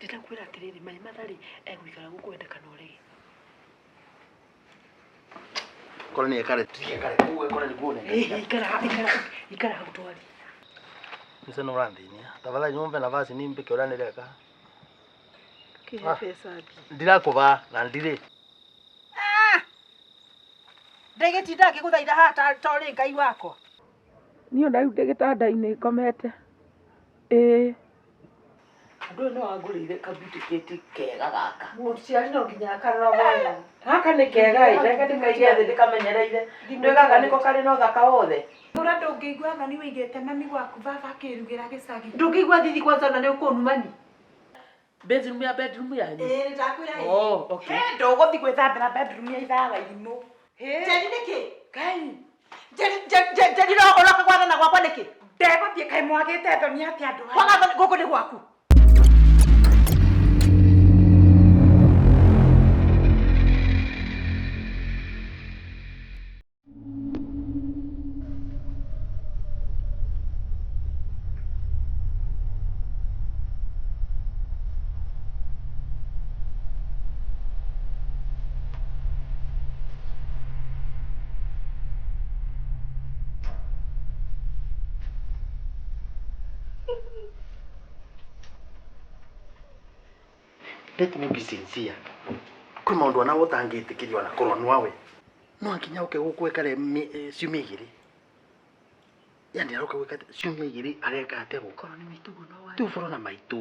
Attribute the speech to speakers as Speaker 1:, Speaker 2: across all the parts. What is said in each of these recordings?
Speaker 1: Ndĩrakwĩra atĩrĩrĩ, my mother rĩ, egũikara gũkũ wende kana ũrege.
Speaker 2: Korwo nĩ ekare tiekare kuu ekore niguo ne.
Speaker 1: Ĩĩ, ikara ikara ikara hau twarie.
Speaker 2: Nise no ranthinia. Tafadhali nyumbe nafasi nimbike uria nireka.
Speaker 1: Kĩhe
Speaker 2: Ah.
Speaker 1: mbeca thiĩ.
Speaker 2: Ndirakuba na ndire.
Speaker 3: Ndĩgĩtinda ngĩgũthaitha haha ta ũrĩ Ngai wakwa.
Speaker 4: Niĩ ona rĩu ndĩ gĩtanda-inĩ ngomete. Ĩĩ.
Speaker 5: Andũ ũyũ nĩ wangũrĩire kabitikĩti kega gaka.
Speaker 3: Mũciari no nginya akarora mwana.
Speaker 5: Gaka nĩ kega ĩ, reke ndĩkaige thĩ ndĩkamenyereire. Ndũĩ gaka nĩko karĩ na ũthaka wothe.
Speaker 4: Ũrĩa ndũngĩigua thoni wĩigĩte mami gwaku baba akĩrugĩra gĩcagi.
Speaker 3: Ndũngĩigua thithi kwanza na nĩ ũkũnumani.
Speaker 5: Bedroom ya bedroom yanyu.
Speaker 3: Ĩĩ nĩndakwĩra ĩĩ.
Speaker 5: Oh, okay.
Speaker 4: He ndũgũthiĩ gwĩthambĩra bedroom ya ithaa wa irimũ.
Speaker 3: Njeri nĩkĩ?
Speaker 5: Kai.
Speaker 3: Njeri Njeri Njeri ũroka gwathana gwakwa nĩkĩ?
Speaker 4: Ndegũthiĩ kaĩ mwagĩte thoni atĩa andũ aya.
Speaker 3: Kwaga thoni gũkũ nĩ gwaku.
Speaker 2: Let me be sincere. Kwĩ maũndũ ona ũtangĩtĩkĩrio ona korwo nwawe. No nginya ũke gũkũ wĩkare ciumia igĩrĩ. Yani aroka gwĩka ciumia igĩrĩ areka atĩa gũkũ?
Speaker 1: Korwo nĩ maitũguo no
Speaker 2: Ti
Speaker 1: warie.
Speaker 2: ũboro na maitũ.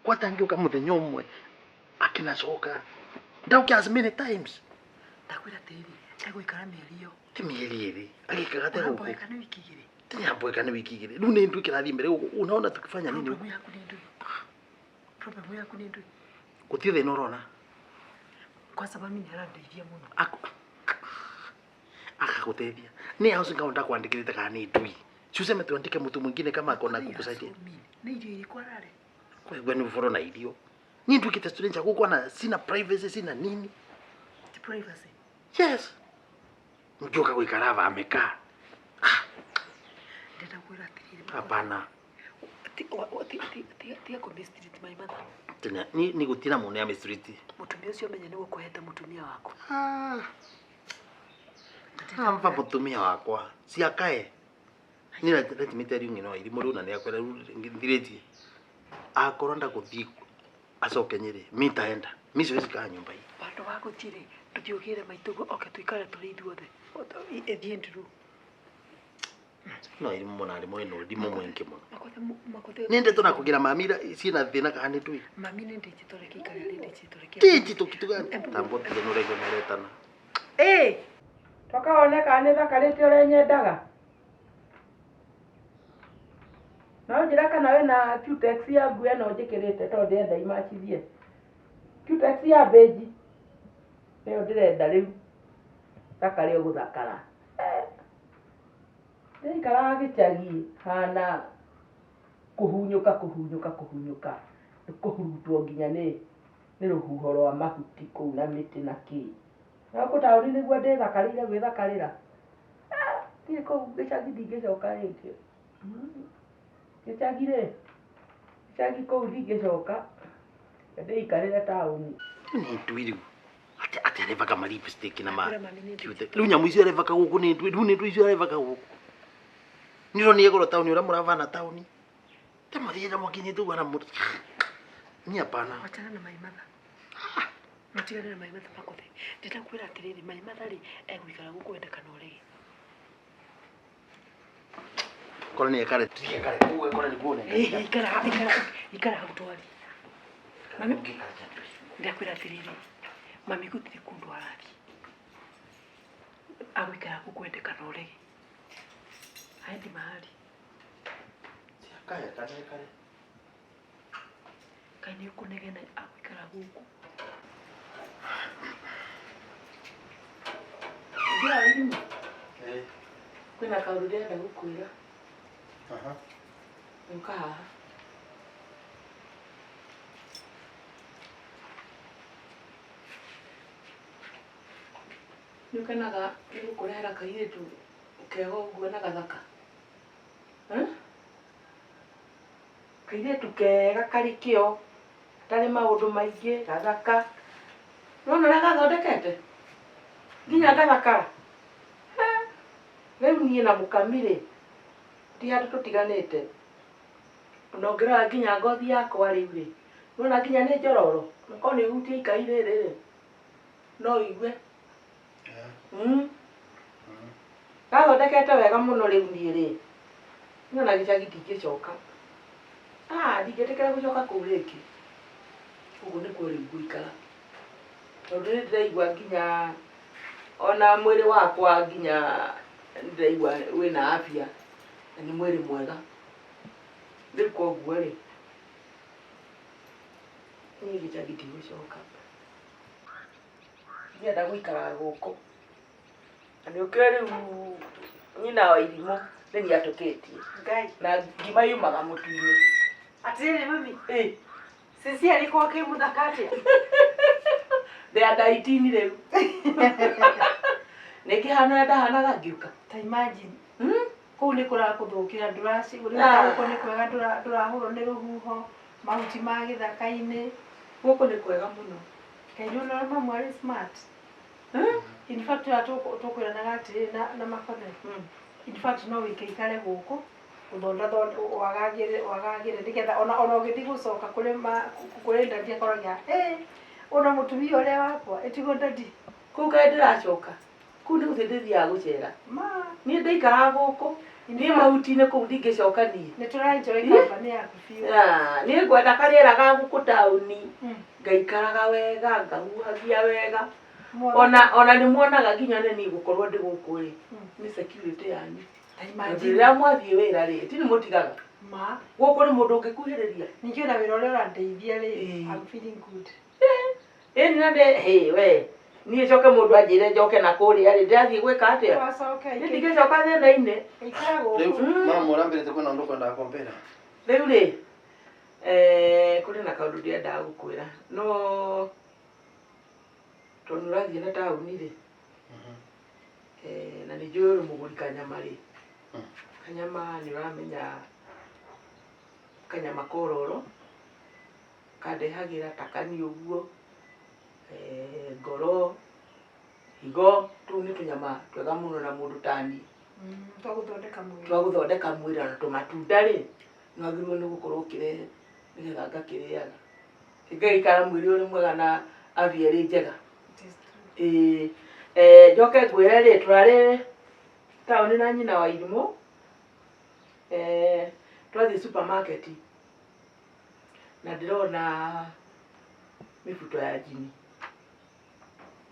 Speaker 2: Kwata ngĩũka mũthenya ũmwe akĩnacoka. Ndauke as many times.
Speaker 1: Ndakwĩra atĩrĩrĩ, egũikara mĩeri ĩyo.
Speaker 2: Ti mĩeri ĩrĩ. Agĩikaga atĩa gũkũ?
Speaker 1: Ũramboeka nĩ wiki igĩrĩ.
Speaker 2: Tinyamboeka nĩ wiki igĩrĩ. Rĩu nĩ ndũ kĩrathiĩ mbere gũkũ. Unaona tukifanya nini huku?
Speaker 1: Problem yaku nĩ ndũĩ. Problem yaku nĩ ndũĩ.
Speaker 2: Gũtirĩ thĩna ũrona.
Speaker 1: Kwanza mami nĩ arandeithia mũno.
Speaker 2: Aku akagũteithia. Nĩ house ngao ndakwandĩkĩrĩte kana nĩ ndui. Si useme tuandike mtu mwingine kama akona kukusaidia.
Speaker 1: Nĩ irio irĩkũ ararĩa?
Speaker 2: Kwa nĩ ũboro na irio. Niĩ nduĩkĩte stranger gũkũ na sina privacy sina nini.
Speaker 1: Ti privacy.
Speaker 2: Yes. Mjoka gũikara hapa amekaa.
Speaker 1: Ndĩrenda kwĩra atĩrĩrĩ.
Speaker 2: Hapana.
Speaker 1: Tiga kũ mistreat my mother.
Speaker 2: Tena ni ni gũtira mũno ya mistreat.
Speaker 1: Mũtumia ũcio menye nĩwe ũkũhete mũtumia waku.
Speaker 2: Ah. Amba mũtumia wakwa. Ciakae. Ni let me tell you ng'ino irimũ rĩu na nĩakwĩra rĩu nthirĩtie. Akorwo ndagũthiĩ acoke Nyĩrĩ, mi nitaenda. Mi siwezi kaa nyumba hii.
Speaker 1: Handũ wa gũthiĩ rĩ, tũthiĩ ũgĩre maitũguo oke tũikare tũrĩ ithuothe. Ĩthiĩ nduru.
Speaker 2: No irimũ mũno arĩ mwena ũrimũ mũingĩ mũno.
Speaker 1: Makothe makothe.
Speaker 2: Nĩ ndeto na kũgira mami ira ciĩna thĩna kana nĩ ndũĩ.
Speaker 1: Mami nĩ ndĩnjitũ reke ikare arĩ ndĩnjitũ reke.
Speaker 2: Ndĩnjitũ kitu gani? Tambo tige nĩ ũraigua nĩ aretana.
Speaker 3: Ĩĩ.
Speaker 4: Toka wone kana nĩ thakarĩte ũrĩa nyendaga.
Speaker 5: No njĩra kana wĩna cutex ya nguo ĩno njĩkĩrĩte tondũ ndĩrenda imacithie. Cutex ya beji. Nĩyo ndĩrenda rĩu. Thakare ũgũthakara. Ndĩraikaraga gĩcagi hana kũhunyũka kũhunyũka kũhunyũka. Nĩ kũhurutwo nginya nĩ nĩ rũhuho rwa mahuti kũu na mĩtĩ na kĩ. Na gũkũ taũni nĩguo ndĩthakarĩire gwĩthakarĩra. Niĩ kũu gĩcagi ndingĩcoka rĩngĩ. Gĩcagi rĩ, gĩcagi kũu ndingĩcoka, ndĩikarĩre taũni.
Speaker 2: Rĩu nĩ ndũĩ rĩu. Atĩ atĩ arebaka ma lipstick na ma
Speaker 1: Ndakwĩra mami nĩ ndĩnjitũ.
Speaker 2: Rĩu nyamũ icio arebaka gũkũ nĩ ndũĩ. Rĩu nĩ ndũĩ icio arebaka gũkũ. Nĩ ũronire goro taũni ũrĩa mũravana taũni. Te mũthiĩte mũkinyĩte ũguo na mũndũ. Niĩ hapana.
Speaker 1: Wachana na my mother. Mũtigane na my mother makothe. Ndĩrakwĩra atĩrĩrĩ, my mother rĩ, egũikara gũkũ wende kana ũrege.
Speaker 2: Korwo nĩ ekare tigekare kũu ekore nĩguo
Speaker 1: Ĩ, ikara ikara ikara hau twari. Mami ndakwĩra atĩrĩrĩ, mami gũtirĩ kũndũ arathiĩ. Agũikara gũkũ ende kana ũrege. Haendi mahali.
Speaker 2: Kaya kana ekare.
Speaker 1: Kaĩ nĩ ũkũnegena agũikara gũkũ.
Speaker 5: Ngira irimũ.
Speaker 2: Eh.
Speaker 5: Kwĩna kaũndũ ndĩrenda gũkwĩra.
Speaker 2: Aha.
Speaker 5: Ũka haha. Nĩ ũkenaga nĩ gũkũrehera kairĩtu kega ũguo na gathaka? Eh? Kairĩtu kega karĩ kĩo, gatarĩ maũndũ maingĩ, gathaka. Nĩwona ũrĩa gathondekete? Nginya gathakara. Rĩu niĩ na mũkami rĩ, ti handũ tũtiganĩte. Ona ũngĩrora nginya ngothi yakwa rĩu rĩ, nĩwona nginya nĩ njororo, okorwo nĩ ũhutie ikai rĩrĩ rĩ, no ũigue. Gathondekete wega mũno rĩu niĩ rĩ, niĩ ona gĩcagi ndingĩcoka. Ah, ndingĩtĩkĩra gũcoka kũu rĩngĩ. Ũguo nĩkuo rĩu ngũikara. Tondũ nĩ ndĩraigua nginya ona mwĩrĩ wakwa nginya nĩ ndĩraigua wĩna afya na nĩ mwĩrĩ mwega. Rĩu koguo rĩ, niĩ gĩcagi ndigũcoka. Ndĩrenda gũikaraga gũkũ. Na nĩ ũkĩũĩ rĩu nyina wa irimũ nĩ niĩ atũkĩtie.
Speaker 3: Ngai.
Speaker 5: Na ngima yumaga mũtu-inĩ.
Speaker 3: Atĩrĩrĩ mami.
Speaker 5: Ĩ.
Speaker 3: Sisi alikuwa kĩ mũthaka atĩa?
Speaker 5: Ndĩ under 18 rĩu. Nĩ ngĩhana ũrĩa ndahanaga ngĩũka.
Speaker 3: Ta imagine. Kũu nĩ kũrakũthũkĩra ndũracigũrĩra
Speaker 5: Ah.
Speaker 3: gũkũ nĩ kwega ndũrahũrwo nĩ rũhuho mahuti ma gĩthaka-inĩ.
Speaker 5: Gũkũ nĩ kwega mũno.
Speaker 3: Kaĩ nĩ ũrona mamu arĩ smart. In fact ũrĩa tũkwĩranaga atĩrĩrĩ na makothe. In fact no wĩikare gũkũ ũthondathonde wagagĩre wagagĩre nĩgetha ona ũgĩthiĩ gũcoka kũrĩ ma kũrĩ ndadi akoragia ĩ ona mũtumia ũrĩa wakwa ĩtigwo ndadi.
Speaker 5: Kũu kaĩ ndĩracoka. Kũu nĩ gũthiĩ ndĩthiaga gũcera.
Speaker 3: Ma.
Speaker 5: Niĩ ndĩikaraga gũkũ. Niĩ mahuti-inĩ kũu ndingĩcoka niĩ.
Speaker 3: Nĩ tũra enjoy company yaku biũ.
Speaker 5: Ah, niĩ ngwenda karĩera ga gũkũ taũni. Ngaikaraga wega, ngahuhagia wega. Ona nĩ muonaga nginya nĩ niĩ gũkorwo ndĩ gũkũ rĩ, nĩ security yanyu.
Speaker 3: Ta
Speaker 5: Tondũ
Speaker 3: imagine.
Speaker 5: rĩrĩa mwathiĩ wĩra rĩ, ti nĩ mũtigaga.
Speaker 3: Ma.
Speaker 5: Gũkũ nĩ mũndũ ũngĩkuhĩrĩria.
Speaker 3: Ningĩ ona wĩra ũrĩa ũrandeithia rĩ, I'm feeling good.
Speaker 5: Ĩni na ndĩ, hĩ we, niĩ njoke mũndũ anjĩre njoke na kũrĩa rĩ, ndĩrathiĩ gwĩka atĩa?
Speaker 3: Wacoka
Speaker 5: Niĩ ndingĩcoka thĩna-inĩ.
Speaker 3: Ikara
Speaker 2: Rĩu
Speaker 3: gũkũ.
Speaker 2: mama ũrambĩrĩte kwĩna ũndũ ũkwendaga kũmbĩra.
Speaker 5: Rĩu rĩ, kũrĩ na kaũndũ ndĩrendaga gũkwĩra no tondũ ũrathiĩ na taũni rĩ, na nĩ njũĩ ũrĩ mũgũri kanyama rĩ, kanyama nĩ ũramenya kanyama kororo kandehagĩra ta kani ũguo, ngoro, higo, tũu nĩ tũnyama twega mũno na mũndũ ta niĩ.
Speaker 3: Twa gũthondeka mwĩrĩ.
Speaker 5: Twa gũthondeka mwĩrĩ ona tũmatunda rĩ, nĩ wagĩrĩirwo nĩ gũkorwo ũkĩrehe nĩgetha ngakĩrĩaga. Ngagĩikara mwĩrĩ ũrĩ mwega na afya ĩrĩ njega. Ĩĩ, njoke ngwĩre rĩ, tũrarĩ taũni na nyina wa irimũ, twathiĩ supermarket na ndĩrona mĩbuto ya njini.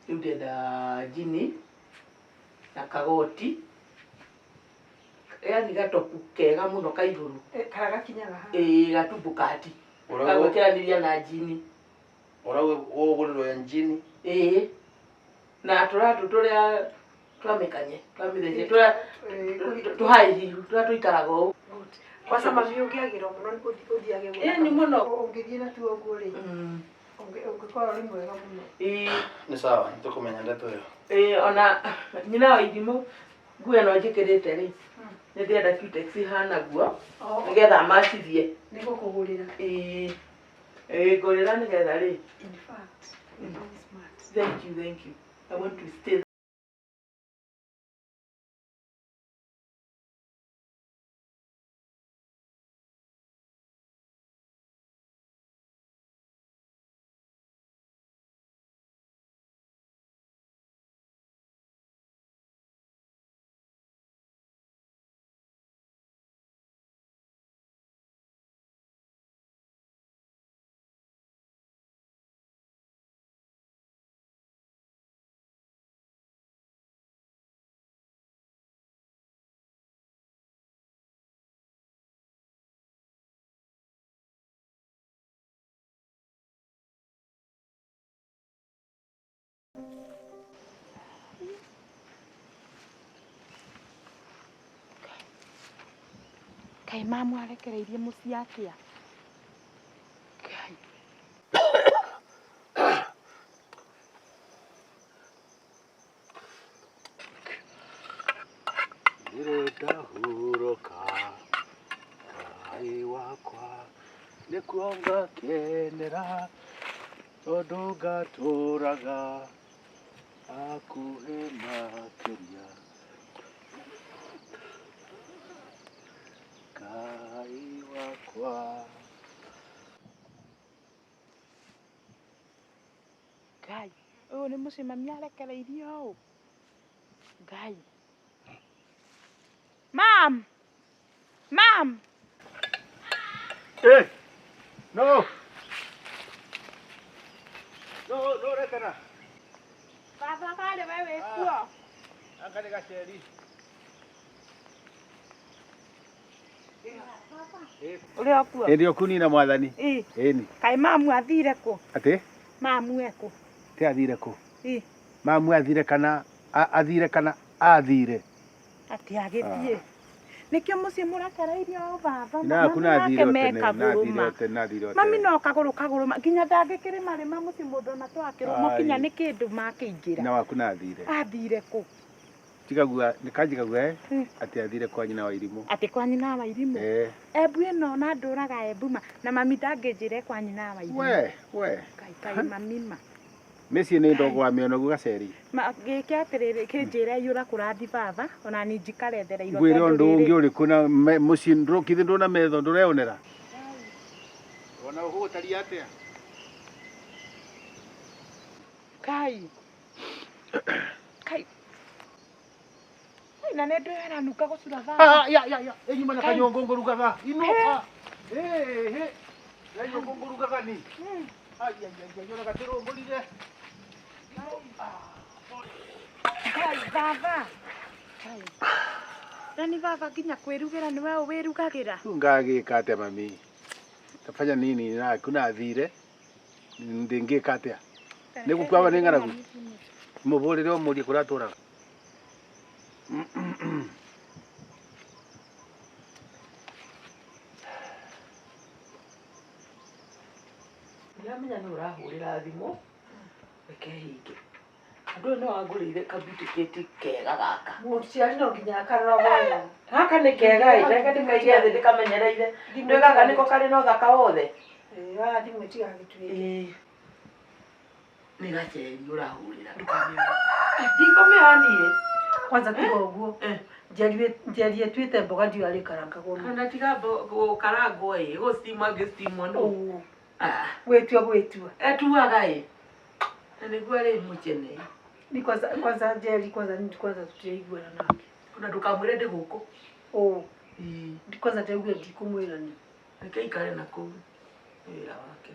Speaker 5: Rĩu ndĩrenda njini na kagoti, yaani gatopu kega mũno ka igũrũ.
Speaker 3: Karĩa gakinyaga haha.
Speaker 5: Ĩĩ, gatumbo kati. Gagwĩkĩranĩria na njini.
Speaker 2: Ũrauga ũgũrĩrwo ya njini?
Speaker 5: Ĩĩ. Na tũratũ tũrĩa twamĩkanye, twamĩthece, tũrĩa tũhigh heel, tũrĩa tũikaraga ũũ.
Speaker 3: Kwanza mami ũngĩagĩrwo mũno ũthiage
Speaker 5: Ĩĩ, nĩ mũno.
Speaker 3: Ũngĩthiĩ na tuo ũguo rĩ, ũngĩkorwo ũrĩ mwega mũno.
Speaker 5: Ĩĩ.
Speaker 2: Nĩ sawa, nĩ tũkũmenya ndeto ĩyo.
Speaker 5: Ĩĩ, ona nyina wa irimũ nguo ĩno njĩkĩrĩte rĩ, nĩ ndĩrenda Cutex ĩhana guo, nĩgetha macithie.
Speaker 3: Nĩ gũkũgũrĩra.
Speaker 5: Ĩĩ. Ĩĩ, ngũrĩra nĩgetha rĩ.
Speaker 3: In fact, you're very smart.
Speaker 5: Thank you, thank you. I want to stay
Speaker 4: Kaĩ mamu arekereirie mũciĩ atĩa? Ngai.
Speaker 6: Ndĩrenda hurũka Ngai wakwa nĩkuo ngakenera tondũ ngatũraga hakuhĩ makĩria Ngai wakwa.
Speaker 4: Ngai, ũyũ nĩ mũciĩ mami arekereirie ũũ. Ngai. Mam! Mam!
Speaker 6: Eh, no. No, no rekana.
Speaker 4: Baba karĩ we wĩ kuo?
Speaker 6: Anga nĩ gaceri.
Speaker 4: Ũrĩ o kuo?
Speaker 6: Ĩndĩ okunina mwathani.
Speaker 4: Ĩ,
Speaker 6: Ĩni.
Speaker 4: kaĩ mamu athire kũ?
Speaker 6: Atĩ?
Speaker 4: Mamu ekũ?
Speaker 6: Ti athire kũ?
Speaker 4: Ĩ,
Speaker 6: Mamu athire kana athire kana athire.
Speaker 4: atĩ agĩthiĩ. Nĩkĩo mũciĩ mũrekereirie o baba.
Speaker 6: Na kuna
Speaker 4: Mami
Speaker 6: athire
Speaker 4: nake
Speaker 6: o tene, na athire
Speaker 4: mekagũrũma.
Speaker 6: o tene, na athire o
Speaker 4: Mami
Speaker 6: tene.
Speaker 4: no kagũrũ kagũrũma nginya ndangĩkĩrĩma rĩma mũciĩ mũndũ ona twakĩrũmwo kinya
Speaker 6: Ai.
Speaker 4: nĩ kĩndũ makĩingĩra.
Speaker 6: Na waku na athire.
Speaker 4: Athire kũ?
Speaker 6: Njigagua, nĩkanjigagua eh?
Speaker 4: Mm.
Speaker 6: Atĩ athire kwa nyina wa irimũ.
Speaker 4: Atĩ kwa nyina wa irimũ.
Speaker 6: Eh.
Speaker 4: Embu ĩno na ndũraga embu ma na mami ndangĩnjĩra kwa nyina wa irimũ.
Speaker 6: We, we.
Speaker 4: Ngai kaĩ mami ma.
Speaker 6: Mĩciĩ nĩ ndogo wa mĩono guo gaceri.
Speaker 4: Ma gĩke atĩrĩrĩ kĩnjĩre iyũra kũrathi baba ona ni njikarethereirwo
Speaker 6: Ngwĩre
Speaker 4: tondũ
Speaker 6: ũndũ
Speaker 4: rĩrĩ
Speaker 6: ũngĩ ũrĩkũ na mũciĩ ndũkithĩ ndũna metho ndũreonera. Ona ũgũgũtaria atĩa?
Speaker 4: Kai. Kai. Kai na nĩ ndĩranuka gũcura baba.
Speaker 6: Ah, ya ya ya, enyuma na
Speaker 4: Kai.
Speaker 6: kanyongo ngũrugaga. Ino. Eh, eh. Kanyongo ngũrugaga ni. Ai ai ai, yonaga tĩrũngũrire.
Speaker 4: Kai baba. Kai. Na nĩ baba nginya kwĩrugĩra nĩwe wĩrugagĩra.
Speaker 6: Rĩu ngagĩka atĩa mami? Tafanya nini na kuna athire? Ndingĩka atĩa? Nĩ gũkua nĩ ng'aragu? Mũbũrĩre ũmũrie kũrĩa atũraga.
Speaker 1: Ndiramenya nĩ ũrahũrĩra thimũ reke hinge andũ ũyũ no angũrĩire kabitikĩti kega gaka.
Speaker 3: Mũciari no nginya akarora wega.
Speaker 5: Gaka nĩ kega ĩ, reke ndĩkaige thĩ ndĩkamenyereire. Ndũĩ gaka nĩko karĩ na ũthaka wothe.
Speaker 3: Ĩĩ, haha thimũ ĩtigagĩtuĩke.
Speaker 5: Ĩĩ.
Speaker 1: Nĩ gaceri ũrahũrĩra.
Speaker 5: Ndũkamĩoe. Ndikũmĩoya niĩ.
Speaker 3: Kwanza tiga ũguo. Njeri ĩtuĩte mboga ndiũĩ arĩkarangagwo nũ.
Speaker 5: Kana tiga gũkarangwo ĩ, gũstimwo angĩstimwo nũ.
Speaker 3: Ũũ. Gwĩtua gwĩtua.
Speaker 5: Etuaga ĩ. Na nĩguo arĩ mũchene.
Speaker 3: Ni kwanza kwanza Njeri kwanza ni kwanza tũtiraiguana nake.
Speaker 1: Ona ndũkamwĩre ndĩ gũkũ.
Speaker 3: Ũũ.
Speaker 1: Ĩĩ.
Speaker 3: Kwanza ndaiguire ndikumwĩra ni.
Speaker 1: Reke aikare na kũu. Nĩ wĩra wake.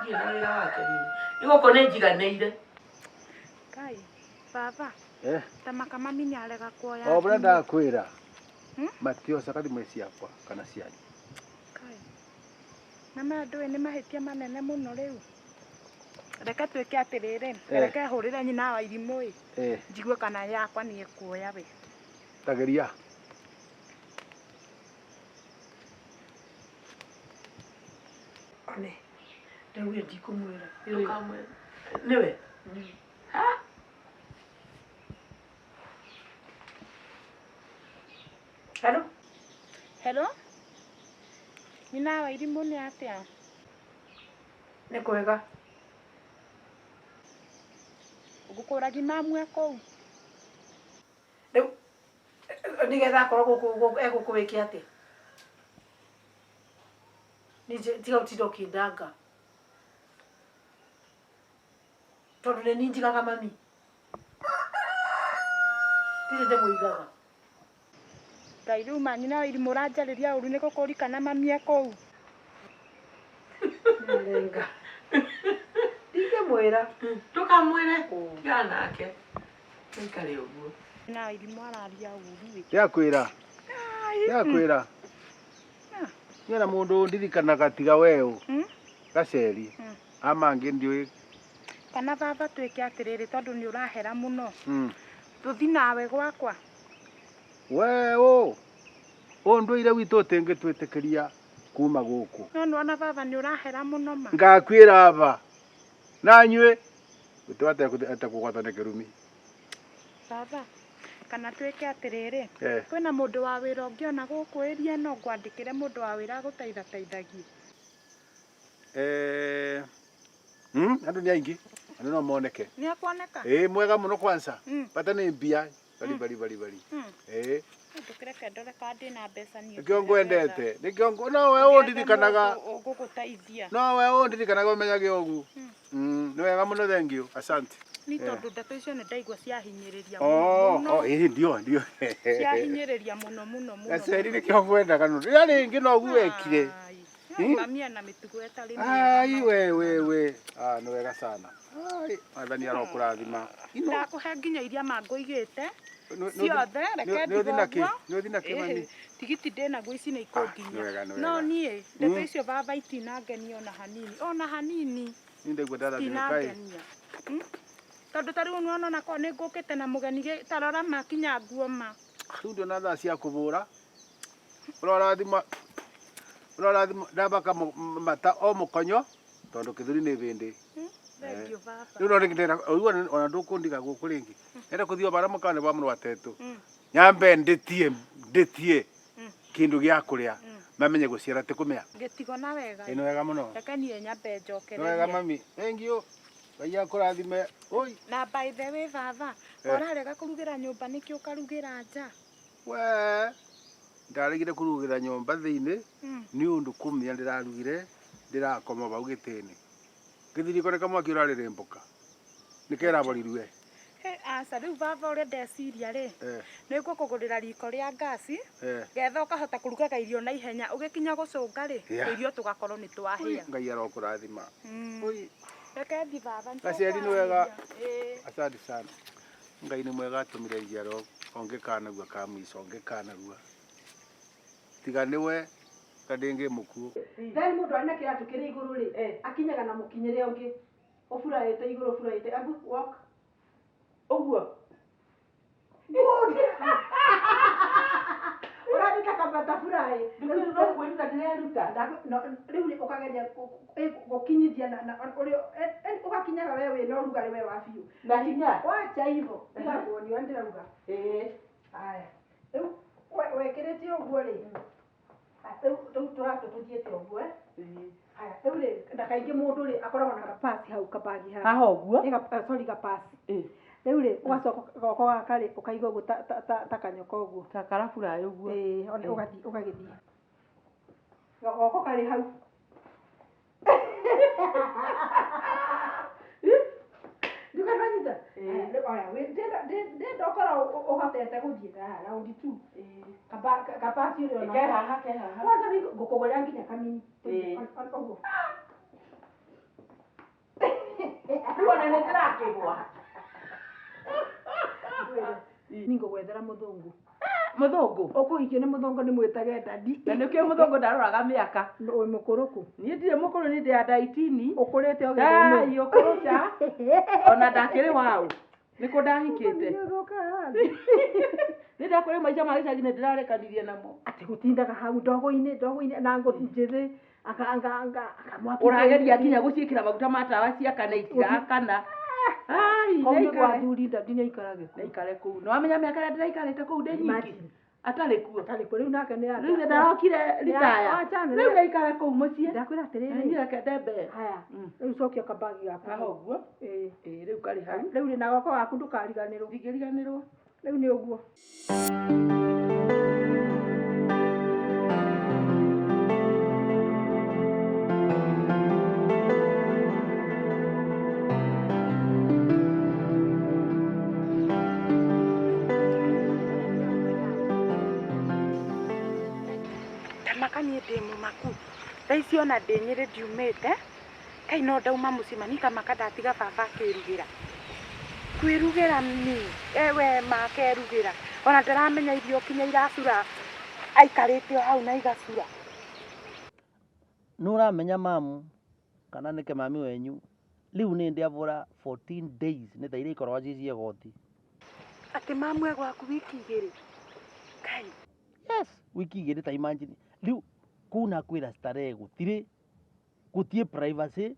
Speaker 1: Ndirĩ na wĩra wake niĩ. Nĩ gũkũ nĩ njiganĩire.
Speaker 4: Kai baba.
Speaker 6: Eh.
Speaker 4: Ta maka mami nĩ arega kuoya.
Speaker 6: O ũrĩa
Speaker 4: thimũ.
Speaker 6: ndakwĩra.
Speaker 4: Hmm?
Speaker 6: Matiocaga thimũ ciakwa kana cianyu.
Speaker 4: Kai. Na maya ndũĩ nĩ mahĩtia manene mũno rĩu. Reke twĩke atĩrĩrĩ,
Speaker 6: Eh.
Speaker 4: reke hũrĩre nyina wa irimũ ĩ.
Speaker 6: Eh.
Speaker 4: Njigue kana yakwa nĩ ĩkuoya we.
Speaker 6: Tageria.
Speaker 3: One. Ndaiguire ndikumwĩra.
Speaker 1: Ndũkamwĩre. Nĩwe?
Speaker 3: Hello?
Speaker 4: Hello? Nyina wa irimũ nĩ atĩa?
Speaker 3: Nĩ kwega.
Speaker 4: Ngũkũragia mamu e kũu.
Speaker 3: Rĩu nĩgetha akorwo gũkũ egũkũ wĩke atĩa? Niĩ tiga gũtinda ũkĩndanga. Tondũ nĩ niĩ njigaga mami. Tirĩ ndĩmũigaga.
Speaker 4: Ngai rĩu ma nyina wa irimũ ũranjarĩria ũru nĩ gũkũri kana mami e kũu.
Speaker 3: Nĩarenga. Ndingĩmwĩra.
Speaker 1: Ndũkamwĩre. Tigana nake. Aikare ũguo.
Speaker 4: Nyina wa irimũ araria ũru ĩ.
Speaker 6: Ndiakwĩra. Ndiakwĩra. Niĩ na mũndũ ndirikanaga tiga weũ. Gaceri. Ama angĩ ndiũĩ.
Speaker 4: Kana baba twĩke atĩrĩrĩ tondũ nĩ ũrahera mũno. Tũthi nawe gwakwa.
Speaker 6: Weũ. Ũndũire witũ ũtingĩtwĩtĩkĩria kuma gũkũ.
Speaker 4: No nĩwona baba nĩ ũrahera mũno ma.
Speaker 6: Ngakwĩra aba nanyuĩ gũtiwate kũgwatwo nĩ kĩrumi.
Speaker 4: Baba, kana twĩke atĩrĩrĩ,
Speaker 6: Eh.
Speaker 4: kwĩna mũndũ wa wĩra ũngĩona gũkũ ĩria no ngwandĩkĩre mũndũ wa wĩra agũteithateithagie.
Speaker 6: Eh, andũ nĩ aingĩ, andũ no moneke.
Speaker 4: Nĩ ekuoneka?
Speaker 6: Ĩĩ mwega mũno kwanza.
Speaker 4: Mm.
Speaker 6: Bata nĩ mbia bari bari bari bari. Ĩĩ.
Speaker 4: Ndũkĩreke ndore kana ndĩna mbeca niĩ.
Speaker 6: Nĩkĩo ngwendete. Nĩkĩo no we ũndirikanaga.
Speaker 4: Ũgũgũteithia.
Speaker 6: No we ũndirikanaga ũmenyage ũguo. Nĩ wega mũno, thank you. Asante.
Speaker 4: Nĩ tondũ ndeto icio nĩ ndaigua ciahinyĩrĩria
Speaker 6: Oh,
Speaker 4: mũno.
Speaker 6: oh, ĩĩ ndio ndio.
Speaker 4: Ciahinyĩrĩria mũno mũno mũno.
Speaker 6: Gaceri nĩkĩo ngwendaga nũ. Rĩrĩa rĩngĩ noguo wekire.
Speaker 4: Ai, Mamia na mĩtugo ĩtarĩ mĩega.
Speaker 6: Ai we we we. Ah, nĩ wega sana. Ai, Mwathani arokũrathima.
Speaker 4: Ndakũhe nginya iria mangũigĩte ciothe, reke
Speaker 6: Nĩ ũthi nakĩ?
Speaker 4: ndigwo.
Speaker 6: Nĩ ũthi nakĩ mami?
Speaker 4: Tigiti ndĩnaguo, ici nĩ
Speaker 6: Ah, nĩ
Speaker 4: ikũnginya.
Speaker 6: wega, nĩ
Speaker 4: No
Speaker 6: wega.
Speaker 4: niĩ ndeto icio baba itinangenia ona hanini, ona hanini.
Speaker 6: Niĩ ndaigua ndarathimĩka ĩ.
Speaker 4: Itinangenia. Tondũ ta rĩu nĩwona onakorwo nĩ ngũkĩte na mũgeni ta rora makinya nguo ma.
Speaker 6: Rĩu ndĩona thaa cia kũbũra. Ũrorathima ũrorathima ndabaka mata o mũkonyo tondũ kĩthuri nĩ bĩndĩ.
Speaker 4: Thengiũ baba.
Speaker 6: Rĩu no ndĩra ũigua ona ndũkũndiga gũkũ rĩngĩ. Enda kũthiĩ o barĩa mũkawa nĩ bwa mũrũ wa tetũ. Nyambe ndĩtie ndĩtie kĩndũ gĩa kũrĩa mamenye gũciara ti kũmĩa.
Speaker 4: Gĩtigo na wega.
Speaker 6: Ĩ nĩ wega mũno.
Speaker 4: Reke niĩ nyambe
Speaker 6: Nĩ wega
Speaker 4: njokererie.
Speaker 6: mami. Thank you. Ngai akũrathime. Oi.
Speaker 4: Na by the way baba,
Speaker 6: Eh.
Speaker 4: ũrarega kũrugĩra nyũmba nĩkĩ ũkarugĩra nja?
Speaker 6: We ndaregire kũrugĩra nyũmba thĩinĩ nĩ ũndũ kũmĩa ndĩrarugire ndĩrakoma bau gĩtĩ-inĩ ngĩthiriko nĩ kamwaki ũrarĩrĩmbũka nĩkeraborirwe.
Speaker 4: He, aca rĩu baba ũrĩa ndeciria rĩ,
Speaker 6: Eh,
Speaker 4: nĩ ngũkũgũrĩra riko rĩa ngasi
Speaker 6: eh.
Speaker 4: getha ũkahota kũrugaga irio na ihenya, ũgĩkinya gũcũnga rĩ,
Speaker 6: Yeah.
Speaker 4: irio tũgakorwo nĩ twahĩa.
Speaker 6: Ngai arokũrathima. Oi.
Speaker 4: Reke thiĩ baba, nĩ
Speaker 6: Gaceri nĩ wega.
Speaker 4: tũkwaranĩria. Ĩĩ.
Speaker 6: Asante sana. Ngai nĩ mwega atũmire njiaro ongĩkanagua ka mũico ongĩkanagua tiga nĩwe kandĩngĩ mũkuũ.
Speaker 3: Then mũndũ arĩ na kĩratũ kĩrĩ igũrũ rĩ,
Speaker 5: Eh.
Speaker 3: akinyaga na mũkinyĩre ũngĩ ũburaĩte igũrũ, ũburaĩte abu walk.
Speaker 5: Ũguo.
Speaker 3: Good. Ũrathiĩ ta kabataburai.
Speaker 5: Rĩu no kwĩruta ndĩreruta.
Speaker 3: Rĩu rĩ ũkageria gũkinyithia na ũrĩa ũgakinyaga we wĩna ũrugarĩ we wa biũ.
Speaker 5: Na hinya.
Speaker 3: Wacha hivyo tigakuonio ndĩrauga.
Speaker 5: Ĩĩ.
Speaker 3: Haya, rĩu wekĩrĩte ũguo rĩ, rĩu rĩu tũratũ tũthiĩte ũguo eh? Haya, rĩu rĩ, na kaingĩ mũndũ rĩ akoragwo na gapasi hau kabagi haha.
Speaker 5: Haha ũguo.
Speaker 3: Ĩ sorry, gapasi.
Speaker 5: Ĩĩ.
Speaker 3: Rĩu rĩ, ũgacoka goko gaka rĩ ũkaiga ũguo ta kanyoka ũguo.
Speaker 5: Ta karaburaĩ ũguo.
Speaker 3: Ĩĩ, ona ũgathiĩ ũgagĩthiĩ. Goko karĩ hau. Ndũkananyita.
Speaker 5: Ĩĩ.
Speaker 3: Rĩu oya, ndĩrenda ũkorwo ũhotete gũthiĩ haha round two. Kapasi ũrĩ ona.
Speaker 5: Ke haha, ke haha.
Speaker 3: Kwanza ngũkũgũrĩra nginya kamini.
Speaker 5: Ĩĩ.
Speaker 3: Ũguo.
Speaker 5: Rĩu ona nĩ ndĩrakĩgwa.
Speaker 3: Ni ngũgwethera mũthũngũ.
Speaker 5: Mũthũngũ.
Speaker 3: Ũkũhikio nĩ mũthũngũ nĩ mwĩtage dadi.
Speaker 5: Na nĩkĩo mũthũngũ ndaroraga mĩaka.
Speaker 3: Wĩ mũkũrũkũ.
Speaker 5: Niĩ ndirĩ mũkũrũ, niĩ ndĩ under 18.
Speaker 3: Ũkũrĩte ũgĩthoma.
Speaker 5: Ai, ũkũrũ ca. Ona ndakĩrĩ waũ. Nĩkũ ndahikĩte. Nĩ ndakũrĩ maica ma gĩcagi nĩ ndĩrarekanirie namo.
Speaker 3: Atĩ gũtindaga hau ndogo-inĩ ndogo-inĩ na ngũ njĩthĩ anga anga anga anga mwaki.
Speaker 5: Ũrageria nginya gũciĩkĩra maguta ma tawa ciakana itirakana. Ai,
Speaker 3: Kũu nĩ gwa
Speaker 5: nĩikare.
Speaker 3: athuri dadi nĩaikarage kuo.
Speaker 5: Nĩikare kũu. Nĩwamenya mĩaka ĩrĩa ndĩraikarĩte kũu ndĩ nyiki.
Speaker 3: Imagine.
Speaker 5: Atarĩ kuo.
Speaker 3: Atarĩ kuo rĩu nake nĩ
Speaker 5: Rĩu nĩ ndarokire ritaya.
Speaker 3: Wachana.
Speaker 5: Rĩu nĩikare kũu mũciĩ.
Speaker 3: Ndakwĩra
Speaker 5: Na
Speaker 3: atĩrĩrĩ.
Speaker 5: niĩ reke ndembe.
Speaker 3: Haya, rĩu cokia kabagi gaku.
Speaker 5: Haha ũguo.
Speaker 3: Ĩĩ.
Speaker 5: Ĩĩ, rĩu karĩ hau.
Speaker 3: Rĩu rĩ na goko gaku ndũkariganĩrwo.
Speaker 5: Ndingĩriganĩrwo.
Speaker 3: Rĩu nĩ ũguo.
Speaker 4: Tamaka niĩ ndĩ mũmaku thaa ici ona ndĩ Nyĩrĩ ndiumĩte kai no ndauma mũciĩ mani kamaka ndatiga baba akĩrugĩra kwĩrugĩra mi ewe ma akerugĩra ona ndaramenya irio kinya iracura aikarĩte o hau na igacura.
Speaker 2: Nĩ ũramenya mamu kana nĩke mami wenyu rĩu nĩ ndĩavũra 14 days nĩ tha iria ikoragwo ci cia goti.
Speaker 4: Atĩ mamu e gwaku wiki igĩrĩ kai?
Speaker 2: Yes. Wiki igĩrĩ ta imagine. Rĩu kũu na kwĩra starehe gũtirĩ gũtiĩ privacy.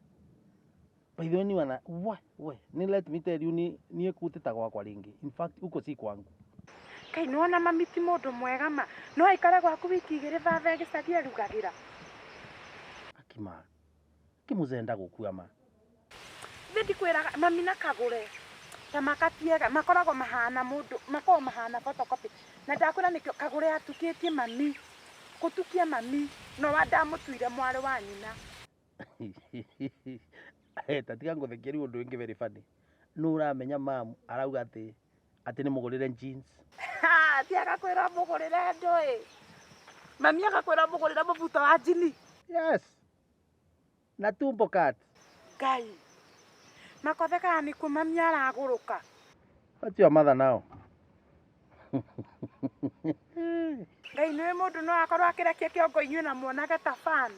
Speaker 2: By the way ni wana we we ni let me tell you ni niĩ kũu ta gwakwa rĩngĩ. In fact huko si kwangu.
Speaker 4: Kai nĩwona mami ti mũndũ mwega ma. No aikare gwaku wiki igĩrĩ baba gĩcagi arugagĩra.
Speaker 2: Akima. Kimuzenda gũkua ma.
Speaker 4: Ithe ndikwĩraga mami na kagũre. Ta makatiega makoragwo mahana mũndũ makoragwo mahana photocopy. Na ndakwĩra nĩkĩo kagũre atukĩtie mami. Gũtukia mami no wa ndamũtuire mwarĩ wa nyina.
Speaker 2: Ta tiga ngũthekie rĩu ũndũ ũngĩ very funny. Nũ ũramenya mamu arauga atĩ atĩ nĩ mũgũrĩre jeans.
Speaker 4: Ti agakwĩra mũgũrĩre ndũĩ. Mami agakwĩra mũgũrĩre mũbuto wa njini.
Speaker 2: Yes. Na tumbo cut.
Speaker 4: Ngai. Makothe kana nĩkuo mami aragũrũka.
Speaker 2: What's your mother now?
Speaker 4: Ngai nĩwe mũndũ no akorwo akĩrekia kĩongo inyuĩ na muonage ta fan.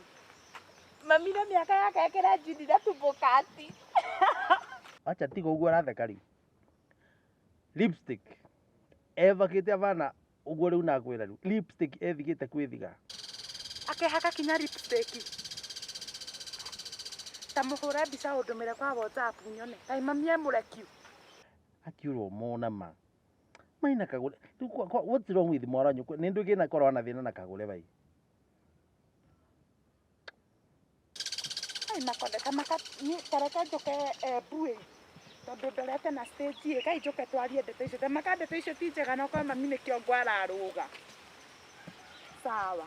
Speaker 4: Mami na mĩaka yake ekĩra njini na tumbo cut.
Speaker 2: Acha tiga ũguo aratheka rĩu. Lipstick. Evakĩte abana ũguo rĩu nakwĩra rĩu. Lipstick ethigĩte kwĩthiga.
Speaker 4: Akehaka kinya lipstick. Ta mũhũre mbica ũndũmĩre kwa WhatsApp nyone. Kaĩ mami e mũrekiu.
Speaker 2: Akiurwo mona ma. Maina kagũre. Rĩu what's wrong with mwana nyũkwa? Nĩ ndũgĩ na korwo na thĩna na kagũre bai.
Speaker 4: Ai makothe ta maka tareke njũke Embu tondũ ndorete na stage ĩ kai njũke twarie ndeto icio ta maka ndeto icio ti njega na ũkorwo mami nĩ kĩongo ararũga. Sawa.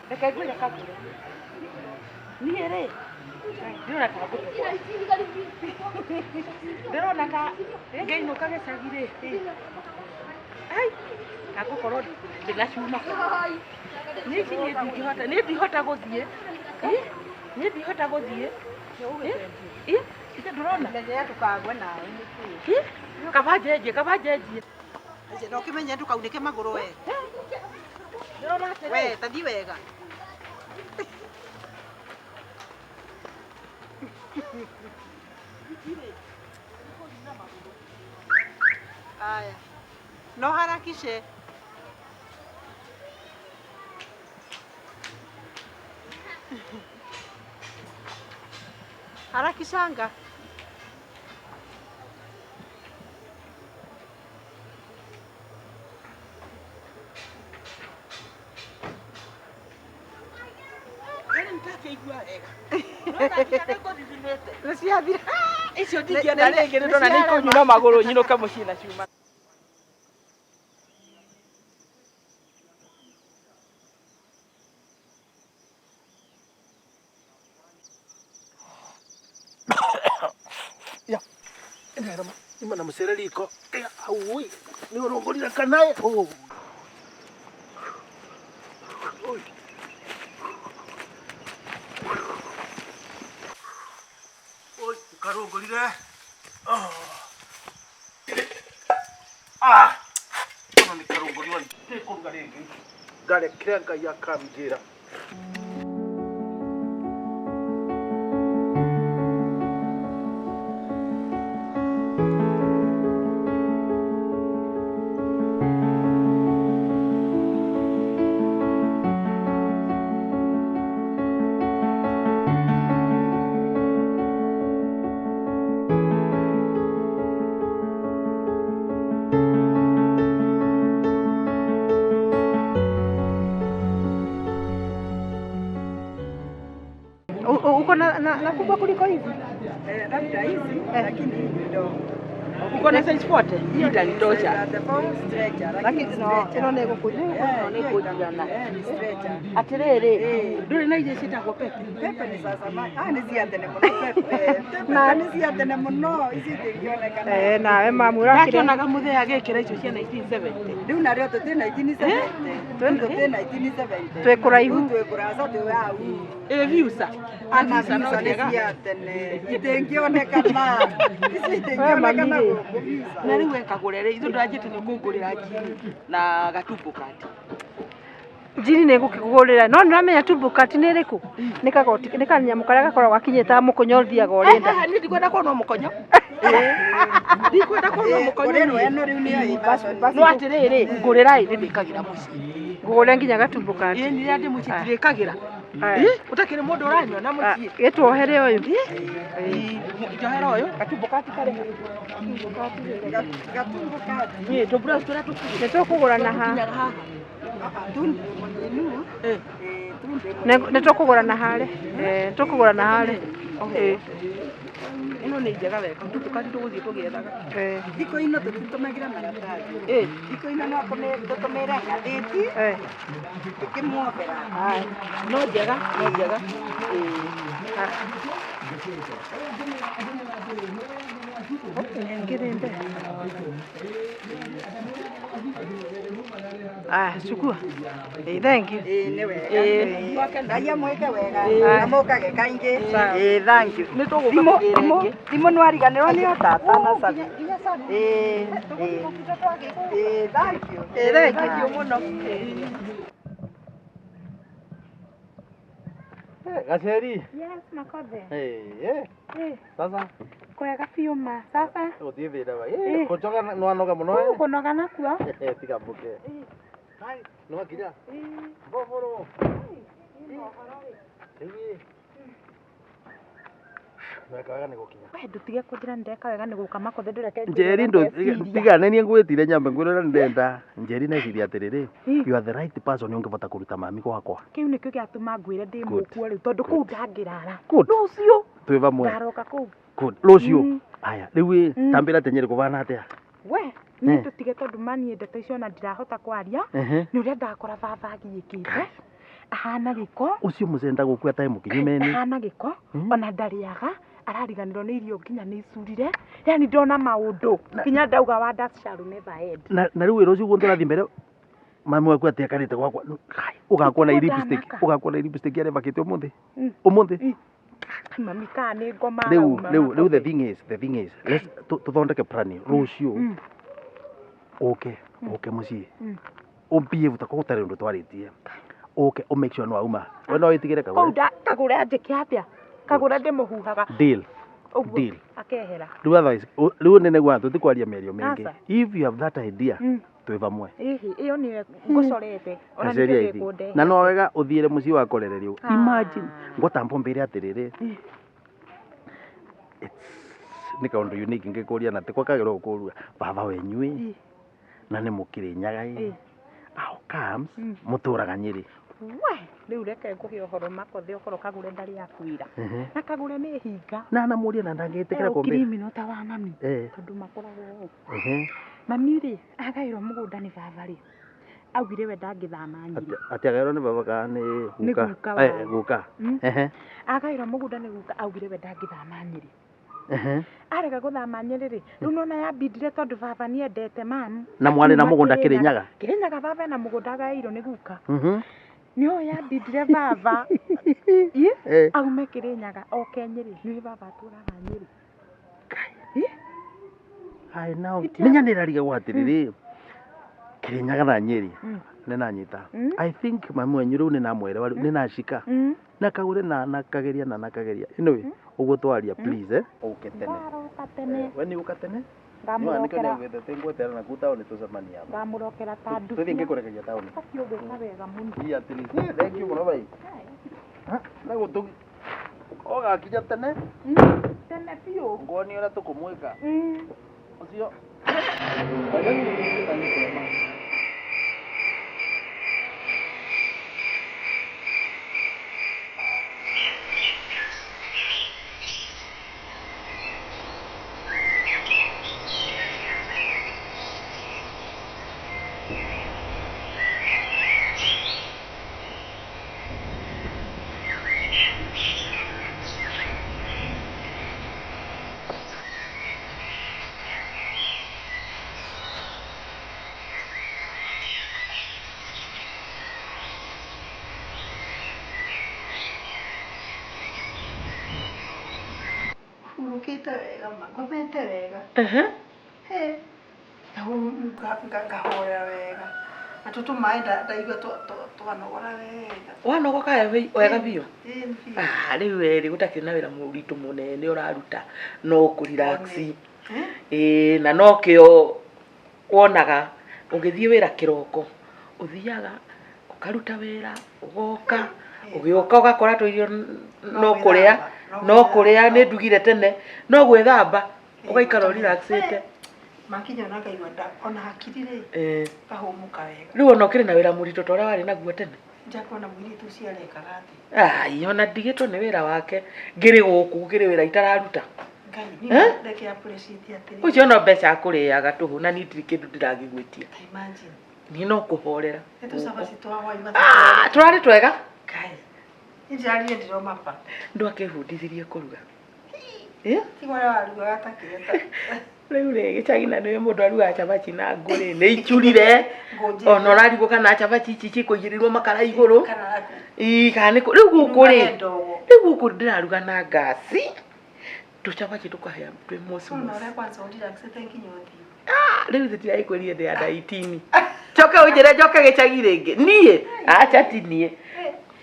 Speaker 4: Reke ngwĩre kagũre. Niĩ rĩ, ndĩrona ta ngũtũgwa. Ndĩrona ta ngĩinũka gĩcagi rĩ. Ai, ta ngũkorwo ndĩna cuma. Niĩ ici niĩ ndingĩhota, niĩ ndihota gũthiĩ. Niĩ ndihota gũthiĩ. Ithe ndũrona?
Speaker 3: Menyera ndũkagwe nawe nĩkĩ.
Speaker 4: Kaba njenjie, kaba njenjie.
Speaker 7: Na ũkĩmenye ndũkaunĩke magũrũ we.
Speaker 4: Ndĩrona atĩrĩ.
Speaker 7: We, ta thiĩ wega. Aya. No harakishe. Harakishanga.
Speaker 4: Nĩciathira. Icio ndingĩenda rĩngĩ nĩ ndona nĩ ikũnyuna magũrũ nyinũke mũciĩ na cuma.
Speaker 2: Ya. Ima na mũcere riko. Au nĩ ũrũngũrire kana ĩ? Oh. Oi, karũngũrire. Ah. Ono nĩ karũngũrirwo ndikũruga rĩngĩ. Ngarekere Ngai akanjĩra.
Speaker 7: Uko na kubwa kuliko hizi?
Speaker 4: Labda hizi lakini hii ni ndogo.
Speaker 1: Uko na size 40? Hiyo itanitosha.
Speaker 7: Lakini no, ĩno nĩ
Speaker 1: Nĩ kũnjigana. Atĩrĩrĩ, ndũrĩ na iria ciĩtagwo pepe?
Speaker 7: Pepe nĩ cia zamani. Ah, nĩ cia tene mũno pepe. Pepe nĩ cia tene mũno, ici itingĩonekana.
Speaker 3: Eh, nawe mamu ũrakĩrĩ.
Speaker 1: Ndakĩonaga mũthee agĩkĩra icio cia 1970.
Speaker 7: Rĩu narĩo tũtĩ 1970. Rĩu tũtĩ 1970.
Speaker 3: Twĩ kũraihu.
Speaker 7: Rĩu twĩ kũraca twĩ hau.
Speaker 1: Ĩ viusa.
Speaker 7: Ana
Speaker 1: Visa no
Speaker 7: visa nĩ
Speaker 1: njega.
Speaker 7: cia tene. Itingĩonekana. Ici itingĩonekana gũkũ visa.
Speaker 1: Na rĩu wekagũre rĩ, ithuĩ ndũranjĩte nĩ ũkũngũrĩra njini na gatumbo kati.
Speaker 3: Njini nĩ ngũkĩkũgũrĩra no nĩ ũramenya tumbukati nĩ ĩrĩkũ? Nĩ kagoti nĩ kanyamũ karĩa gakoragwo gakinyĩte mũkonyo ũthiaga ũrĩenda.
Speaker 1: Niĩ ndikwenda kuona mũkonyo. Ndikwenda kuona mũkonyo.
Speaker 7: Kũrĩrwo ĩno rĩu nĩyo ĩ fashion.
Speaker 1: No atĩrĩrĩ, ngũrĩra ĩ nĩndĩkagĩra mũciĩ.
Speaker 3: Ngũgũrĩra nginya gatumbukati.
Speaker 1: Ĩ nĩ ndĩ mũciĩ ndirĩkagĩra.
Speaker 3: Aya.
Speaker 1: Ũtakĩrĩ mũndũ ũranyona mũciĩ.
Speaker 3: Gĩtuohere ũyũ.
Speaker 1: Njohera ũyũ gatumbo kati karĩ ha?
Speaker 7: Gatumbo kati.
Speaker 1: Ĩ tũbura tũrĩa tũkuhĩ.
Speaker 3: Nĩ tũkũgũra na haha.
Speaker 1: Tũkinyaga haha.
Speaker 7: Tundu mũninu. Tundu.
Speaker 3: Nĩ tũkũgũra na harĩa. Eh, tũkũgũra na harĩa. Eh.
Speaker 1: Ĩno nĩ njega wega, gatumbo kati tũgũthiĩ tũgĩethaga.
Speaker 3: Eh.
Speaker 7: Thikũ ino tũtitũmagĩra maratathi.
Speaker 1: Ĩ.
Speaker 7: Thikũ ino no tũtũmĩre ngathĩti
Speaker 3: Eh.
Speaker 7: tũkĩmuombera.
Speaker 1: No njega, no njega.
Speaker 3: Ngirinde. Ah, chukua. Eh, thank you.
Speaker 7: Ĩĩ nĩ wega. Ngai amwĩke wega na mũkage kaingĩ. Ĩĩ thank you.
Speaker 1: Nĩ tũgũka
Speaker 7: Thimũ
Speaker 1: kũgĩra
Speaker 7: thimũ
Speaker 1: ĩngĩ.
Speaker 7: thimũ nĩ wariganĩrwo nĩyo tata na Sabi. Ĩĩ ĩĩ. Ĩĩ thank you.
Speaker 3: Ĩĩ,
Speaker 1: Thank you mũno.
Speaker 2: Gaceri.
Speaker 4: Yes, Makothe.
Speaker 2: Eh,
Speaker 4: Eh,
Speaker 2: sasa
Speaker 4: kwega biũ ma. Sasa
Speaker 2: gũthiĩ thĩna ba. Eh, kũnjoga nĩwanoga mũno eh.
Speaker 4: kũnoga nakuo.
Speaker 2: Eh, tiga mbũke. Hai, nĩwakinya? Mboboro. Rĩu Weka wega nĩ gũkinya.
Speaker 4: We ndũtige kũnjĩra nĩndeka wega nĩ gũka Makothe ndũreke
Speaker 2: Njeri tiga nĩ niĩ ngwĩtire nyambe ngwĩre ũrĩa ndĩrenda. Njeri neciria atĩrĩrĩ, you are the right person ũngĩbota kũruta mami gwakwa.
Speaker 4: Kĩu nĩkĩo gĩatũma ngwĩre ndĩ
Speaker 2: Good.
Speaker 4: mũkuo rĩu tondũ kũu ndangĩrara.
Speaker 2: Good.
Speaker 4: Rũciũ
Speaker 2: Twĩ vamwe.
Speaker 4: ndaroka kũu.
Speaker 2: Good. Rũciũ. Aya, rĩu ĩ, tambĩra atĩ Nyeri kũbana atĩa?
Speaker 4: We niĩ tũtige tondũ maniĩ ndeto icio ona ndirahota kwaria
Speaker 2: Ehe.
Speaker 4: nĩ ũrĩa ndakora baba agiĩkĩte ahana gĩko
Speaker 2: Ũcio mũcenda gũkua taĩ mũkinyu meni.
Speaker 4: ahana gĩko ona ndarĩaga arariganĩrwo nĩ irio nginya nĩ icurire yani ndona maũndũ nginya ndauga wonders shall never end.
Speaker 2: Na rĩu wĩra ũcio guo tũrathiĩ mbere mami waku atĩ akarĩte gwakwa ũgakwo na lipstick
Speaker 4: Ndanaka.
Speaker 2: ũgakwo na lipstick arĩa ũmũthĩ ũmũthĩ
Speaker 4: Mami kana nĩ ngoma
Speaker 2: rĩu
Speaker 4: arauma
Speaker 2: rĩu rĩu the
Speaker 4: Makothe.
Speaker 2: thing is the thing is let's tũthondeke plan rũciũ ũke ũke mũciĩ ũmbihave ta gũtarĩ ũndũ twarĩtie ũke ũ make sure nĩ wauma we no wĩtigĩre
Speaker 4: Kũu
Speaker 2: kagũre
Speaker 4: kagũre anjĩke atĩa kagũre ndĩmũhuhaga
Speaker 2: deal
Speaker 4: ũguo
Speaker 2: deal
Speaker 4: akehera.
Speaker 2: Rĩu otherwise rĩu nĩ nĩguo tũtikwaria mĩario mĩingĩ.
Speaker 4: Aca.
Speaker 2: If you have that idea twĩ vamwe.
Speaker 4: Ĩhĩ ĩyo nĩyo ngũcorete ona
Speaker 2: Gaceri
Speaker 4: nĩkĩo
Speaker 2: aithi.
Speaker 4: gĩkũndehe.
Speaker 2: Na no wega ũthiĩre mũciĩ wakorererio.
Speaker 4: Ah.
Speaker 2: Imagine ngũtamba mbĩre atĩrĩrĩ. It's nĩ kaũndũ unique ngĩkũria na tikwakagĩrwo gũkũrua baba wenyu ĩ na nĩ mũkĩrĩnyaga ĩ how comes mũtũraga Nyĩrĩ.
Speaker 4: We rĩu reke ngũhe ũhoro Makothe ũkorwo kagũre ndarĩ akwĩra na kagũre nĩ hinga
Speaker 2: Na namũria na ndangĩtĩkĩra kũmbĩra.
Speaker 4: Criminal ta wa mami
Speaker 2: Eh.
Speaker 4: tondũ makoragwo ũũ.
Speaker 2: Ehe.
Speaker 4: Mami rĩ agaĩrwo mũgũnda nĩ baba rĩ augire we ndangĩthama Nyĩrĩ.
Speaker 2: Atĩ agaĩrwo nĩ baba kana nĩ
Speaker 4: Nĩ
Speaker 2: guka?
Speaker 4: guka wao.
Speaker 2: Eh, guka. Ehe.
Speaker 4: Agaĩrwo mũgũnda nĩ guka augire we ndangĩthama Nyĩrĩ.
Speaker 2: Ehe.
Speaker 4: Arega gũthama Nyĩrĩ rĩ rĩu nona yambindire tondũ baba nĩendete mamu.
Speaker 2: Na mwarĩ na mũgũnda Kĩrĩnyaga?
Speaker 4: Kĩrĩnyaga baba ena mũgũnda agaĩirwo nĩ guka.
Speaker 2: Mhm.
Speaker 4: Nĩũĩ yambindire baba
Speaker 2: Eh.
Speaker 4: aume Kĩrĩnyaga oke Nyĩrĩ nĩũĩ baba atũraga Nyĩrĩ.
Speaker 2: Hai now. Menya nĩ rarigagwo atĩrĩrĩ. Kĩrĩnyaga na Nyĩrĩ. Nĩ nanyita. I think mami wanyu rĩu nĩ namwerewa rĩu nĩ nacika. Na kagũre na nakageria na nakageria. Anyway, ũguo twaria please eh. Ũke tene.
Speaker 4: Ndaroka tene.
Speaker 2: We nĩ ũka tene?
Speaker 4: Ngamũrokera.
Speaker 2: Nĩgwĩtete ngweterera na kuu taũni tũcemanie aba.
Speaker 4: Ngamũrokera ta
Speaker 2: Tũthiĩ
Speaker 4: ndukia.
Speaker 2: ngĩkũrekeria taũni.
Speaker 4: Ũbatiĩ ũgwĩka wega mũno.
Speaker 2: Ii at least. Eh, thank you mũno bai. Ha, na gũtũ ũgakinya tene?
Speaker 4: Tene biũ.
Speaker 2: Nguonie ũrĩa tũkũmwĩka. Ũcio.
Speaker 3: Hurũkĩte wega ma, ngomete wega.
Speaker 1: Ehe.
Speaker 3: He. Ngahorera wega. Na tũtũ maĩ ndaigua twanogora wega.
Speaker 1: Wanogoka wega biũ?
Speaker 3: Ĩĩ biũ.
Speaker 1: Ah, rĩu we rĩ gũtakĩrĩ na wĩra mũritũ mũnene ũraruta no kũ relax.
Speaker 3: Eh?
Speaker 1: Ĩĩ, na nokĩo wonaga ũgĩthiĩ wĩra kĩroko ũthiaga ũkaruta wĩra ũgoka ũgĩũka ũgakora tũirio no kũrĩa no kũrĩa nĩ ndugire tene no gwĩthamba ũgaikara ũrelaxĩte.
Speaker 3: Makinya ona ngaigua nda ona hakiri rĩ
Speaker 1: Ĩĩ.
Speaker 3: ngahũmũka wega.
Speaker 1: Rĩu ona ũkĩrĩ na wĩra mũritũ ta ũrĩa warĩ naguo tene?
Speaker 3: Njakuona mũirĩtu ũcio arekaga atĩa.
Speaker 1: Ai, ona ndigĩtwo nĩ wĩra wake ngĩrĩ gũkũ gũkĩrĩ wĩra itararuta.
Speaker 3: Ngai
Speaker 1: Eh?
Speaker 3: niĩ reke appreciate atĩrĩrĩ.
Speaker 1: Ũcio no mbeca akũrĩaga tũhũ na niĩ ndirĩ kĩndũ ndĩragĩgwĩtia.
Speaker 3: Ta imagine.
Speaker 1: Niĩ no kũhorera.
Speaker 3: Nĩ tũcabaci twa hwaĩ
Speaker 1: Ah, tũrarĩ twega.
Speaker 3: Ngai. Niĩ ndĩrarire ndĩroma pa.
Speaker 1: Ndwakĩbundithirie kũruga. Eh?
Speaker 3: Tiga ũrĩa warugaga ta kĩrĩa ta.
Speaker 1: Rĩu rĩ gĩcagi na nĩwe mũndũ arugaga cabaci na ngũ rĩ nĩ icurire.
Speaker 3: Ngũ
Speaker 1: Ona ũrarigwo kana cabaci ici cikũigĩrĩrwo makara igũrũ.
Speaker 3: Kana
Speaker 1: Ii, kana nĩ rĩu gũkũ rĩ
Speaker 3: Irugage ndogo.
Speaker 1: rĩu gũkũ ndĩraruga na ngasi tũcabaci tũkahĩa twĩ
Speaker 3: Ona
Speaker 1: moci.
Speaker 3: ũrĩa kwanza ũrelaxĩte nginya ũthiũ.
Speaker 1: Rĩu tũtiragĩkwĩrire ndĩ under 18 njoke ũnjĩre njoke gĩcagi rĩngĩ niĩ acha ti niĩ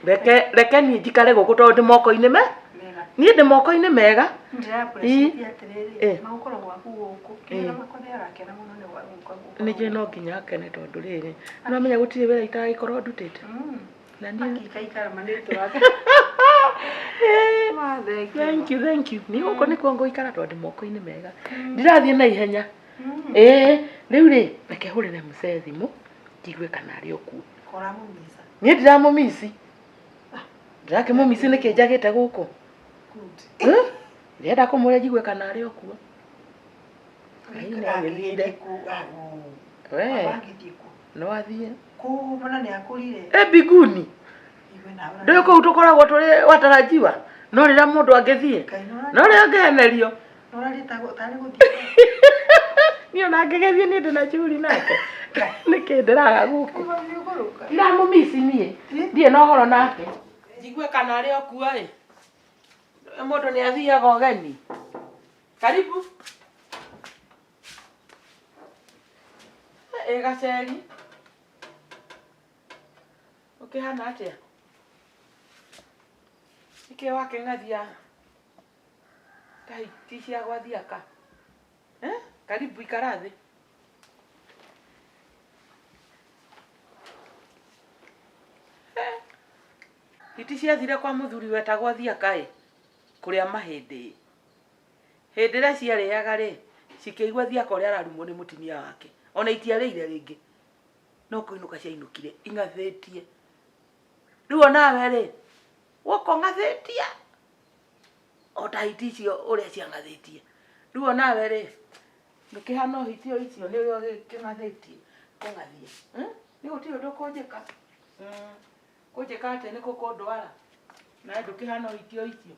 Speaker 1: reke reke niĩ njikare gũkũ tondũ ndĩ moko-inĩ me
Speaker 3: Mega.
Speaker 1: niĩ ndĩ moko-inĩ mega.
Speaker 3: Ndĩra appreciate atĩrĩrĩ
Speaker 1: Eh.
Speaker 3: magũkorwo gwaku gũkũ.
Speaker 1: Eh.
Speaker 3: Kĩrĩa makothe arakena mũno nĩ gwa gũka gũkũ.
Speaker 1: Nĩ njũĩ no nginya akene tondũ rĩrĩ nĩwamenya gũtirĩ wĩra itaragĩkorwo ndutĩte na niĩ
Speaker 3: Akikaikara ma nĩ tũraka.
Speaker 1: Thank you, thank you. Niĩ gũkũ nĩkuo ngũikara tondũ ndĩ moko-inĩ mega ndirathiĩ na ihenya. Ĩĩ, rĩu rĩ reke hũrĩre mũcee thimũ njigue kana arĩ o kuo.
Speaker 3: Kora mũmisa.
Speaker 1: Niĩ ndiramũmici ndirakĩmũmici nĩkĩ njagĩte gũkũ.
Speaker 3: Good.
Speaker 1: Eh? Ndĩrenda kũmũria njigue kana arĩ o kuo. Ngai nĩ agĩthire. We
Speaker 3: Agĩthiĩ kũ?
Speaker 1: no athiĩ
Speaker 3: Kũ mbona nĩ akũrire?
Speaker 1: ĩ mbinguni
Speaker 3: Igue nawe.
Speaker 1: ndũĩ kũu tũkoragwo tũrĩ watarajiwa no rĩrĩa mũndũ angĩthiĩ
Speaker 3: Ngai
Speaker 1: no rĩrĩa angĩhenerio
Speaker 3: nĩ tarĩ gũthiĩ.
Speaker 1: niĩ ona angĩgĩthiĩ niĩ ndĩ na shughuli nake nĩkĩ ndĩraga gũkũ
Speaker 3: Igua nĩ ũgũrũka.
Speaker 1: ndiramũmici niĩ ndirĩ na ũhoro nake njigue kana arĩ o kuo ĩ mũndũ nĩ athiaga ũgeni karibu ĩ gaceri ũkĩhana atĩa nĩkĩ wakĩng'athia ta hiti cia gwathiaka? Eh? Karibu ikara thĩ. Eh, hiti ciathire kwa mũthuri wetagwo Thiaka ĩ kũrĩa mahĩndĩ hĩndĩ ĩrĩa ciarĩaga rĩ cikĩigua Thiaka ũrĩa ararumwo nĩ mũtumia wake ona itiarĩire rĩngĩ no kũinũka ciainũkire ing'athĩtie rĩu onawe rĩ woka ũng'athĩtie o ta hiti icio ũrĩa ciang'athĩtie rĩu onawe rĩ ndũkĩhana o hiti o icio nĩ ũrĩa ũkĩng'athĩtie kũng'athia. Nĩ gũtirĩ ũndũ ũkũnjĩka. Kũnjĩka atĩa nĩ kũndwara nawe ndũkĩhana o hiti o icio.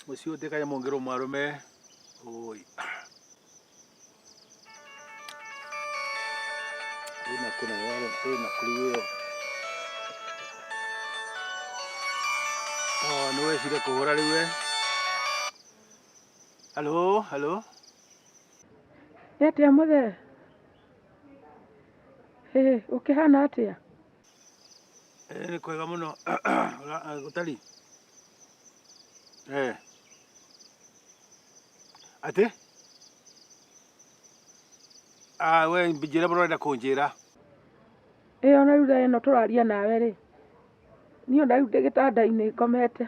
Speaker 6: Muciĩ ũyũ ũtĩkanye mũngĩrwo mwarume oi ĩna kũna ĩna kũrĩ wĩyo oh nĩ wecire kũhũra rĩu we. Halo halo.
Speaker 4: Nĩ atĩa mũthee? Hĩ, ũkĩhana atĩa?
Speaker 6: Ĩ nĩ kwega mũno gũtari eh atĩ ah we njĩra mũno ũrenda kũnjĩra.
Speaker 4: Ĩ ona rĩu thaa ĩno tũraria nawe rĩ niĩ ona rĩu ndĩ gĩtanda-inĩ ngomete.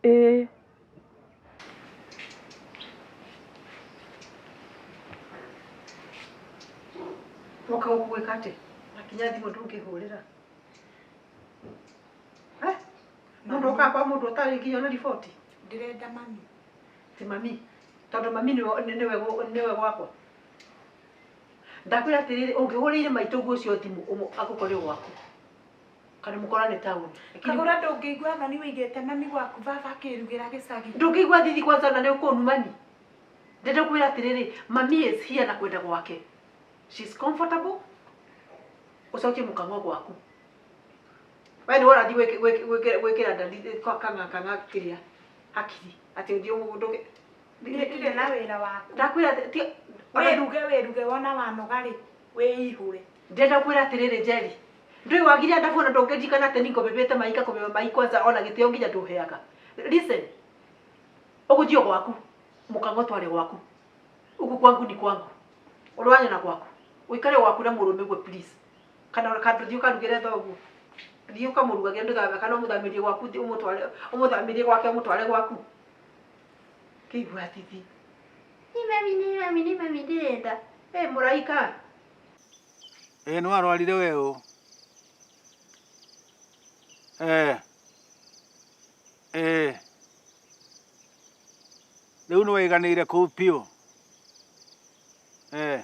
Speaker 4: Ĩĩ.
Speaker 3: Woka gũkũ gwĩka atĩa? Na kinya thimũ ndũngĩhũrĩra. Eh? Mũndũ okaga kwa mũndũ ũtarĩ nginya ona riboti?
Speaker 4: Ndĩrenda mami.
Speaker 3: Ti mami. Tondũ mami nĩwe gwakwa. Ndakwĩra atĩrĩrĩ, ũngĩhũrĩire maitũ guo ũcio thimũ agũkore gwaku kana mũkorane taũni.
Speaker 4: Kagũra ndũngĩigua thoni wĩigĩte mami gwaku baba akĩrugĩra gĩcagi.
Speaker 3: Ndũngĩigua thithi kwanza na nĩ ũkũnumani. Ndĩrenda kwĩra atĩrĩrĩ, mami is here na kwenda gwake. She's comfortable. Ũcokie mũkang'o gwaku. We nĩwe ũrathiĩ gwĩkĩra ndandi kang'a kang'a kĩrĩa hakiri atĩ ũthiĩ ũndũke.
Speaker 4: Niĩ ndirĩ na wĩra waku.
Speaker 3: Ndakwĩra
Speaker 4: Wĩruge wĩruge wona wanoga rĩ, wĩihũre.
Speaker 3: Ndĩrenda kwĩra atĩrĩrĩ Njeri, ndũĩ wagire ndabu ona ndũngĩririkana atĩ ningũbĩbĩte mai ngakũbĩba mai kwanza ona gĩtĩo nginya ndũheaga. Listen, ũgũthiĩ o gwaku, mũkang'o tware gwaku. Huku kwangu ni kwangu. Ũrĩ wanyona gwaku. Ũikare gwaku na mũrũme ũguo please. Kana ndũthiĩ ũkarugĩre thoguo. Thiĩ ũkamũrugagĩre ndũthambe kana ũmũthamĩrie gwaku ũmũtware ũmũthamĩrie gwake ũmũtware gwaku. Kĩigua thithi. Ni mami ni mami ni mami ndĩrenda. Ĩ mũraika.
Speaker 6: Ĩ nĩ warwarire we ũ? Eh. Eh. Rĩu nĩ waiganĩire kũu biũ? Eh.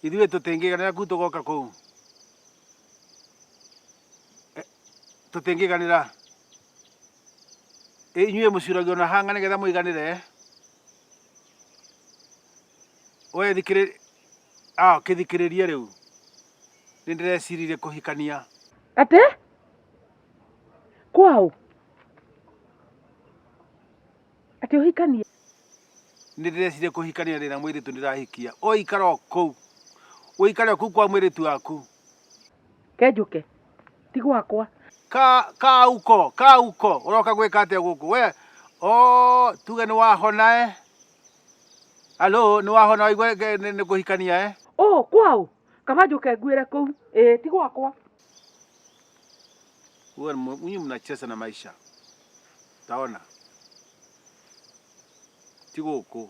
Speaker 6: Ithuĩ tũtingĩiganĩra kũu tũgoka kũu? Eh, tũtingĩiganĩra? Ĩ inyuĩ mũcuragio na hanga nĩgetha mũiganĩre? We thikĩrĩ ah kĩthikĩrĩrie rĩu. Nĩ ndĩreciririe kũhikania.
Speaker 1: Atĩ? Kwaũ? Atĩ ũhikanie?
Speaker 6: Nĩ ndĩreciria kũhikania ndĩna mũirĩtu ndĩrahikia. Ũikare o kũu. Ũikare o kũu kwa mũirĩtu waku.
Speaker 1: Kenjũke. Ti gwakwa.
Speaker 6: Ka kauko kauko ũroka gwĩka atĩa gũkũ we oh tuge nĩ wahona eh alo nĩ wahona waigua nĩ kũhikania eh
Speaker 1: Oh, kwaũ? Kaba njũke nguĩre kũu. Ĩĩ ti gwakwa.
Speaker 6: Wewe nyinyi mnacheza na maisha. Taona. Ti gũkũ.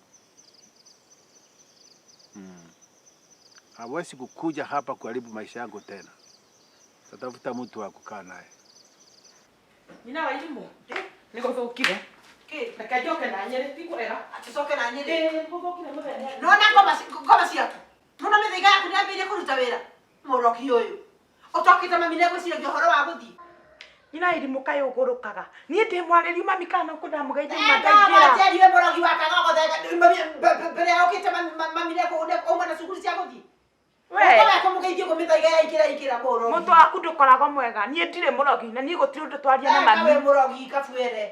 Speaker 6: Hawezi kukuja hapa kuharibu maisha yangu tena. Tatafuta mtu wa kukaa naye.
Speaker 1: Nyina wa irimũ nĩ gũthũkire. Reke njoke na Nyĩrĩ ti kwega.
Speaker 3: Atĩ na Nyĩrĩ.
Speaker 1: Ĩĩ nĩ gũthũkire mũthenya.
Speaker 3: Nona ngoma ngoma ciaku. Nona mĩthaiga yaku nĩ yambĩrĩirie kũruta wĩra. Mũroki ũyũ. Ũtokĩte mami nĩ egwĩciragia ũhoro wa gũthiĩ.
Speaker 4: Nyina irimũ kaĩ ũgũrũkaga. Niĩ ndĩ mwarĩrio mami kana no kũndamũgeithia
Speaker 3: Enda
Speaker 4: mandaingĩra.
Speaker 3: Njeri we mũrogi wa kagogo thenga mbere ya ũkĩte mami nĩ auma na cukuru cia gũthiĩ.
Speaker 4: We.
Speaker 3: Ũkoga kũmũgeithia ũguo mĩthaiga yaingĩra ingĩra mũrogi.
Speaker 4: Mũtwe waku ndũkoragwo mwega. Niĩ ndirĩ mũrogi na niĩ gũtirĩ ũndũ twaria na
Speaker 3: Eka we
Speaker 4: mami.
Speaker 3: mũrogi kabuere.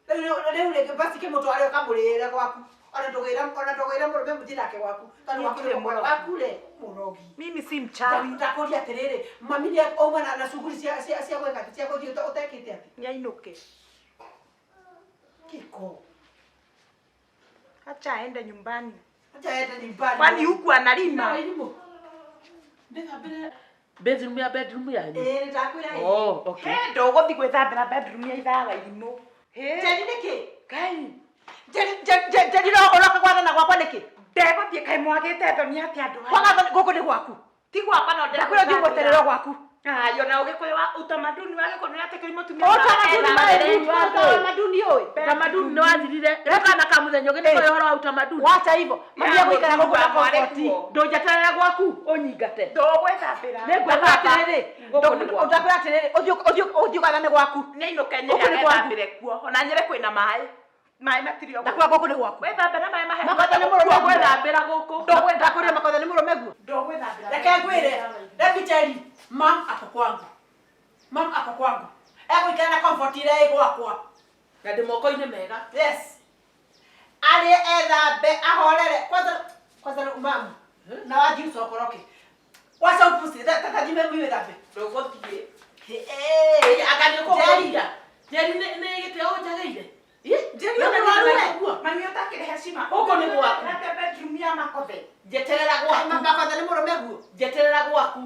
Speaker 3: Rĩu rĩu rĩngĩ basi kĩmũtware ũkamũrĩre gwaku. Ona ndũgĩre ona ndũgĩre mũrũme mũthiĩ nake gwaku. Tondũ
Speaker 4: Niĩ
Speaker 3: gwaku
Speaker 4: ndirĩ
Speaker 3: nĩ
Speaker 4: mũrogi.
Speaker 3: gwaku rĩ mũrogi.
Speaker 4: Mimi si mchawi.
Speaker 3: Ndakũria atĩrĩrĩ, mami nĩ auma na cukuru cia cia cia gwĩka atĩ cia gũthiĩ ũtekĩte atĩ.
Speaker 4: Nĩainũke.
Speaker 3: Kĩko.
Speaker 4: Acha aende nyumbani.
Speaker 3: Acha aende nyumbani.
Speaker 4: Kwani huku analima?
Speaker 1: Nyina wa irimũ. Ndĩthambĩre bathroom ya bedroom yanyu.
Speaker 3: Ĩĩ nĩndakwĩra ĩĩ.
Speaker 1: Oh, okay.
Speaker 4: He ndũgũthiĩ gwĩthambĩra bedroom ya ithaa wa irimũ.
Speaker 3: Njeri nĩkĩ?
Speaker 1: Ngai.
Speaker 3: Njeri Njeri Njeri no ũroka gwathana gwakwa nĩkĩ?
Speaker 4: Ndegũthiĩ kaĩ mwagĩte thoni atĩa andũ aya?
Speaker 3: Kwaga thoni gũkũ nĩ gwaku.
Speaker 4: Ti gwakwa no
Speaker 3: Ndakwĩra ũthiĩ ũmweterere gwaku.
Speaker 4: Ayo na ũgĩkũyũ wa utamaduni wa gĩkũyũ nĩ atĩ kĩrĩ mũtumia
Speaker 3: Utamaduni utamaduni ũĩ.
Speaker 1: Utamaduni nĩ wathirire. Rĩu kana ka mũthenya ũngĩ nĩ koĩ ũhoro wa utamaduni.
Speaker 3: Wacha hivyo. Mami egũikara gũkũ na comfort.
Speaker 1: Ndũnjeterere gwaku ũnyingate.
Speaker 4: Ndũgwĩthambĩra.
Speaker 1: Nĩngwĩthamba.
Speaker 3: Atĩrĩrĩ,
Speaker 1: Gũkũ nĩ gwaku.
Speaker 3: ndakwĩra atĩrĩrĩ, ũthiĩ ũthiĩ ũthiĩ ũgathane gwaku.
Speaker 4: Nĩainũke
Speaker 3: Gũkũ
Speaker 4: Nyĩrĩ
Speaker 3: nĩ gwaku.
Speaker 4: agethambĩre kuo. Ona Nyĩrĩ kwĩna maĩ. Maĩ matirĩ o
Speaker 3: Ndakwĩra gũkũ nĩ gwaku.
Speaker 4: Wĩthambe na maĩ mahehu.
Speaker 3: Makotha nĩ mũrũme guo.
Speaker 1: Ndũgwĩthambĩra gũkũ.
Speaker 3: Ndakwĩra makotha nĩ mũrũme guo.
Speaker 4: Ndũgwĩthambĩra.
Speaker 3: Reke ngwĩre, let me tell you, mam ako kwangu. Mam ako kwangu. Egũikara na comfort ĩrĩa ĩ gwakwa.
Speaker 1: Na ndĩ moko-inĩ mega.
Speaker 3: Yes. Arĩe ethambe ahorere. Kwanza kwanza mam. Na waji ucokoroke. Wacha upusi, tata jime mimi wethambe.
Speaker 1: Ndũgũthiĩ.
Speaker 3: Eh,
Speaker 1: Anga nĩ ũkũngũria. Njeri nĩ nĩ gĩtĩo ũnjagĩire.
Speaker 3: Njeri
Speaker 1: Nĩ
Speaker 3: nĩ mũrwaru we.
Speaker 4: Mami ũtakĩrĩ heshima.
Speaker 1: Gũkũ nĩ gwaku.
Speaker 4: Ate bedroom ya makothe.
Speaker 1: Njeterera gwaku.
Speaker 3: Makotha nĩ mũrũme guo.
Speaker 1: Njeterera gwaku.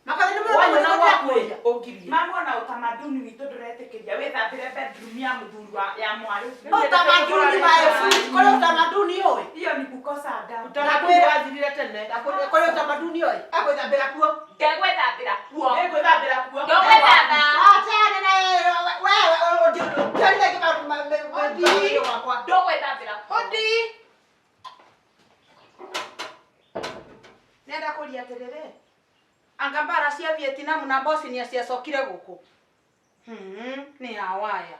Speaker 3: Makotha nĩ mũrũme guo.
Speaker 1: Wanyona gwaku ĩ, ũngirie.
Speaker 4: Mamu ona utamaduni witũ ndũretĩkĩria wĩthambĩre bedroom ya mũthuri wa ya mwarĩ.
Speaker 3: Utamaduni my foot. Kũrĩ utamaduni ũĩ.
Speaker 4: Hiyo ni kukosa adabu.
Speaker 1: Utamaduni wathirire tene.
Speaker 3: Kũrĩ utamaduni ũĩ. Egwĩthambĩra kuo.
Speaker 4: Ndegwĩthambĩra kuo.
Speaker 1: Nĩngwĩthambĩra kuo.
Speaker 4: Ndũgwĩthamba.
Speaker 3: Achana na wewe ũnjarire maũndũ gwakwa.
Speaker 4: Ndũgwĩthambĩra kuo.
Speaker 3: Odi.
Speaker 4: Kũria atĩrĩrĩ, anga mbara cia Vietnam na Bosnia ciacokire gũkũ. Nĩ hawaya.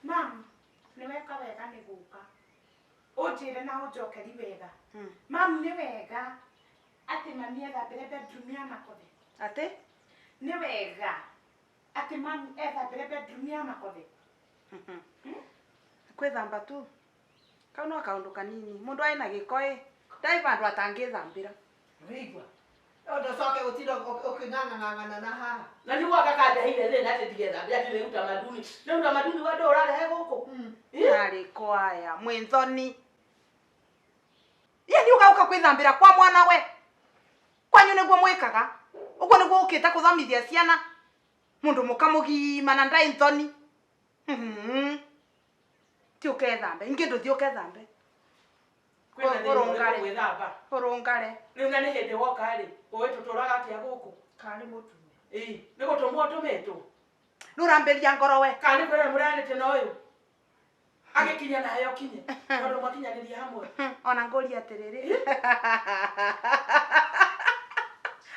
Speaker 8: Mam, nĩ weka wega nĩ gũka. Ũnjĩre na ũnjokeri wega. Mam, nĩ wega atĩ mami ethambĩre bedroom ya Makothe.
Speaker 4: Atĩ?
Speaker 8: Nĩ wega atĩ mami ethambĩre bedroom ya Makothe.
Speaker 4: Kwĩthamba tu. Kau no kaũndũ kanini. Mũndũ arĩ na gĩko ĩ, ndarĩ vandũ atangĩthambĩra.
Speaker 1: Wĩigua.
Speaker 7: Ndocoke gũtinda ũkĩng'ang'ang'ana na haha.
Speaker 1: Na nĩguo akakandeheire thĩna atĩ ndigethambĩre atĩ nĩ utamaduni. Nĩ utamaduni wa andũ ũrarehe gũkũ.
Speaker 4: Arĩ kwaya, mwĩthoni. Ye nĩ ũgauka kwĩthambĩra kwa mwana we. Kwanyu nĩguo mwĩkaga. Ũguo nĩguo ũkĩte kũthomithia ciana. Mũndũ mũka mũgima na ndarĩ nthoni. Ti ũkethambe, ingĩ ndũthiĩ ũkethambe.
Speaker 1: Kwĩna thĩna ũrĩkũ gwĩthamba?
Speaker 4: Ũrũngare.
Speaker 1: Rĩu na nĩ hĩndĩ woka rĩ, ũĩ tũtũraga atĩa gũkũ?
Speaker 3: Karĩ mũtume.
Speaker 1: Ĩĩ, nĩ gũtũmwo ũtũmĩtwo.
Speaker 4: Rĩu ũrambĩria ngoro we.
Speaker 1: Kana nĩ kwĩrana mũreanĩte na ũyũ? Agĩkinya nawe ũkinye. Tondũ mwakinyanĩria hamwe.
Speaker 4: Ona ngũria atĩrĩrĩ.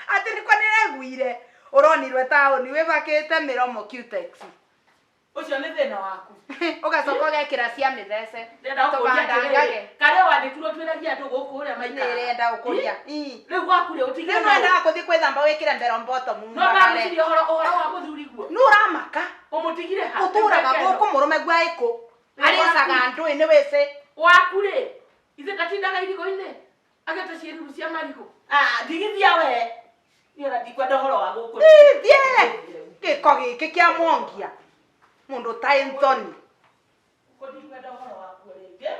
Speaker 4: Atĩ nĩkwa nĩreguire. Ũronirwe taũni wĩbakĩte mĩromo Cutex.
Speaker 1: Ũcio nĩ thĩna waku.
Speaker 4: Ũgacoka ũgekĩra cia mĩthece.
Speaker 1: Ndĩrenda gũkũria atĩrĩrĩ, karĩa wandĩkirwo twĩragia andũ gũkũ ũrĩa maikaraga.
Speaker 4: Nĩrenda gũkũria.
Speaker 1: Rĩu gwaku rĩ, ũtigire
Speaker 4: Rĩu nĩwendaga kũthiĩ kwĩthamba wĩkĩre mbero bottom.
Speaker 1: No ndagwĩciria ũhoro wa mũthuri guo.
Speaker 4: Nĩ ũramaka.
Speaker 1: Ũmũtigire ha?
Speaker 4: Ũtũraga gũkũ mũrũme guo ĩkũ. Arĩcaga ndũĩ nĩ wĩcĩ.
Speaker 1: Waku rĩ, ithe ndatindaga irigo-inĩ. Agĩte ciĩruru cia marigũ. Ah, ndigithia we. Niĩ ona ndikwenda ũhoro wa gũkũ.
Speaker 4: Thiĩ. Gĩko gĩkĩ kĩa mwongia. Mũndũ ũtarĩ nthoni.
Speaker 1: Ndikwenda ũhoro waku rĩngĩ.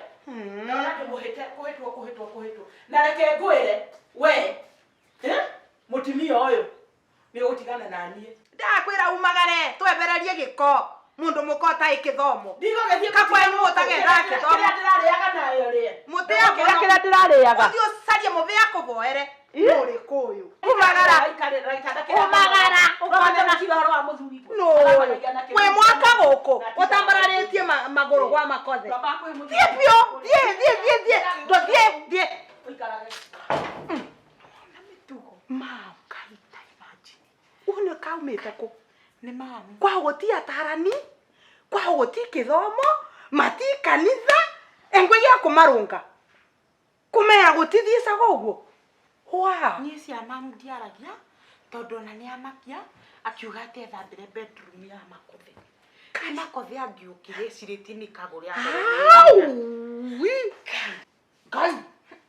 Speaker 1: Ndona ndĩmũhĩte kũhĩtwo kũhĩtwo kũhĩtwo. Na reke ngwĩre we, mũtumia ũyũ nĩ ũgũtigana na niĩ.
Speaker 4: Ndakwĩra umagare twebererie gĩko. Mũndũ mũka ũtarĩ kĩthomo.
Speaker 1: Ndigũgĩthiĩ
Speaker 4: Kakwanyu ũtagethaga kĩthomo.
Speaker 1: Kĩrĩa ndĩrarĩaga nayo rĩe.
Speaker 4: Mũtĩ
Speaker 1: Kĩrĩa ndĩrarĩaga.
Speaker 4: Ũthiĩ ũcarie mũthĩ akũvoere. Nũrĩkũ ũyũ? Umagara. Umagara.
Speaker 1: Ũhoro wa mũthuri.
Speaker 4: No. Wĩ mwaka gũkũ ũtambararĩtie magũrũ gwa Makothe. Thiĩ biũ, thiĩ thiĩ thiĩ thiĩ. Ndũthiĩ thiĩ. Mam, kaita imagine. Ũyũ kaumĩte kũ?
Speaker 8: Nĩ mam.
Speaker 4: Kwao gũti atarani, kwao gũti kĩthomo, mati kanitha, engwe ya kũmarũnga. Kũmera gũtithiĩcaga ũguo. Wow.
Speaker 8: Niĩ cia mam ndiaragia tondũ ona nĩ amakia akiuga atĩ ethambĩre bedroom ya Makothe. Kaĩ Makothe angĩũkire ecirĩtie nĩ kagũre
Speaker 4: Aui. Ngai.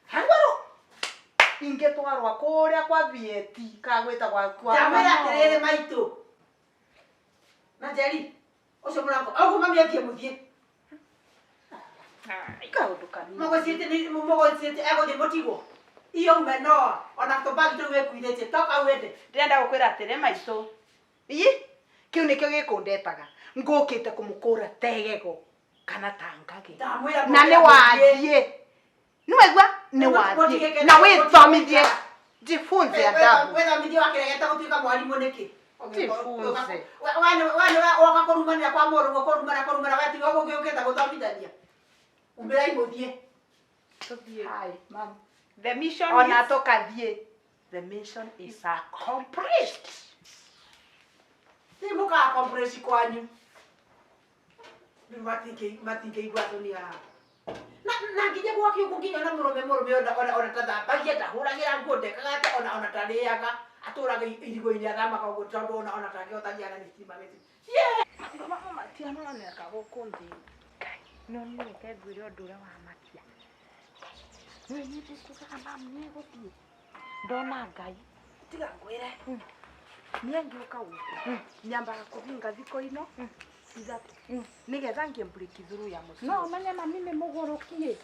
Speaker 4: Hangoro. Ingĩtwarwa kũrĩa kwa Vieti kagwĩta gwa kwa.
Speaker 7: Ndamwĩra atĩrĩrĩ maitũ. Na Njeri, ũcio mũrango, ũguo mami athiĩ mũthiĩ.
Speaker 4: Kaũndũ kanini.
Speaker 7: Mũgũciĩte mũgũciĩte egũthiĩ mũtigwo. Iyo ume no, ona tũbagi tũu wĩkuithĩtie, toka wende.
Speaker 4: Ndĩrenda gũkwĩra atĩrĩ maitũ. Ii, kĩu nĩkĩo gĩkũndetaga. Ngũkĩte kũmũkũra tegego kana tangage.
Speaker 7: Ndamwĩra
Speaker 4: Na nĩ wathiĩ. Nĩ waigua? Nĩ wathiĩ. Na wĩthomithie. Jifunze adabu.
Speaker 7: Wĩthomithie wakĩregete gũtuĩka mwarimũ nĩkĩ?
Speaker 4: Jifunze.
Speaker 7: We nĩwe woka kũrumanĩra kwa mũrũguo kũrumana kũrumana we tiwe gũgĩũkĩte gũthomithania. Umĩrai mũthiĩ.
Speaker 4: Tũthiĩ.
Speaker 8: Hi, mam. The mission
Speaker 4: Ona
Speaker 8: is
Speaker 4: tũkathiĩ. The mission is accomplished.
Speaker 7: Nĩ mũka-accomplish kwanyu. Rĩu matingĩigua thoni haha. Na nginya gwake ũguo nginya ona mũrũme mũrũme ona ona tathambagia ndahũragĩra nguo ndekaga atĩa ona ona tarĩaga atũraga irigo-inĩ athamaga ũguo tondũ ona ona tangĩhota nginya na mĩtima mĩtima.
Speaker 4: Maũndũ mamwe matianoneka gũkũ thĩ.
Speaker 8: No niĩ reke ngwĩre ũndũ ũrĩa wamakia. Nĩũĩ niĩ ndĩkugaga mam nĩ egũthiĩ. Ndona Ngai.
Speaker 4: Tiga ngwĩre. Niĩ ngĩũka gũkũ nyambaga kũhinga thikũ ino ithatũ nĩgetha ngĩe break through ya mũciĩ.
Speaker 8: No ũmenye mami nĩ mũgũrũki.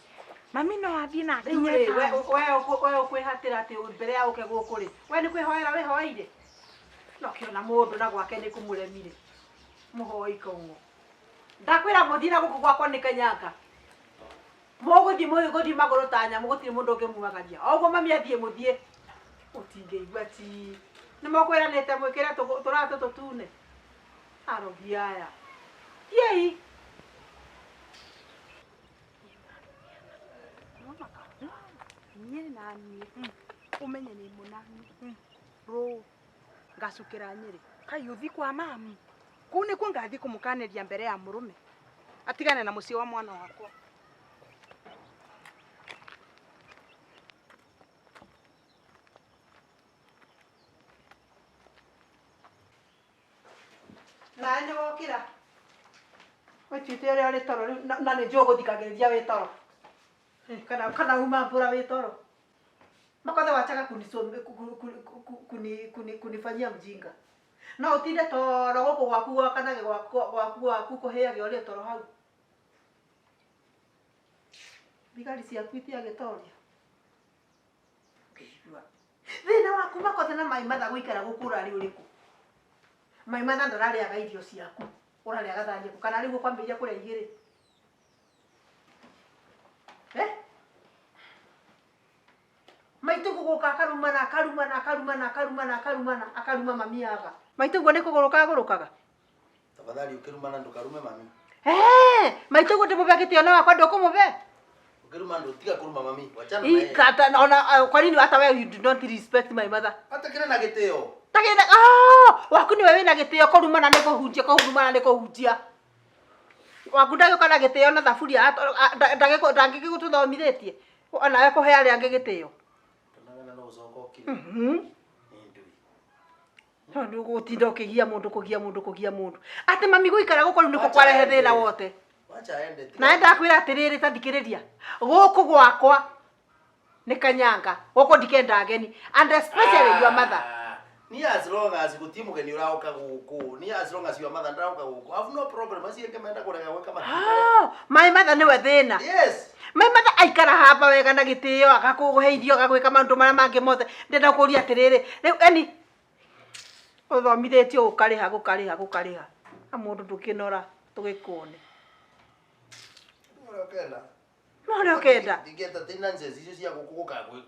Speaker 8: Mami no athiĩ na
Speaker 7: Rĩu
Speaker 8: akinye
Speaker 7: rĩ,
Speaker 8: taũni.
Speaker 7: we ũkwĩhatĩra atĩ mbere ya ũke gũkũ rĩ, we nĩ kwĩhoera wĩhoeire? No kĩona mũndũ na gwake nĩ kũmũremire. Mũhoi kong'o. Ndakwĩra mũthiĩ na gũkũ gwakwa nĩ Kanyanga. Mũgũthiĩ mũgũthiĩ magũrũ ta nyamũ gũtirĩ mũndũ ũngĩmumagaria. O ũguo mami athiĩ mũthiĩ. Ũtingĩigua ti. Nĩ mũkwĩranĩte mwĩkĩre tũratũ tũtune. Arogi aya. Thiĩi.
Speaker 4: naniĩ ũmenye nĩ mũnanu rũ ngacukĩra Nyĩrĩ. Kai ũthi kwa mamu kũu nĩkuo ngathiĩ kũmũkanĩria mbere ya mũrũme atigane na mũciĩ wa mwana wakwa.
Speaker 7: Nawe nĩ wokĩra wĩtuĩte ũrĩa ũrĩ toro rĩu na nĩ njũĩ gũthikagĩrĩria wĩ toro. Kana kana uma mbura wĩ toro. Makothe wachaga kunifanyia mjinga. No ũtinde toro gũkũ gwaku gwakanage gwaku gwaku gwaku kũhĩage ũrĩ toro hau. Thigari ciaku itiagĩtoria. Ngĩigua. Thĩna waku Makothe na Mai Matha gũikara gũkũ ũrarĩ ũrĩkũ? Mai Matha ndararĩaga irio ciaku, ũrarĩaga thani yaku kana rĩu ũkwambĩrĩria kũrĩa igĩrĩ? Eh? Maitũ gũka akarumana akarumana akarumana akarumana akarumana akaruma mami aga. Maitũ guo nĩ kũgũrũka agũrũkaga?
Speaker 2: Tafadhali ukirumana ndukarume mami.
Speaker 7: Eh, maitũ guo ndĩmũbe gĩtĩo na wakwa ndũkũmũbe?
Speaker 2: Ukiruma ndu tiga kuruma mami. Wachana na yeye.
Speaker 7: Ikata ona kwa nini hata wewe you do not respect my mother?
Speaker 2: Hata kile na gĩtĩo.
Speaker 7: Tagĩra ah, waku niwe wĩna gĩtĩo kũrumana nĩ kũhunjia kũrumana nĩ kũhunjia. Waku ndagĩũka na gĩtĩo na thaburia ndangĩgĩgũtũthomithĩtie onawe kũhe arĩa angĩ gĩtĩo.
Speaker 2: Tunagana no ucoka ũkire. Nĩ ndui.
Speaker 7: Tondũ gũtinda ũkĩgia mũndũ kũgia mũndũ kũgia mũndũ atĩ mami gũikara gũkũ rĩu nĩkuo kwarehe thĩna wothe.
Speaker 2: Wacha aende. Tiga.
Speaker 7: Nawe ndakwĩra atĩrĩrĩ ta thikĩrĩria gũkũ gwakwa nĩ kanyanga gũkũ ndikenda ageni and especially your mother.
Speaker 2: Ni as long as gutie mugeni urauka guku ni as long as your mother ndarauka guku I have no problem acio angĩ menda kũrega gwĩka matikare.
Speaker 7: Oh, my mother nĩwe thĩna.
Speaker 2: Yes.
Speaker 7: My mother aikara haba wega na gĩtĩo agakũhe irio agagwĩka maũndũ marĩa mangĩ mothe. Ndĩrenda gũkũria atĩrĩrĩ rĩu eni ũthomithĩtio gũkarĩha gũkarĩha gũkarĩha na mũndũ ndũkĩnora tũgĩkuone.
Speaker 2: Ũrĩa ũkenda.
Speaker 7: No ũrĩa ũkenda.
Speaker 2: Ndingĩenda ti nonsense icio cia gũkũ gũka gwĩ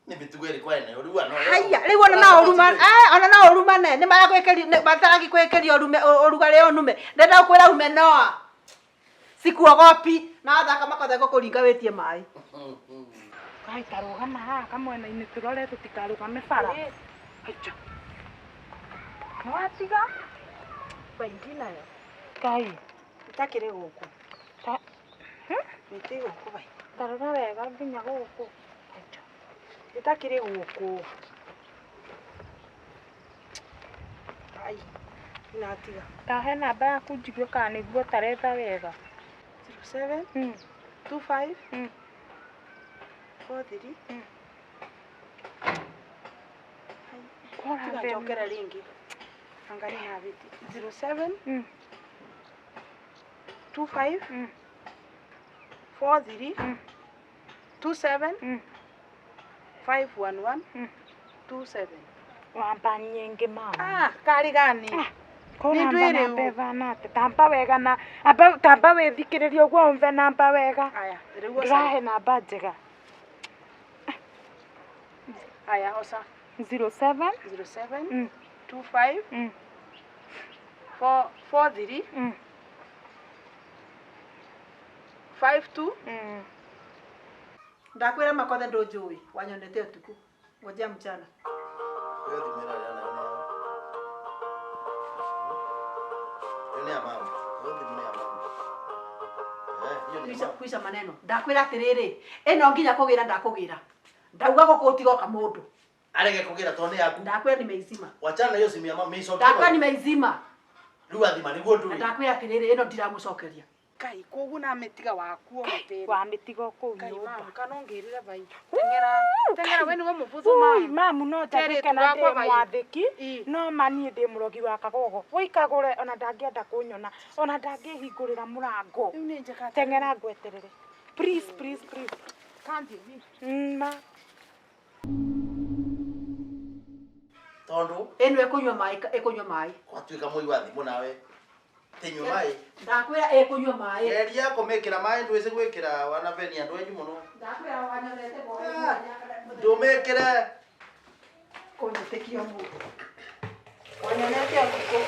Speaker 2: nĩ mĩtugo ĩrĩkũ ene rĩu ano.
Speaker 7: Haiya rĩu ona no ũrumane ona no ũrumane nĩ maragwĩkĩria mataragĩkwĩkĩria ũrume ũrugarĩ ũnume ndĩrenda gũkwĩra ume noa sikuogopi na wathaka makothe ngũkũringa wĩtie maĩ.
Speaker 4: Kai tarũgama haha kamwena-inĩ tũrore tũtikarũgame bara. Acha. Nĩwatiga?
Speaker 3: Baindi nayo.
Speaker 4: Kai.
Speaker 3: Itakĩrĩ gũkũ.
Speaker 4: Ta
Speaker 3: Mĩtĩ gũkũ bai.
Speaker 4: tarora wega nginya gũkũ. Acha.
Speaker 3: Itakĩrĩ gũkũ. Ai. Inatiga.
Speaker 4: Tahe namba yaku njigue kana nĩguo taretha wega.
Speaker 3: 07 25 43.
Speaker 4: Kora
Speaker 3: Tiga njokere rĩngĩ. Anga nĩ habĩti. 07 25 43 27 511 27.
Speaker 4: Wamba nyingĩ mama.
Speaker 3: Ah, karĩ gani?
Speaker 4: Kora
Speaker 3: Nĩ
Speaker 4: amba
Speaker 3: ndwĩrĩ
Speaker 4: namba
Speaker 3: ũ.
Speaker 4: ĩvana atĩ tamba wega na amba tamba wĩthikĩrĩrie ũguo ũmve namba wega.
Speaker 3: Aya, rĩu oca.
Speaker 4: Ndũrahe namba njega.
Speaker 3: Aya, oca.
Speaker 4: 07
Speaker 3: 07 25 4 43 52.
Speaker 7: Ndakwĩra Makothe ndũnjũĩ wanyonete ũtukũ ngojea mchana.
Speaker 2: Ĩyo thimũ ĩrarĩra nayo nĩ ya. Ĩyo nĩ ya mama. Ĩyo thimũ nĩ ya mama. Eh, hiyo ni ya
Speaker 7: Kwisha
Speaker 2: mama.
Speaker 7: kwisha maneno. Ndakwĩra atĩrĩrĩ ĩno nginya kũgĩra ndakũgĩra. Ndauga gũkũ gũtigoka mũndũ.
Speaker 2: Arege kũgĩra tondũ nĩ yaku.
Speaker 7: Ndakwĩra nimeizima.
Speaker 2: Wachana na hiyo simu ya mama meicokia.
Speaker 7: Ndakwĩra nimeizima.
Speaker 2: Rĩu athima nĩguo
Speaker 7: Na
Speaker 2: ndũĩ.
Speaker 7: ndakwĩra atĩrĩrĩ ĩno ndiramũcokeria.
Speaker 3: Kai, koguo namĩtiga waku o mũtĩrĩ.
Speaker 4: Wamĩtiga kũu
Speaker 3: Kai,
Speaker 4: nyũmba.
Speaker 3: mamu, kana ũngĩrire bai. Teng'era, teng'era we nĩwe mũbuthu
Speaker 4: Ui,
Speaker 3: mamu.
Speaker 4: mamu no njathĩke
Speaker 3: Kerĩtu
Speaker 4: na
Speaker 3: gakwa
Speaker 4: ndĩ
Speaker 3: bai.
Speaker 4: mwathĩki
Speaker 3: Ĩ.
Speaker 4: no ma niĩ ndĩ mũrogi wa kagogo wĩikagũre ona ndangĩenda kũnyona ona ndangĩhingũrĩra mũrango.
Speaker 3: Rĩu nĩ njĩka atĩa?
Speaker 4: Teng'era ngweterere. Please, please, please.
Speaker 3: Can't you?
Speaker 4: Ma.
Speaker 2: Tondũ
Speaker 7: Ĩno ĩkũnyua maĩ ĩkũnyua maĩ.
Speaker 2: gwatuĩka mũi wa thimũ nawe. Tinyua maĩ.
Speaker 7: Ndakwĩra ĩkũnyua maĩ.
Speaker 2: Geria kũmĩkĩra maĩ ndwĩci gwĩkĩra wanavenia andũ enyu mũno.
Speaker 7: Ndakwĩra wanyonete
Speaker 2: Ah, Ndũmĩkĩre.
Speaker 7: kũnjĩtĩkia mũndũ. Wanyonete ũtukũ.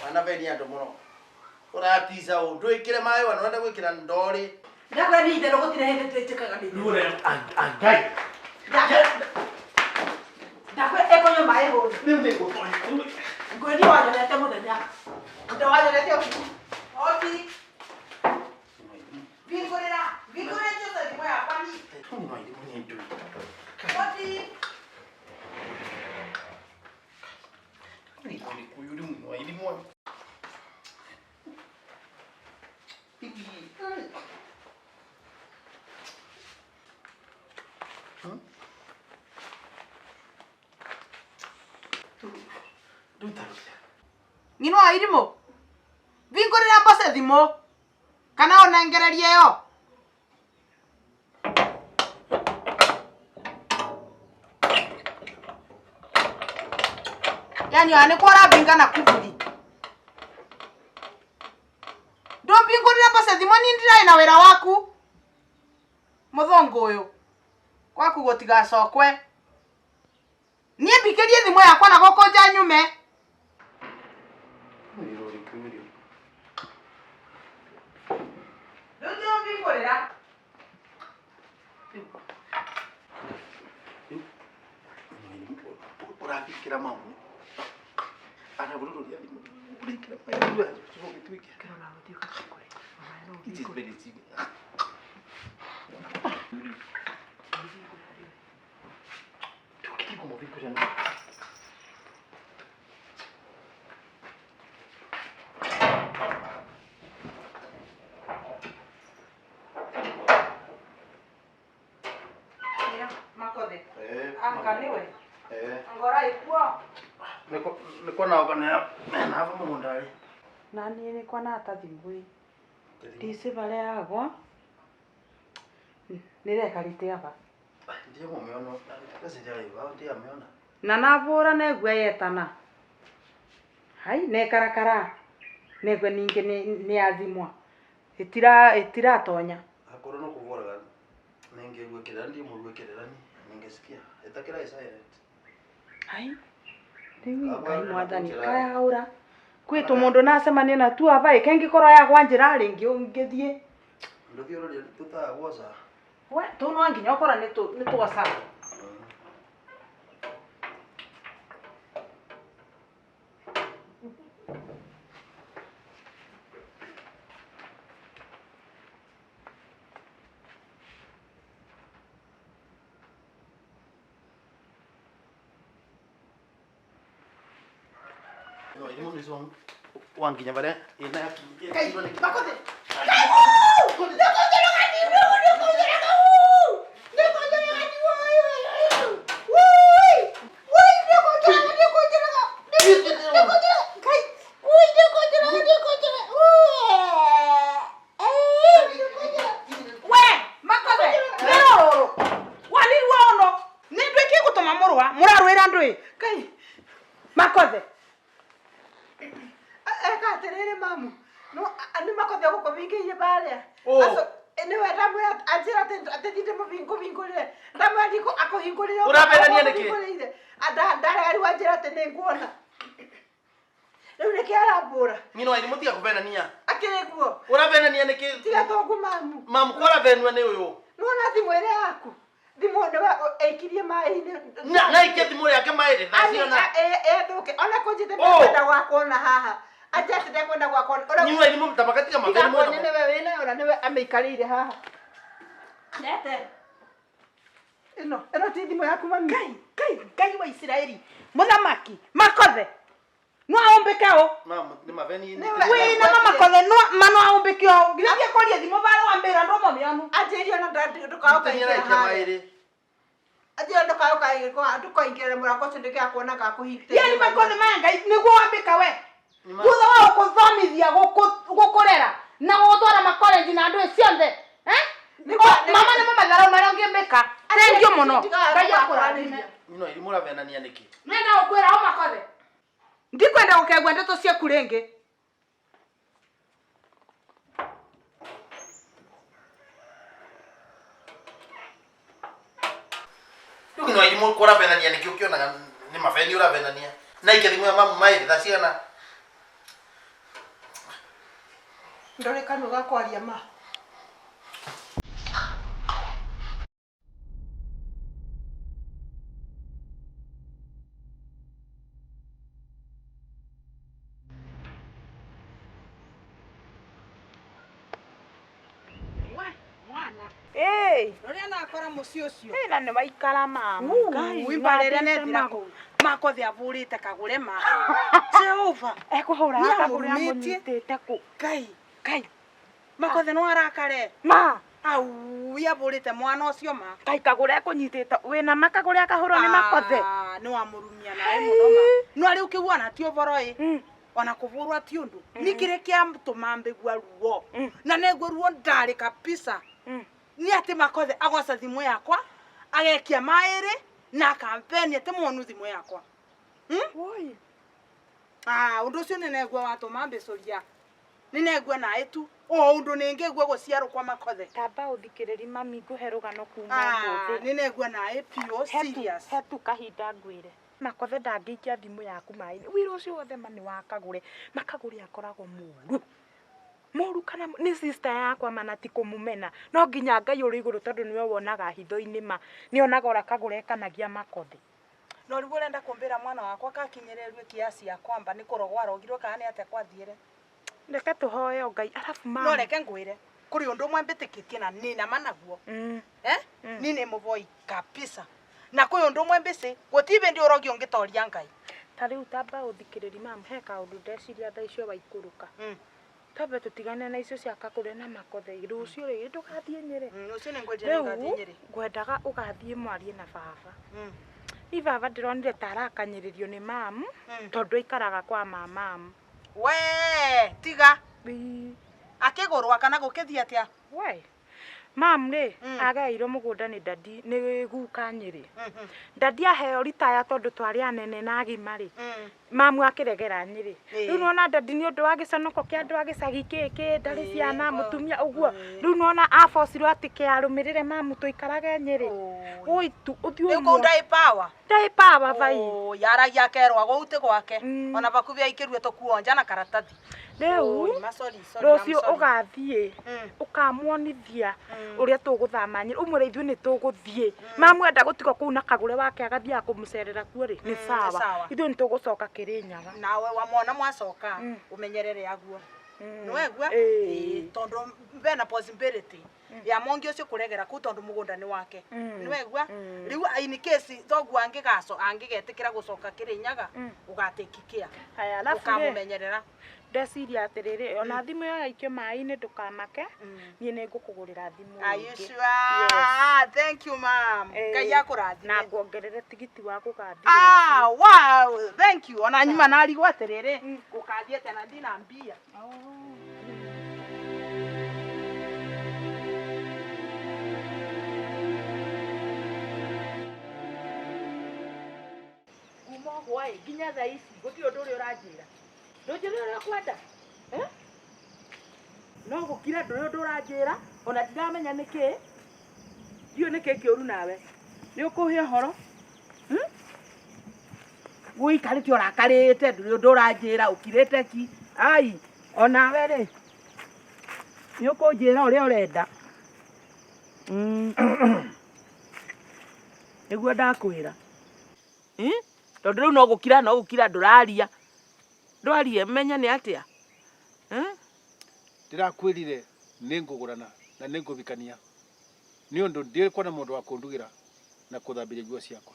Speaker 2: Wanavenia andũ mũno. Ũratica ũ ndwĩkĩre maĩ wana ũrenda gwĩkĩra ndorĩ.
Speaker 7: Ndakwĩra nĩ itherũ gũtirĩ hĩndĩ twĩtĩkaga nĩ itherũ.
Speaker 2: Ngai.
Speaker 7: Ndakwĩra ĩkũnyua maĩ hũnu.
Speaker 2: Rĩu nĩ ngũtonya.
Speaker 7: Ngwĩri wanyonete mũthenya. Ndawanyonete ũtukũ.
Speaker 1: Oti. Vingũrĩra, vingũrĩra Jose thimũ yakwa ni.
Speaker 2: Ng'ino wa irimũ nĩ ndui.
Speaker 1: Oti.
Speaker 2: Nĩ kũrĩ ng'ino wa irimũ.
Speaker 1: Ng'ino wa irimũ. Vingũrĩra mbose thimũ. Kana ũnengererie yo. Yani ona nĩkuo ũrambinga na kuburi. Ndũmbingũrĩre mbose thimũ niĩ ndirarĩ na wĩra waku. Mũthũngũ ũyũ. Gwaku gũtigacokwe. Niĩ mbikĩrie thimũ yakwa na gũkũ nja nyume. Rĩu ndũmbingũrĩra.
Speaker 2: Ũrabikĩra mamu. Arabururia thimũ. Ũrekĩra maĩ. Ũgĩtuĩke. It is very cheap. Tukiri kũmũbingũrĩra nĩ.
Speaker 1: Makothe.
Speaker 2: Eh.
Speaker 1: Anga nĩwe.
Speaker 2: Eh.
Speaker 1: Ngora ĩkuo.
Speaker 2: Nĩkuona nava mũgũnda rĩ.
Speaker 4: Na niĩ nĩkwa nata thimũ ĩ ndicĩ barĩa yagwa nĩrekarĩte aba
Speaker 2: Ndiye mũmĩona. Ndeciria ndiamĩona.
Speaker 4: Na nabũra negua yetana hai nekarakara negua ningĩ nĩ yathimwa ĩtiratonya.
Speaker 2: Akorwo no kũvoraga ningĩgwĩkĩrĩra ndiye mũgwĩkĩrĩra ni ningesikia ĩtakĩra silent.
Speaker 4: Hai rĩu Ngai mwathani kayaũra kwĩ tũmũndũ nacemania na tu aba ĩ kengĩkorwo yagwa njĩra rĩngĩ ngĩthiĩ.
Speaker 2: Ndũthiũrũria tũtagwoca.
Speaker 4: We tũ no nginya ũkorwo nĩ twoca.
Speaker 2: No irimũ nĩcio wanginya barĩa ĩna
Speaker 7: Ngai, Makothe.
Speaker 4: We Makothe nĩrũrũrũ wanirua ono nĩ ndwĩkie gũtũma mũrũa mũrarũĩra ndũĩ.
Speaker 7: Ngai.
Speaker 4: Makothe.
Speaker 7: Eka atĩrĩrĩ mamu. No nĩ Makothe gũkũbingĩire barĩa.
Speaker 2: Ũ.
Speaker 7: Nĩwe ndamwĩra anjĩra atĩ thiĩ ndĩmũbingũbingũrĩre. Ndamwĩra ndikũ akũhingũrĩre.
Speaker 2: Ũrabenania nĩkĩ?
Speaker 7: Akũhingũrĩire. Ndarega rĩu anjĩra atĩ nĩnguona. Rĩu nĩkĩ arambũra?
Speaker 2: Ng'ino wa irimũ tiga kũbenania.
Speaker 7: Akĩrĩ guo.
Speaker 2: Ũrabenania nĩkĩ?
Speaker 7: Tiga tongu mamu.
Speaker 2: Mamu kũrabenua nĩ ũyũ.
Speaker 7: Nĩwona thimũ ĩrĩa yaku? Thimũ nĩwe ĩikirie maĩ-inĩ.
Speaker 2: Na ikia thimũ yake maĩ thaa ciona.
Speaker 7: Ĩthũke. Ona kũnjĩte
Speaker 2: Ũ.
Speaker 7: ndekwenda gwakwo haha. Anjĩra atĩ ndekwenda gwakwo.
Speaker 2: Ng'ino wa irimũ tamaka tiga mabeni
Speaker 7: Tigakuone
Speaker 2: mũno.
Speaker 7: nĩwe wĩnayo na nĩwe amĩikarĩire haha. Nete. Ĩno, ĩno ti thimũ yaku mami.
Speaker 4: Ngai Ngai Ngai wa Isiraeli mũthamaki Makothe no aũmbĩke ũ.
Speaker 2: Mamu nĩ mabeni.
Speaker 7: Nĩwe.
Speaker 4: Wĩna ma Makothe no ma no aũmbĩke ũ nginya thiĩ kũria thimũ barĩa wambĩra ndũmũmĩonu.
Speaker 7: Anjĩrie ona ndũkaũkaingĩra
Speaker 2: Ikia
Speaker 7: harĩa.
Speaker 2: maĩ rĩ.
Speaker 7: Anjĩra ndũkaingĩre mũrango ũcio ndĩkakuona ngakũhingĩria.
Speaker 4: Yani Makothe maya Ngai nĩguo wambĩka we. Thutha wa gũkũthomithia gũkũrera na gũgũtwara makolenji na ndũĩ ciothe. Eh? Mama nĩmo matharau marĩa ũngĩmbĩka. Thengiũ mũno. Ngai akũrathime.
Speaker 2: Ng'ino wa irimũ ũrabenania nĩkĩ?
Speaker 4: Nenda gũkwĩra ũ Makothe. Ndikwenda gũkegua ndeto ciaku rĩngĩ.
Speaker 2: Rĩu ng'ino wa irimũ kũrabenania nĩkĩ ũkĩonaga nĩ mabeni ũrabenania. Na ikia thimũ ya mamu maĩ thaa cigana.
Speaker 7: Ndũrĩ kanua ga kwaria ma.
Speaker 4: Ĩĩ.
Speaker 9: Rũrĩa nakora mũciĩ ũcio.
Speaker 4: Ĩ, na nĩ waikara mama. Ngai,
Speaker 9: Wimbarĩre
Speaker 4: ngatĩte
Speaker 9: nethira
Speaker 4: mago.
Speaker 9: kũu. Makothe avũrĩte kagũre ma. Jehova.
Speaker 4: Ekũhũra
Speaker 9: Nĩ
Speaker 4: kagũre
Speaker 9: amũrumĩtie.
Speaker 4: amũnyitĩte kũ.
Speaker 9: Ngai.
Speaker 4: Ngai.
Speaker 9: Makothe no arakare.
Speaker 4: Ma.
Speaker 9: Au, avũrĩte mwana ũcio ma.
Speaker 4: Ngai kagũre ekũnyitĩte. Wĩna ma kagũre akahũrwo nĩ makothe.
Speaker 9: Ah, nĩ wamũrumia nawe mũno ma. No rĩu kĩu ti ũboro ĩ. Ona kũbũrwo ti ũndũ. Nĩ kĩrĩa kĩatũma mbĩgua ruo. Na neguo ruo ndarĩ kabisa. Nĩ atĩ makothe agoca thimũ yakwa, agekia maĩrĩ na akampeni atĩ mwonu thimũ yakwa.
Speaker 4: Woi.
Speaker 9: Ah, ũndũ ũcio nĩ neguo watũma mbĩcũria. Nĩ negua naĩ tu. O ũndũ nĩngĩgua gũciarwo kwa makothe.
Speaker 4: Tamba ũthikĩrĩri mami ngũhe rũgano kuma
Speaker 9: Ah,
Speaker 4: ũmũthĩ.
Speaker 9: nĩ negua naĩ piũ serious.
Speaker 4: Hetu kahinda ngwĩre. Makothe ndangĩikia thimũ yaku maĩ-inĩ. Wĩra ũcio wothe ma nĩ wa Kagũre. Makagũre akoragwo mũru. Mũru kana nĩ sister yakwa ma na ti kũmũmena. No nginya Ngai ũrĩ igũrũ tondũ nĩwe wonaga hitho-inĩ ma. Nĩonaga ũrĩa Kagũre ekanagia makothe.
Speaker 9: No rĩu ũrenda kũmbĩra mwana wakwa kakinyĩrĩrue kiasi ya kwamba nĩ kũrogwo arogirwo kana nĩ atĩa kwathiĩre.
Speaker 4: Reke tũhoe o Ngai arabu mama.
Speaker 9: No reke ngwĩre kũrĩ ũndũ ũmwe mbĩtĩkĩtie na nĩ nama naguo. Eh? Ni nĩ mũboi kabisa. Na kwĩ ũndũ ũmwe mbĩcĩ gũtirĩ hĩndĩ ũrogi ũngĩtoria Ngai.
Speaker 4: Ta rĩu tamba ũthikĩrĩri mam he kaũndũ ndeciria thaa icio waikũrũka. Twambe tũtigane na icio cia Kakũre na Makothe rũciũ rĩ ndũgathiĩ Nyĩrĩ.
Speaker 9: Rũciũ nĩ ngwendia nĩngathiĩ
Speaker 4: Rĩu
Speaker 9: Nyĩrĩ.
Speaker 4: ngwendaga ũgathiĩ mwarie na baba. Ni baba ndĩronire ta arakanyĩrĩrio nĩ mamu tondũ aikaraga kwa mamamu.
Speaker 9: We tiga. Akĩgũrwa kana gũkĩthiĩ atĩa?
Speaker 4: We. Mam rĩ agaĩirwo mũgũnda nĩ dadi nĩ guka Nyĩrĩ. Dadi aheo ritaya tondũ twarĩ anene na agima rĩ. Mamu akĩregera Nyĩrĩ. Rĩu nĩwona dadi nĩ ũndũ wa gĩconoko kĩa andũ a gĩcagi kĩkĩ ndarĩ ciana mũtumia ũguo. Rĩu nĩwona abocirwo atĩ kĩarũmĩrĩre mamu tũikarage Nyĩrĩ. Oi tu ũthiĩ
Speaker 9: Rĩu kũu ndarĩ power.
Speaker 4: Ndarĩ power vai.
Speaker 9: Yaragia akerwo gũu ti gwake. Ona bakubi aikĩrue tũkuonja na karatathi.
Speaker 4: Rĩu
Speaker 9: Oi, ma sorry, sorry, I'm
Speaker 4: rũciũ
Speaker 9: sorry.
Speaker 4: ũgathiĩ ũkamuonithia ũrĩa tũgũthama Nyĩrĩ ũmwĩre ithuĩ nĩ tũgũthiĩ mamu enda gũtigwo kũu na kagũre wake agathiaga kũmũcerera kuo rĩ nĩ
Speaker 9: nĩ
Speaker 4: sawa
Speaker 9: sawa.
Speaker 4: ithuĩ nĩ tũgũcoka Kĩrĩnyaga.
Speaker 9: Nawe wamwona mwacoka ũmenyerere aguo. Nĩwegua?
Speaker 4: Ĩĩ.
Speaker 9: Tondũ bena possibility ya mongi ũcio kũregera kũu tondũ mũgũnda nĩ wake. Nĩwegua? Rĩu in case thoguo angĩgaco angĩgetĩkĩra gũcoka Kĩrĩnyaga ũgatake care.
Speaker 4: Haya alafu rĩ
Speaker 9: Ũkamũmenyerera.
Speaker 4: ndeciria atĩrĩrĩ ona thimũ ĩyo yaikio maĩ-inĩ ndũkamake niĩ nĩ ngũkũgũrĩra thimũ
Speaker 9: Are you
Speaker 4: ĩngĩ.
Speaker 9: sure? Ah, thank you ma'am. Ngai akũrathime.
Speaker 4: Na nguongerere tigiti wa gũgathiĩ.
Speaker 9: Ah, wow, thank you. Ona nyuma narigwo atĩrĩrĩ, gũkathiĩ atĩa na ndina mbia.
Speaker 1: Kuma ũguo ĩ nginya thaa ici gũtirĩ ũndũ ũrĩa ũranjĩra. Ndũnjĩre ũrĩa ũkwenda. Eh? No gũkira ndũrĩ ũndũ ũranjĩra ona ndiramenya nĩkĩ. Ndiũĩ nĩkĩ kĩũru nawe. Nĩ ũkũhe ũhoro? Wĩikarĩte ũrakarĩte ndũrĩ ũndũ ũranjĩra ũkirĩte ki. Ai, onawe rĩ nĩ ũkũnjĩra ũrĩa ũrenda. Nĩguo ndakwĩra. Tondũ rĩu no gũkira no gũkira ndũraria. Ndwarie menye nĩ atĩa.
Speaker 6: Ndĩrakwĩrire nĩ ngũgũrana na nĩ ngũthikania nĩ ũndũ ndikuona mũndũ wa kũndugĩra na kũthambĩria nguo ciakwa.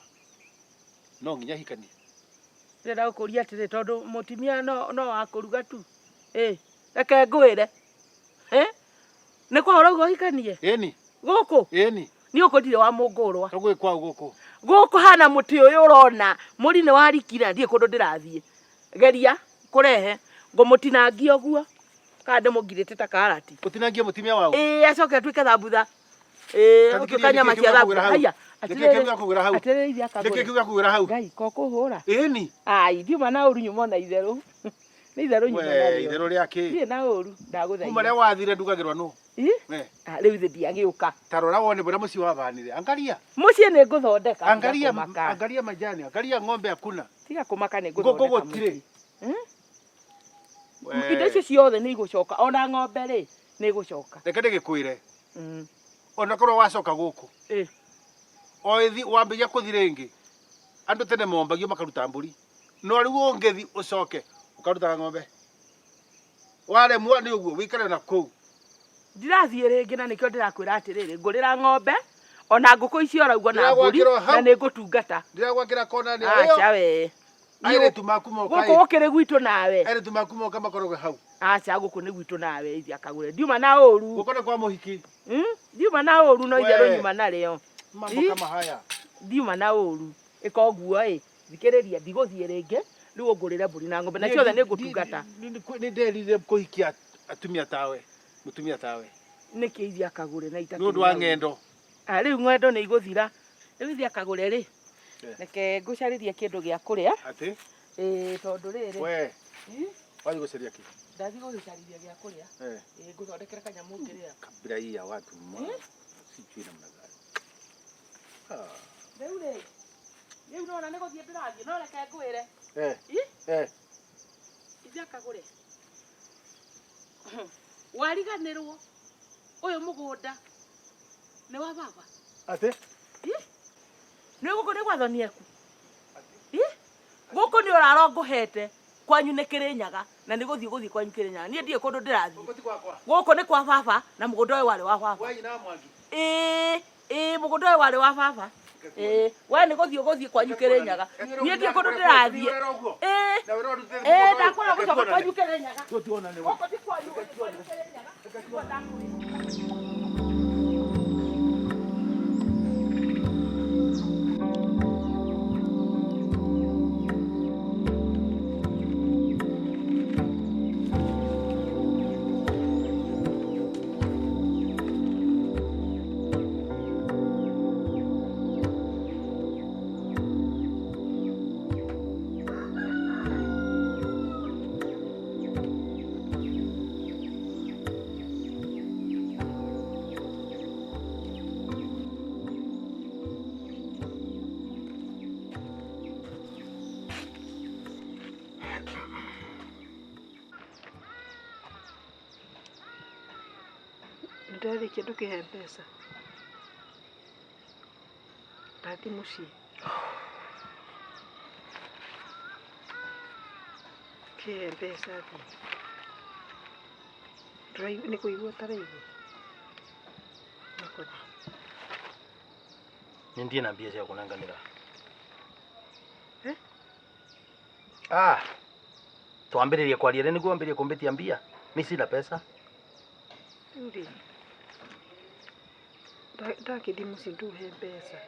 Speaker 6: No nginya hikanie.
Speaker 1: Ndĩrenda gũkũria atĩrĩ tondũ mũtumia no wa kũruga tu. Ĩ, reke ngwĩre. Ĩ, nĩ kwa ũrauga ũhikanie?
Speaker 6: Ĩni.
Speaker 1: Gũkũ?
Speaker 6: Ĩni.
Speaker 1: Niĩ gũkũ ndirĩ wa mũngũrwa.
Speaker 6: Tũgwĩ kwao gũkũ.
Speaker 1: Gũkũ hana mũtĩ ũyũ ũrona mũri nĩ warikira ndirĩ kũndũ ndĩrathiĩ. Geria kũrehe ngũmũtinangia ũguo kana ndĩmũngirĩte ta karati.
Speaker 6: Ũtinangie mũtumia wao?
Speaker 1: Ĩĩ acoke atuĩke thambutha. Ĩĩ
Speaker 6: Ta
Speaker 1: ũtuĩka
Speaker 6: thikĩrĩria
Speaker 1: nyama
Speaker 6: nĩkĩ
Speaker 1: cia
Speaker 6: kĩu
Speaker 1: thambutha.
Speaker 6: gĩakũgwĩra hau?
Speaker 1: Haiya.
Speaker 6: Nĩkĩ kĩu gĩakũgwĩra hau?
Speaker 1: Atĩrĩrĩ ithe
Speaker 6: Nĩkĩ
Speaker 1: akagũre.
Speaker 6: kĩu gĩakũgwĩra hau?
Speaker 1: Ngai ko kũhũra.
Speaker 6: Ĩni.
Speaker 1: Ai ndiuma na ũru nyuma na itherũ. Nĩ itherũ nyuma
Speaker 6: We,
Speaker 1: narĩo.
Speaker 6: itherũ rĩa kĩ?
Speaker 1: Ndirĩ na ũru ndagũthaitha.
Speaker 6: Kuma rĩa wathire ndugagĩrwo nũ?
Speaker 1: Ĩ?
Speaker 6: Eh.
Speaker 1: Ah, rĩu ithe ndiagĩũka.
Speaker 6: Ta rora wone bũrĩa mũciĩ wabanire. Angalia.
Speaker 1: Mũciĩ nĩ ngũthondeka. Tiga
Speaker 6: Angalia,
Speaker 1: kũmaka.
Speaker 6: angalia majani, angalia ng'ombe hakuna.
Speaker 1: Tiga kũmaka nĩ
Speaker 6: Ngũkũ
Speaker 1: ngũthondeka
Speaker 6: gũtirĩ.
Speaker 1: mũciĩ.
Speaker 6: We.
Speaker 1: Indo icio ciothe nĩ igũcoka ona ng'ombe rĩ nĩ igũcoka.
Speaker 6: Reke ndĩgĩkwĩre. Ona korwo wacoka gũkũ. O ĩthi wambĩrĩria kũthi rĩngĩ. Andũ tene mombagio makaruta mbũri. No rĩu ũngĩthi ũcoke ũkarutaga ng'ombe. Waremwo nĩ ũguo wĩikare na kũu.
Speaker 5: Ndirathiĩ rĩngĩ na nĩkĩo ndĩrakwĩra atĩrĩrĩ, ngũrĩra ng'ombe ona ngũkũ icio ũraigua na mbũri
Speaker 6: Ndĩragwakĩra hau.
Speaker 5: na nĩ ngũtungata.
Speaker 6: Ndĩragwakĩra kona nĩ ĩyo.
Speaker 5: Aca we.
Speaker 6: Airĩtu maku moka
Speaker 5: Gũkũ gũkĩrĩ gwitũ nawe.
Speaker 6: Airĩtu maku moka makoragwo hau.
Speaker 5: Aca gũkũ nĩ gwitũ nawe ithiĩ akagũre. Ndiuma na ũru.
Speaker 6: Gũkũ nĩ kwa mũhiki.
Speaker 5: Ndiuma na ũru no itherũ
Speaker 6: We.
Speaker 5: nyuma narĩo.
Speaker 6: Mambo
Speaker 5: Ĩ?
Speaker 6: kama haya.
Speaker 5: Ndiuma na ũru. Ĩka ũguo ĩ. Thikĩrĩria ndigũthiĩ rĩngĩ. Rĩu ũngũrĩre mbũri na ng'ombe na ciothe nĩ ngũtungata.
Speaker 6: Nĩ nderire kũhikia atumia tawe. Mũtumia tawe.
Speaker 5: Nĩkĩ ithiĩ akagũre na itakĩrĩ
Speaker 6: Nĩ ũndũ wa
Speaker 5: na ũru?
Speaker 6: ng'endo.
Speaker 5: Ah, rĩu ng'endo nĩ igũthira. Rĩu ithiĩ akagũre rĩ. Reke ngũcarĩrie kĩndũ gĩa kũrĩa.
Speaker 6: Atĩ?
Speaker 5: Ĩĩ tondũ rĩrĩ.
Speaker 6: We.
Speaker 5: Ĩ?
Speaker 6: Wathiĩ gũcaria kĩ?
Speaker 5: Ndathiĩ gũgĩcarĩria gĩa kũrĩa.
Speaker 6: Eh.
Speaker 5: Ĩĩ ngũthondekere kanyamũ ngĩrĩa.
Speaker 6: Kabila hii ya watu mwa. Sijui namna gani. Ah.
Speaker 5: Rĩu rĩ. Rĩu nona nĩ gũthiĩ ndĩrathiĩ no reke ngwĩre.
Speaker 6: Eh.
Speaker 5: Ĩ?
Speaker 6: Eh.
Speaker 5: Ithiĩ akagũre. Wariganĩrwo ũyũ mũgũnda nĩ wa baba.
Speaker 6: Atĩ?
Speaker 5: Ĩ? Nĩ gũkũ nĩ gwa thoni eku. Ĩ? Gũkũ nĩ ũraro ngũhete kwanyu nĩ Kĩrĩnyaga na nĩ gũthiĩ gũthiĩ kwanyu Kĩrĩnyaga. Niĩ ndirĩ kũndũ ndĩrathiĩ.
Speaker 6: Gũkũ ti gwakwa.
Speaker 5: Gũkũ nĩ kwa baba na mũgũnda ũyũ warĩ wa baba.
Speaker 6: Wa nyina Mwangi.
Speaker 5: Ĩĩ, ĩĩ mũgũnda ũyũ warĩ wa baba. Ĩĩ, we nĩ gũthiĩ ũgũthiĩ kwanyu Kĩrĩnyaga. Niĩ ndirĩ kũndũ ndĩrathiĩ. Ĩĩ, ĩĩ ndakwĩra gũcoka kwanyu Kĩrĩnyaga. Gũkũ ti kwanyu gũthiĩ kwanyu Kĩrĩnyaga. Nĩguo ndakwĩra.
Speaker 3: Ndarĩkia ndũkĩhe mbeca. Ndathiĩ mũciĩ. Kĩhe mbeca thiĩ. Nĩ kũigua ũtaraigua? Nĩkũthiĩ.
Speaker 2: Nĩ ndiĩ na mbia cia kũnenganĩra.
Speaker 3: Eh?
Speaker 2: Ah. Twambĩrĩrie kwaria rĩ nĩguo wambĩrĩrie kũmbĩtia mbia. Mi sina pesa.
Speaker 3: Rĩu rĩ, ndakĩthiĩ mũciĩ ndũhe mbeca.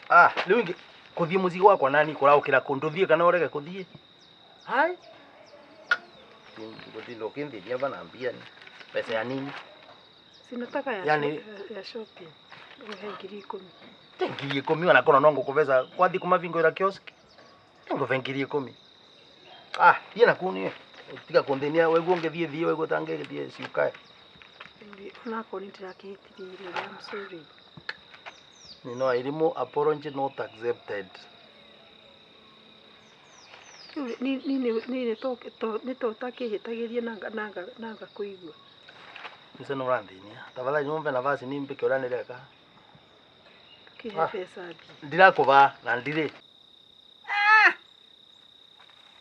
Speaker 2: Ah, rĩu ingĩ kũthiĩ mũciĩ gwakwa nani kũraũkĩra kũ ndũthiĩ kana ũrege kũthiĩ. Hai. Gũtinda ũkĩnthĩnia hapa na mbia ni. Pesa ya nini?
Speaker 3: Sinataka ya,
Speaker 2: Yani-
Speaker 3: ya shopping. Ũhe 10,000.
Speaker 2: Te 10,000 ona korwo no ngũkũbeca kwathiĩ kũmabingũra kiosk. Ngũbe 10,000. Ah, thiĩ na kũu niĩ. Tiga kũnthĩnia waigua ũngĩthiĩ thiĩ waigua ũtangĩthiĩ ciũkae.
Speaker 3: Rĩu onakorwo nĩ ndĩrakĩhĩtithirie I'm sorry.
Speaker 2: Nino irimu apology not accepted.
Speaker 3: Rĩu nĩ to ũtakĩhĩtagĩria na ngakũigua.
Speaker 2: Nise no ũranthĩnia. Tafadhali nyumbe nafasi nimbĩke ũrĩa nĩreka.
Speaker 3: Kĩhe
Speaker 2: Ah.
Speaker 3: mbeca thiĩ.
Speaker 2: Ndirakũba na ndirĩ.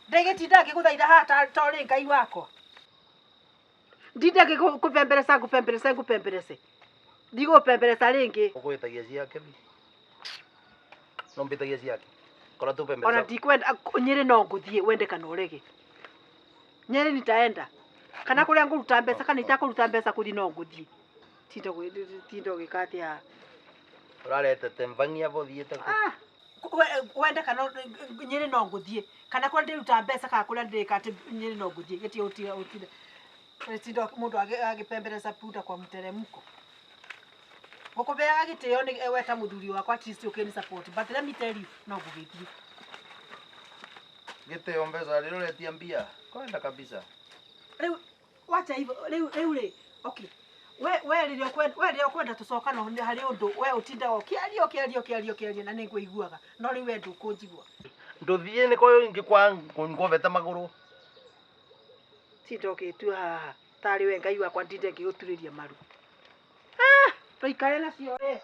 Speaker 7: Ndĩgĩtinda ngĩgũthaitha haha ta ũrĩ Ngai wakwa.
Speaker 3: Ndinde ngĩkũpembereca ngũpemberece ngũpemberece. Ndigũpembereca rĩngĩ.
Speaker 2: Ũkũhĩtagia ciake bi. No mbĩtagia ciake. Korwo
Speaker 3: Ona
Speaker 2: tũpembereca.
Speaker 3: ndikwenda Nyĩrĩ no ngũthiĩ wende kana ũrege. Nyĩrĩ nitaenda. Kana kũrĩa ngũruta mbeca kana itakũruta mbeca kũthiĩ no ngũthiĩ. Tinda ũgĩka atĩa haha.
Speaker 2: Ũraretete mbangi abo ũthiĩte kũ?
Speaker 7: Ah, wende kana Nyĩrĩ no ngũthiĩ. Kana kũrĩa ndĩruta mbeca kana kũrĩa ndĩrĩka atĩ Nyĩrĩ no ngũthiĩ. Gĩtirĩ ũtira ũtira. Tinda mũndũ agĩpembereca punda kwa mteremko. Ngũkũbeaga gĩtĩo nĩ we ta mũthuri wakwa at least ũkĩni support but let me tell you no ngũgĩthiĩ.
Speaker 2: Gĩtĩo mbeca rĩrĩa ũretia mbia. Kwenda kabisa.
Speaker 7: Rĩu wacha hivyo rĩu rĩu rĩ okay we rĩrĩa ũkwenda we rĩrĩa ũkwenda tũcoka no harĩ ũndũ we ũtindaga ũkĩaria ũkĩaria ũkĩaria ũkĩaria na nĩngũiguaga no rĩu we ndũkũnjigua.
Speaker 2: Ndũthiĩ nĩ kwa ingĩ kwa ngobete magũrũ.
Speaker 3: Tinda ũgĩtua haha tarĩ we Ngai wakwa ndinde ngĩgũturĩria maru. Tũikare nacio we.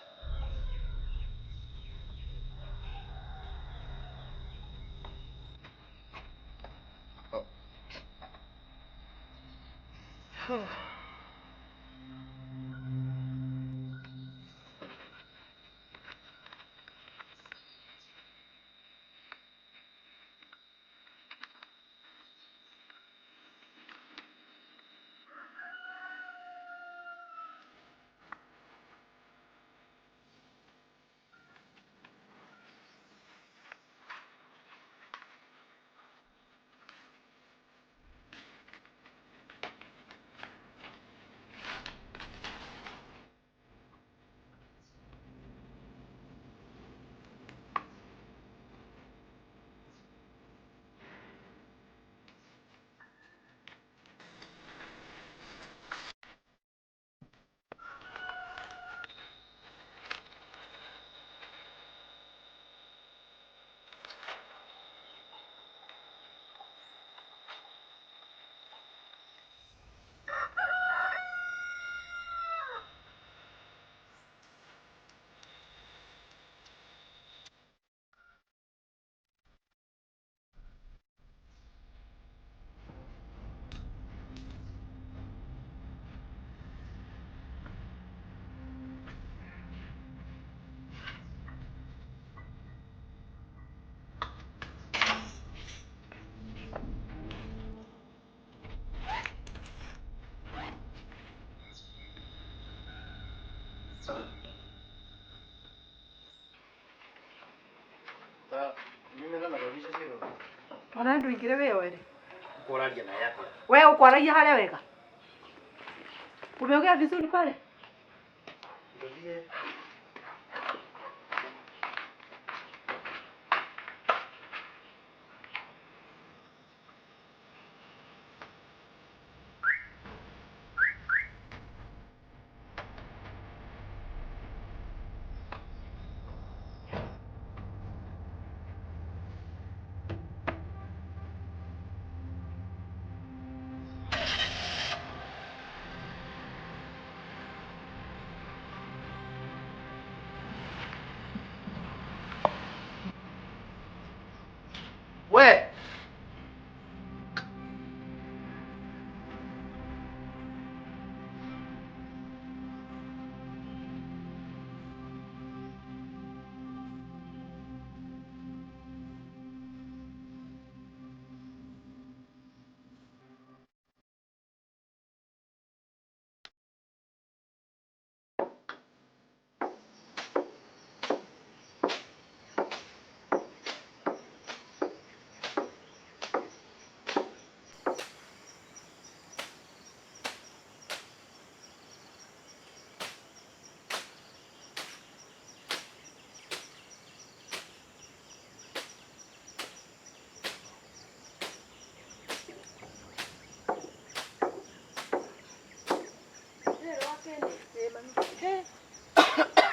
Speaker 7: Ona ndũingĩre wĩyoere.
Speaker 2: Ũraria naye atĩa?
Speaker 7: Wewe ukwaragia harĩa wega. Umeongea vizuri pale?
Speaker 2: Ndũthiĩ. We!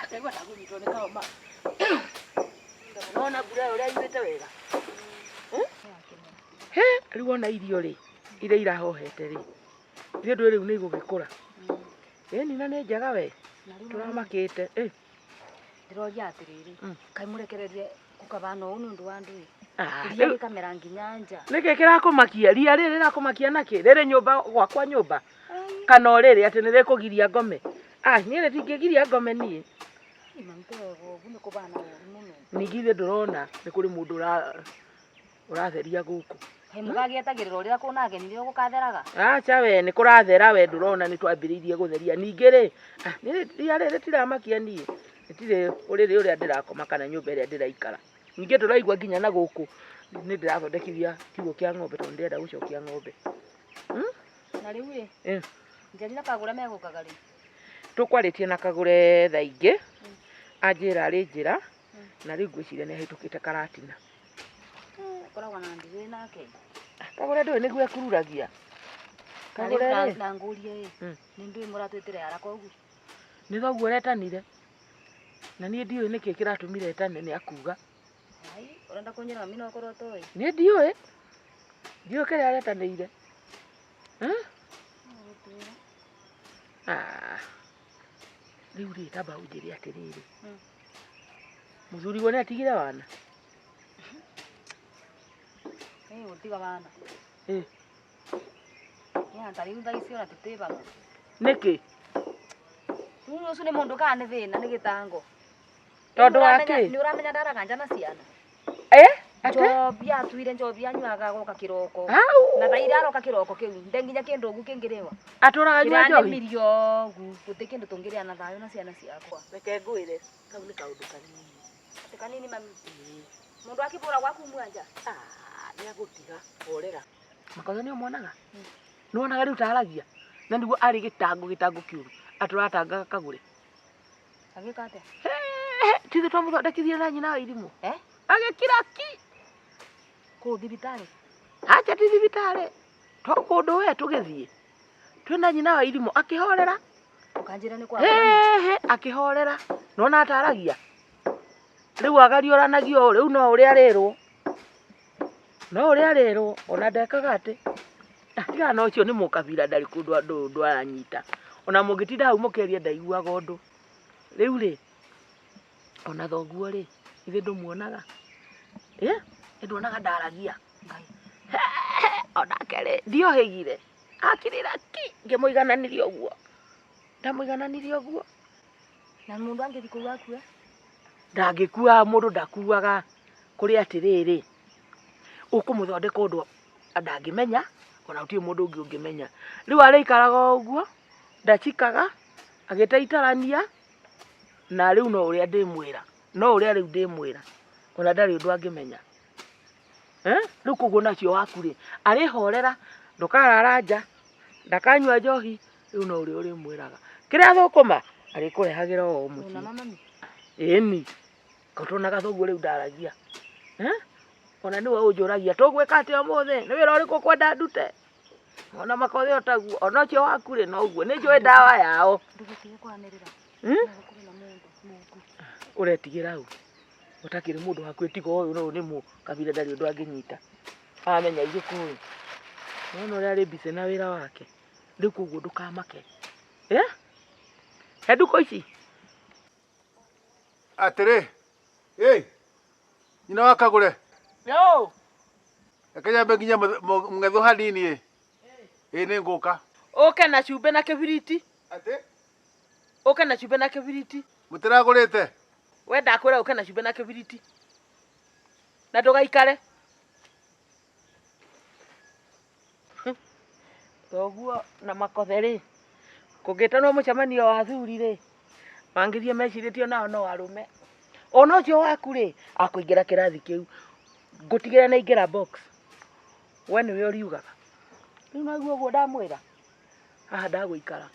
Speaker 5: Ndaigua ndakũnyitwo nĩ kahoma. Nona mbura ĩyo ũrĩa yurĩte wega. He, rĩu ona irio rĩ, iria irahohete rĩ, ithuĩ ndũĩ rĩu nĩ igũgĩkũra. Ĩni na nĩ njega we, tũramakĩte. Ĩ,
Speaker 10: Ndĩroria atĩrĩrĩ, kaĩ mũrekererie gũkabana ũũ nĩ ũndũ wa ndũĩ?
Speaker 5: Ah,
Speaker 10: Iria
Speaker 5: rĩu-
Speaker 10: rĩkamera nginya nja.
Speaker 5: nĩkĩ kĩrakũmakia? Ria rĩrĩ rĩrakũmakia nakĩ? Rĩrĩ nyũmba gwakwa nyũmba? Kana o rĩrĩ atĩ nĩ rĩkũgiria ngome? Ah, niĩ rĩtingĩgiria ngome niĩ.
Speaker 10: Mami tewega ũguo nĩ kũbana ũru mũno.
Speaker 5: Ningĩ ithuĩ ndũrona nĩ kũrĩ mũndũ ũratheria gũkũ.
Speaker 10: Kaĩ mũgagĩetagĩrĩra ũrĩa kũna ageni nĩrĩo gũkatheraga?
Speaker 5: Acha we nĩ kũrathera we ndũrona nĩ twambĩrĩirie gũtheria. Ningĩ rĩ, ah, niĩ ria rĩrĩ rĩtiramakia niĩ. Rĩtirĩ ũrĩrĩ ũrĩa ndĩrakoma kana nyũmba ĩrĩa ndĩraikara. Ningĩ ndũraigua nginya na gũkũ nĩ ndĩrathondekithia kiugũ kĩa ng'ombe tondũ ndĩrenda gũcokia ng'ombe.
Speaker 10: Na rĩu rĩ,
Speaker 5: Eh.
Speaker 10: Njeri na Kagũre megũkaga rĩ?
Speaker 5: Tũkwarĩtie na Kagũre thaa ingĩ, anjĩra arĩ njĩra, na rĩu ngwĩciria nĩ ahĩtũkĩte Karatina.
Speaker 10: Akoragwo na ndigĩ nake.
Speaker 5: Kagũre ndũĩ nĩguo ekururagia.
Speaker 10: Na rĩu
Speaker 5: Kagũre rĩ,
Speaker 10: na ngũrie ĩ, nĩ ndũĩ mũratwĩtĩre haraka ũguo?
Speaker 5: nĩ thoguo ũretanire. Na niĩ ndiũĩ nĩkĩ kĩratũmire etane nĩ akuga.
Speaker 10: Ai, ũrenda kũnjĩra mami no ũkorwo ũtoĩ?
Speaker 5: Niĩ ndiũĩ. Ndiũĩ kĩrĩa aretanĩire. Hmm? Ah. Rĩu rĩ, tamba ũnjĩre atĩrĩrĩ. Mũthuriguo nĩ atigire wana?
Speaker 10: Ĩ, gũtiga wana.
Speaker 5: Ĩ.
Speaker 10: Nĩ ta rĩu thaa ici ona tũtĩ vamwe.
Speaker 5: Nĩkĩ?
Speaker 10: Rĩu ũcio nĩ mũndũ kana nĩ thĩna nĩ gĩtango.
Speaker 5: Tondũ wa kĩ?
Speaker 10: Nĩ ũramenya ndaraga nja na ciana.
Speaker 5: Eh? Ate?
Speaker 10: Njobi atuire njobi anyuaga agoka kĩroko.
Speaker 5: Au.
Speaker 10: Na thaa iria aroka kĩroko kĩu nde nginya kĩndũ ũguo kĩngĩrĩwa.
Speaker 5: Atũraga anyua njohi?
Speaker 10: Kĩranemirio ũguo gũtirĩ kĩndũ tũngĩrĩa na thayũ na ciana ciakwa.
Speaker 5: Reke ngwĩre, kau nĩ kaũndũ kanini.
Speaker 10: Atĩ kanini mami. Mũndũ akĩbũra gwaku mwanja.
Speaker 5: Ah, nĩ agũtiga horera. Makosa nĩ ũmuonaga? Nĩ wonaga rĩu taragia? Na nĩguo arĩ gĩtango gĩtango kĩũru. Atũratangaga Kagũre.
Speaker 10: Agĩka atĩa?
Speaker 5: Ti ithuĩ twamũthondekithirie na nyina wa irimũ?
Speaker 10: Eh?
Speaker 5: Agĩkira ki.
Speaker 10: Kũu thibitarĩ?
Speaker 5: Acha ti thibitarĩ. To kũndũ we tũgĩthiĩ. Twĩna nyina wa irimũ akĩhorera.
Speaker 10: Ũkanjĩra nĩ kwa.
Speaker 5: Hehe, akĩhorera. Nĩwona ataragia? Rĩu agariũranagio ũũ, rĩu no ũrĩa arĩrwo. No ũrĩa arĩrwo, ona ndekaga atĩ. Ah, Tigana na ũcio nĩ mũkabira ndarĩ kũndũ andũ ũndũ aranyita. Ona mũngĩtinda hau mũkĩaria ndaiguaga ũndũ. Rĩu rĩ, ona thoguo rĩ, ithe ndũmuonaga? Ĩ, nĩ nduonaga ndaragia. Onake rĩ, ndiohĩgire. Akirĩra ki, ngĩmũigananĩria ũguo. Ndamũigananĩria ũguo.
Speaker 10: Na mũndũ angĩthiĩ kũu akue?
Speaker 5: Ndangĩkua, mũndũ ndakuaga. Kũrĩ atĩrĩrĩ, ũkũmũthondeka ũndũ ndangĩmenya, ona gũtirĩ mũndũ ũngĩ ũngĩmenya. Rĩu arĩikaraga o ũguo, ndacikaga, agĩtaitarania, Na rĩu no ũrĩa ndĩmwĩra, no ũrĩa rĩu ndĩmwĩra, ona ndarĩ ũndũ angĩmenya. Eh? Rĩu koguo nacio waku rĩ, arĩhorera, ndũkarara nja, ndakanyua njohi, rĩu no ũrĩa ũrĩmwĩraga. Kĩrĩa athũkũma, arĩkũrehagĩra o mũciĩ.
Speaker 10: Ona mami.
Speaker 5: Ĩni, kotonaga thoguo rĩu ndaragia. Eh? Ona nĩwe ũnjũragia, tũgwĩka atĩa ũmũthĩ? Nĩ wĩra ũrĩkũ ũkwenda ndute? Ona makothe o taguo, ona ũcio waku rĩ noguo, nĩ njũĩ ndawa yao.
Speaker 10: Ndũgetige kwanĩrĩra.
Speaker 5: Hmm?
Speaker 10: No gũkorwo na mũndũ mũku.
Speaker 5: Ũretigĩra ũ? Ũtakĩrĩ mũndũ hakuhĩ tiga ũyũ no nĩ mũkabira ndarĩ ũndũ angĩnyita. Amenya Gĩkũyũ. Nĩwona ũrĩa arĩ busy na wĩra wake. Rĩu koguo ndũkamake. Eh? He nduko ici?
Speaker 6: Atĩrĩ, ĩ nyina wa Kagũre.
Speaker 5: Yo.
Speaker 6: Reke nyambe nginya mũng'ethũ hanini ĩ. Ĩ nĩ ngũka.
Speaker 5: Ũke na cumbĩ na kĩbiriti.
Speaker 6: Atĩ?
Speaker 5: Ũke na cumbĩ na kĩbiriti.
Speaker 6: Mũtiragũrĩte?
Speaker 5: We ndakwĩra ũke na cumbĩ na kĩbiriti. Na ndũgaikare. Thoguo na makothe rĩ, kũngĩtanwo mũcemanio wa athuri rĩ, mangĩthiĩ mecirĩtie onao no arũme. Ona ũcio waku rĩ, akũingĩra kĩrathi kĩu, ngũtigĩra nĩ aingĩra box. We nĩwe ũriugaga. Rĩu naguo ũguo ndamwĩra, haha ndagũikara.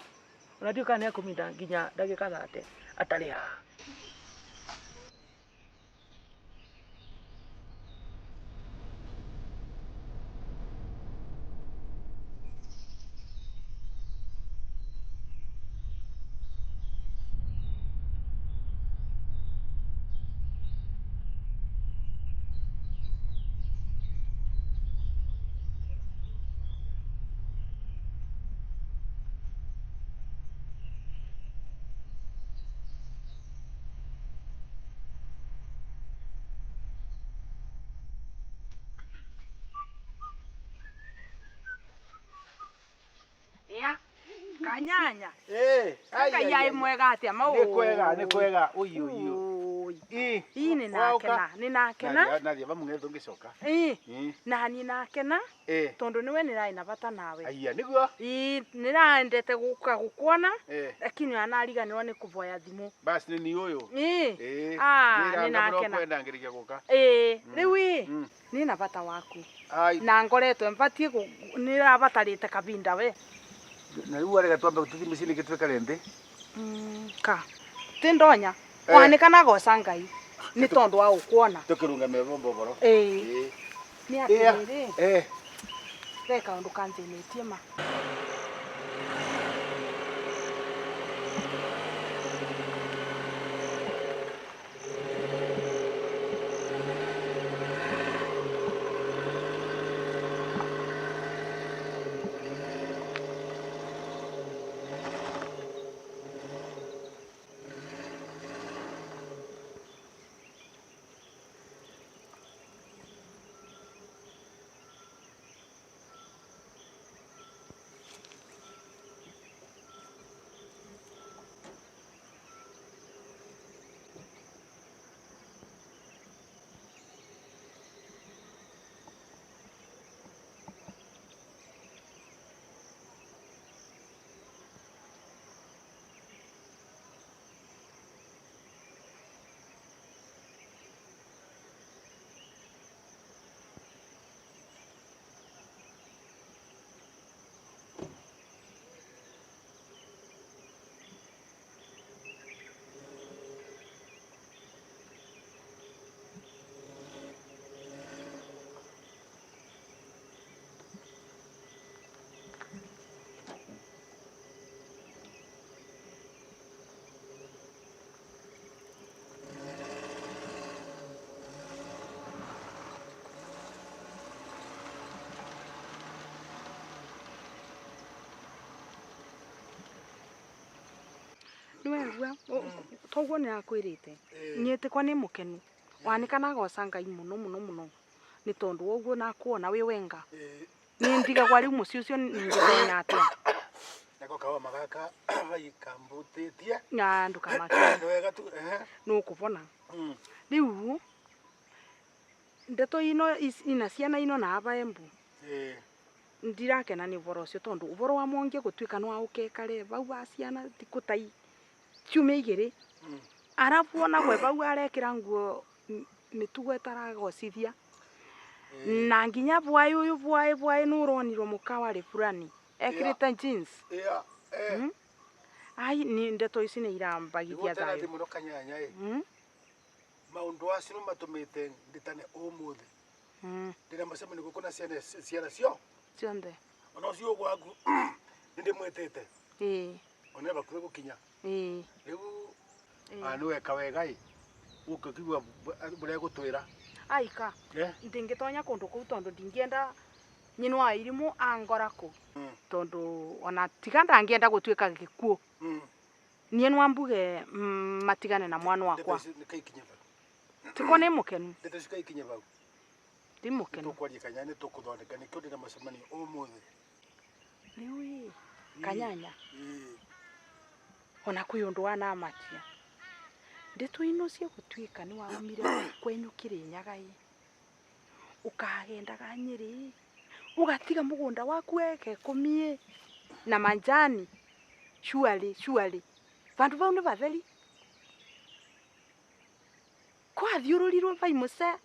Speaker 5: Ona ndiũĩ kana nĩ ekũminda nginya ndagĩka thate atarĩ haha.
Speaker 4: Ya, kanyanya.
Speaker 6: Eh, ai,
Speaker 4: Ngai
Speaker 6: ai,
Speaker 4: ai
Speaker 6: ai.
Speaker 4: mwega atia mau.
Speaker 6: Nĩ kwega, nĩ kwega. Ui ui ui. Ĩ.
Speaker 4: Ii nĩ nakena, nĩ nakena.
Speaker 6: Nathiĩ vamũng'ethũ ngĩcoka.
Speaker 4: Ii.
Speaker 6: Ĩ.
Speaker 4: Na niĩ nakena
Speaker 6: Ĩ.
Speaker 4: tondu niwe nĩrarĩ na bata nawe.
Speaker 6: Aya nĩguo.
Speaker 4: Ii nĩraendete gũka gũkuona
Speaker 6: Eh.
Speaker 4: lakini anariganĩrwo nĩ kũvoya thimũ.
Speaker 6: Basi nĩ ni ũyũ.
Speaker 4: Ii.
Speaker 6: Ĩ.
Speaker 4: Ah,
Speaker 6: Nĩ
Speaker 4: nĩ nakena.
Speaker 6: kwenda ngĩrĩkia gũka.
Speaker 4: Ĩĩ, rĩu ĩ
Speaker 6: Mm.
Speaker 4: nĩ na bata waku.
Speaker 6: Ai.
Speaker 4: Na ngoretwo mbatie nĩrabatarĩte kabinda we.
Speaker 6: Na rĩu arega twambe tũthiĩ mũciĩ nĩkĩ twĩkare nthĩ.
Speaker 4: Ka. Ti ndonya.
Speaker 6: Eh.
Speaker 4: Wanĩka na goca Ngai nĩ tondũ wa gũkuona.
Speaker 6: Tũkĩrũngamia vombo ũboro.
Speaker 4: Ĩĩ.
Speaker 6: Ĩ.
Speaker 4: Nĩ
Speaker 6: Ĩa.
Speaker 4: atĩrĩrĩ,
Speaker 6: Eh.
Speaker 4: ve kaũndũ kanthĩnĩtie ma. Nĩwegua toguo nĩrakwĩrĩte nyĩtĩkwa nĩ mũkenu wanĩka na goca Ngai mũno mũno mũno nĩ tondũ wa ũguo nakuona wĩ wenga nĩ ndigagwa rĩu mũciĩ ũcio ningĩtonya atĩa
Speaker 6: Nako kahoma gaka vaikambutĩtie.
Speaker 4: na ndũkamake
Speaker 6: Nĩ wega tu. Ehe.
Speaker 4: nũkũbona
Speaker 6: Mm.
Speaker 4: rĩu ndeto ino ina ciana ino na aba embu
Speaker 6: Ĩ.
Speaker 4: ndirakena nĩ ũboro ũcio tondũ ũboro wa mongie gũtuĩka nĩ waũkekare vau wa ciana thikũ ta ciumia igĩrĩ
Speaker 6: Mm.
Speaker 4: Arabu ona gwe bau arekira nguo mitugo itaragocithia na nginya bwai uyu bwai bwai nuronirwo mukawari fulani ekirite jeans.
Speaker 6: Yeah. Eh.
Speaker 4: Ai ni ndeto ici ni irambagithia
Speaker 6: Nĩguo
Speaker 4: thayo.
Speaker 6: mũno kanyanya ĩ. Maũndũ acio nĩ matũmĩte ndĩtane ũmũthĩ. Ndĩna mũcemanio gũkũ na ciana ciana cio.
Speaker 4: Cionthe.
Speaker 6: Ona ũcio gwaku nĩ ndĩmwĩtĩte.
Speaker 4: Ĩĩ.
Speaker 6: Ona bakuhĩ gũkinya.
Speaker 4: Ĩĩ.
Speaker 6: Rĩu nĩ weka wega ĩ. Ũke ũkĩigua ũrĩa egũtwĩra.
Speaker 4: Aika. Ndingĩtonya kũndũ kũu tondũ ndingĩenda nyina wa irimũ angora kũu. Tondũ ona tiga ndangĩenda gũtuĩka gĩkuũ. Niĩ no mbuge matigane na mwana wakwa.
Speaker 6: Ndeto ici nĩkaikinye bau.
Speaker 4: Tiko nĩ mũkenu.
Speaker 6: Ndeto ici kaikinye bau.
Speaker 4: Ndi mũkenu.
Speaker 6: Nĩtũkwaria kanyanya nĩtũkũthondeka nĩkĩo ndĩna mũcemanio ũmũthĩ.
Speaker 4: Rĩu ĩ kanyanya. Ona kwĩ ũndũ wanamakia. Ndeto ino cia gũtuĩka nĩ waumire kwenyu Kĩrĩnyaga ĩ. Ũkagendaga Nyĩrĩ ĩ. Ũgatiga mũgũnda waku eka ikũmi ĩ na manjani. Surely, surely. Vandu vau nĩ vatheri. Kwathiũrũrirwo vai mũce.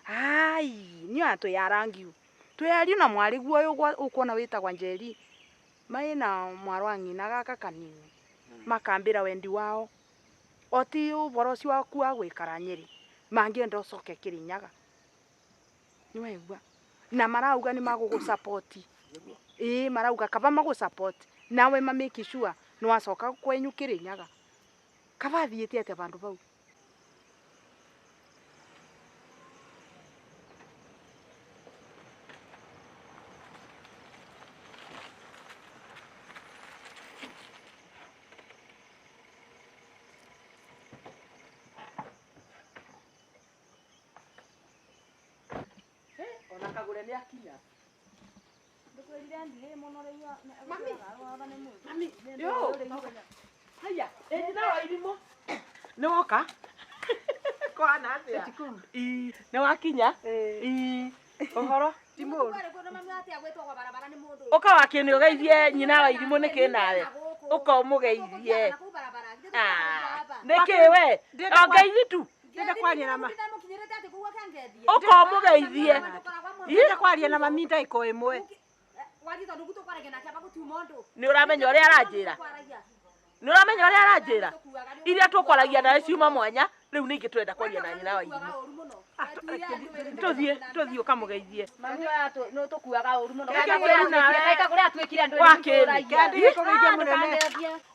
Speaker 4: Ai, niĩ ona twĩyarangiu. Twĩyario na mwarĩguo ũyũ ũkuona wĩtagwa Njeri. Mai na mwarĩ wa ng'ina gaka kanini. Makambĩra wendi wao. O ti ũboro ũcio waku wa gũikara Nyĩrĩ. Mangĩenda ũcoke Kĩrĩnyaga. Nĩwaigua? Na marauga nĩ magũgũ support. Ĩĩ marauga kaba magũ support. Nawe ma make sure nĩwacoka kwenyu Kĩrĩnyaga. Kaba athiĩte atĩa vandũ vau?
Speaker 1: Ona kagure nĩ akinya.
Speaker 4: Mami.
Speaker 1: Mami, yo. Haya, ĩ nyina wa irimũ. Nĩ woka? Kwana atĩa? Ii, nĩ wakinya? Ii, ũhoro?
Speaker 7: Ti mũũru.
Speaker 1: Ũka wakĩ nĩ ũgeithie nyina wa irimũ nĩkĩ nawe? Ũka ũmũgeithie. Nĩkĩ we? O ngeithi tu.
Speaker 7: Ndĩrenda kwaria na ma.
Speaker 1: Ũka ũmũgeithie.
Speaker 7: Ndĩrenda kwaria na mami ndagĩka o ĩmwe.
Speaker 1: Nĩ ũramenya ũrĩa aranjĩra? Nĩ ũramenya ũrĩa aranjĩra? Iria tũkwaragia nawe ciuma mwanya, rĩu ningĩ tũrenda kwaria na nyina wa irimũ. Tũthiĩ, tũthiĩ ũkamũgeithie.
Speaker 10: Mami oya nĩ tũkuaga ũru mũno.
Speaker 1: Kĩrĩa kĩru nawe.
Speaker 10: Kaika kũrĩa atuĩkire andũ
Speaker 1: Wa kĩrĩ.
Speaker 7: Kũgeithia mũnene.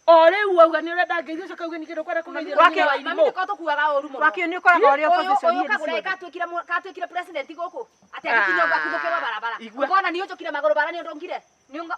Speaker 1: O rĩu wauga nĩ ũrenda ngeithie ũcoke uge ningĩ ndũkwenda kũgeithio nĩ nyina wa
Speaker 10: Mami
Speaker 1: irimũ.
Speaker 10: nĩko tũkuaga ũru mũno.
Speaker 7: Wakĩo nĩ ũkoragwo ũrĩ opposition
Speaker 10: Ũyũ
Speaker 7: hĩndĩ
Speaker 10: kagũra
Speaker 7: ciothe.
Speaker 10: katuĩkire katuĩkire president gũkũ. Atĩ agĩkinya ũguo akuthũkĩrwo barabara.
Speaker 1: Igua.
Speaker 10: Ũkona nĩ ũnjũkire magũrũ bara nĩ ũndũ ngire.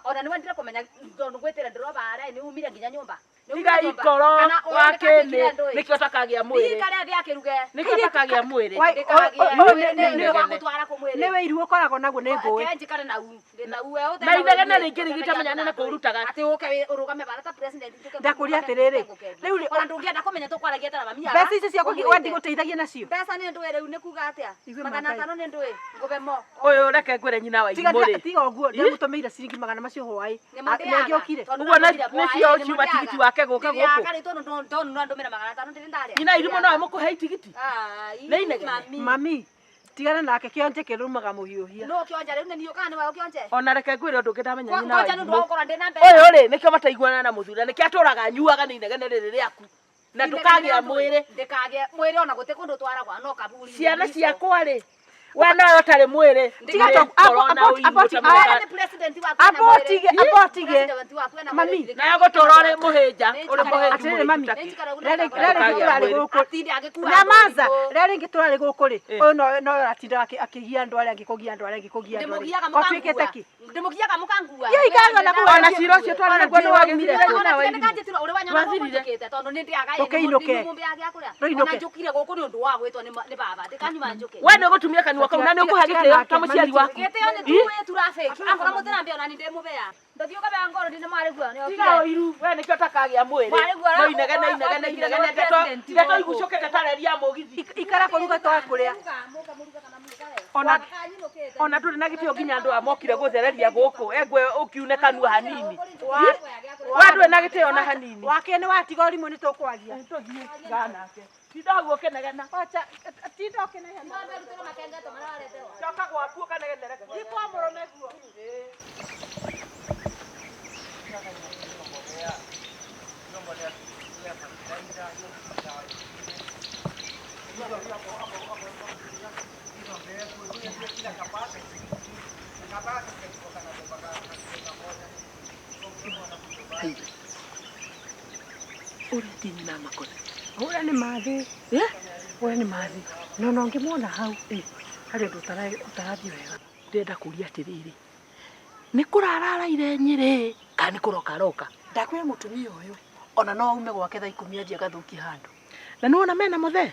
Speaker 10: Ona nĩ wendire kũmenya tondũ ngwĩtĩre ndĩroba ara nĩ umire nginya nyũmba. Nĩ umire
Speaker 1: Tiga
Speaker 10: nyũmba.
Speaker 1: ikoro
Speaker 10: Kana ũyũ
Speaker 1: wa
Speaker 10: nĩ
Speaker 1: kĩnĩ
Speaker 10: katuĩkire andũ ĩ.
Speaker 1: nĩkĩo ũtakagĩa mwĩrĩ.
Speaker 10: Rika rĩa thĩ akĩruge.
Speaker 1: Nĩkĩo ũtakagĩa mwĩrĩ.
Speaker 10: Ndĩkagĩa.
Speaker 7: Nĩ-
Speaker 10: Nĩ wa gũtwara kũmwĩrĩ.
Speaker 7: Nĩ wĩiru ũkoragwo naguo nĩ ngũĩ.
Speaker 10: Ke njikare na u. Ndĩ na u we ũte
Speaker 1: Na inegene rĩngĩ rĩgĩte menya nĩ kũrutaga.
Speaker 10: Atĩ ũke ũrũgame bara ta president njũke
Speaker 7: Ndakũria atĩrĩrĩ, rĩu rĩ-
Speaker 10: ona ndũngĩenda kũmenya tũkwaragia ta na mami
Speaker 7: Mbeca icio cia kũgi wendi gũteithagia nacio.
Speaker 10: Mbeca nĩ ndũĩ rĩu nĩ kuga atĩa?
Speaker 7: Igue
Speaker 10: Magana
Speaker 7: Maathai.
Speaker 10: matano nĩ ndũĩ ngũbe mo.
Speaker 1: Ũyũ reke ngwĩre nyina wa
Speaker 7: Tiga
Speaker 1: irimũ rĩ.
Speaker 7: tiga ũguo ndĩramũtũmĩire ciringi magana macio hwaĩ.
Speaker 10: Nĩ mũndĩaga.
Speaker 7: Nĩangĩokire.
Speaker 10: Tondũ
Speaker 1: Ũguo
Speaker 10: ndamũrire
Speaker 1: nĩcio
Speaker 10: hwaĩ, nĩ
Speaker 1: ciuma
Speaker 10: mũndĩaga.
Speaker 1: tigiti wake gũka gũkũ.
Speaker 10: Ndĩrĩaga rĩ tondũ ndonu no ndũmĩre magana matano ndĩrĩ ndarĩa.
Speaker 1: Nyina wa irimũ no amũkũhe itigiti.
Speaker 10: Ai,
Speaker 1: Nĩ inegene.
Speaker 10: mami.
Speaker 7: Mami, tigana nake kĩonje kĩrũmaga mũhiũhia.
Speaker 10: Nũ kĩonje rĩu nĩ niĩ kana nĩwe ũkĩonje?
Speaker 1: Ona reke ngwĩre ũndũ ũngĩ ndamenya nyina wa
Speaker 10: Kwanja nĩ ũndũ
Speaker 1: irimũ.
Speaker 10: wa gũkorwo ndĩ na mbeca.
Speaker 1: Ũyũ rĩ nĩkĩo mataiguanaga na mũthuri na nĩkĩo atũraga anyuaga nĩ inegene rĩrĩ rĩaku. Na ndũkagĩa mwĩrĩ.
Speaker 10: Ndĩkagĩa mwĩrĩ ona gũtĩ kũndũ twaragwa no kaburi.
Speaker 1: Ciana ciakwa rĩ we nowe ũtarĩ mwĩrĩ.
Speaker 7: Tiga
Speaker 1: Nĩ
Speaker 7: to-
Speaker 1: korona
Speaker 7: abo-
Speaker 1: ũiru ũtamenya.
Speaker 10: Nĩ president waku ena
Speaker 7: Abo
Speaker 10: mwĩrĩ.
Speaker 7: tige, abo tige.
Speaker 10: President waku ena
Speaker 7: Mami.
Speaker 10: mwĩrĩ.
Speaker 1: Nawe gũtũra ũrĩ mũhĩnja, ũrĩ mũhĩnju
Speaker 7: Atĩrĩrĩ mami,
Speaker 1: mũhĩnju
Speaker 7: rĩrĩ rĩngĩ tũrarĩ gũkũ.
Speaker 10: Atinde agĩkua
Speaker 7: Nyamaza,
Speaker 10: andũ.
Speaker 7: rĩrĩa rĩngĩ tũrarĩ gũkũ rĩ,
Speaker 1: Eh.
Speaker 7: ũyũ no no aratinda akĩgia andũ arĩa angĩ, kũgia andũ arĩa angĩ, kũgia andũ arĩa
Speaker 10: Ndĩmũgiaga
Speaker 7: angĩ. Watuĩkĩte
Speaker 10: mũkangua.
Speaker 7: kĩ?
Speaker 10: Ndĩmũgiaga mũkangua.
Speaker 7: Ye, ikaraga na kũu.
Speaker 1: Ona cira ũcio twarĩ naguo nĩ wagĩthirire nyina wa irimũ.
Speaker 10: Nĩkanjĩtire ũrĩ wanyona gũkũ
Speaker 1: Wathirire.
Speaker 10: njũkĩte tondũ nĩ ndĩaga ĩ,
Speaker 7: Ndũkĩinũke.
Speaker 10: nĩ mũmbĩaga gĩa kũrĩa.
Speaker 7: Ndũinũke.
Speaker 10: Ona njũkire gũkũ nĩ ũndũ wa gwĩtwo nĩ baba. Ndĩkanyuma njũke.
Speaker 1: We nĩ ũgũtumia kanua kau na nĩ ũkũhe gĩtĩo ta mũciari waku.
Speaker 10: Gĩtĩo nĩ tuĩ traffic. Akorwo mũtirambia ona niĩ ndĩmũbea. Ndathiĩ ũkabea ngoro ndĩ na mwarĩguo nĩ
Speaker 1: Tiga
Speaker 10: okire.
Speaker 1: ũiru, we nĩkĩo ũtakagĩa mwĩrĩ.
Speaker 10: Mwarĩguo
Speaker 1: No inegene inegene inegene ndeto
Speaker 10: president
Speaker 1: ndeto
Speaker 10: gũkũ.
Speaker 1: igucũkĩte ta reri ya mũgithi.
Speaker 7: Ikara kũruga twa kũrĩa.
Speaker 10: Mũka mũruge kana mũruge.
Speaker 1: Ona ona ndũrĩ na gĩtĩo nginya andũ aya mokire gũthereria gũkũ engwe ũkiune kanua hanini. We ndũrĩ na gĩtĩo ona hanini.
Speaker 7: Wake nĩ watiga ũrimũ nĩ tũkwaria.
Speaker 1: Tũthiĩ ganake. Tinda ũguo ũkĩnegena.
Speaker 7: Wacha tinda ũkĩnegena.
Speaker 1: Coka gwaku ũkanegenere.
Speaker 7: Thiĩ kwa mũrũme guo.
Speaker 1: Ũrĩa ti nyina makore.
Speaker 3: Ũrĩa nĩ mathi. Ũrĩa nĩ mathi. No no ngĩmuona hau harĩ ũndũ ũtarathiĩ wega.
Speaker 1: Ndĩrenda kũria atĩrĩrĩ. Nĩ kũrara araire Nyĩrĩ kana nĩ kũroka aroka?
Speaker 7: Ndakwĩra mũtumia ũyũ ona no aume gwake thaa ikũmi athiĩ agathukie handũ.
Speaker 1: Na nĩwona mena mũthee?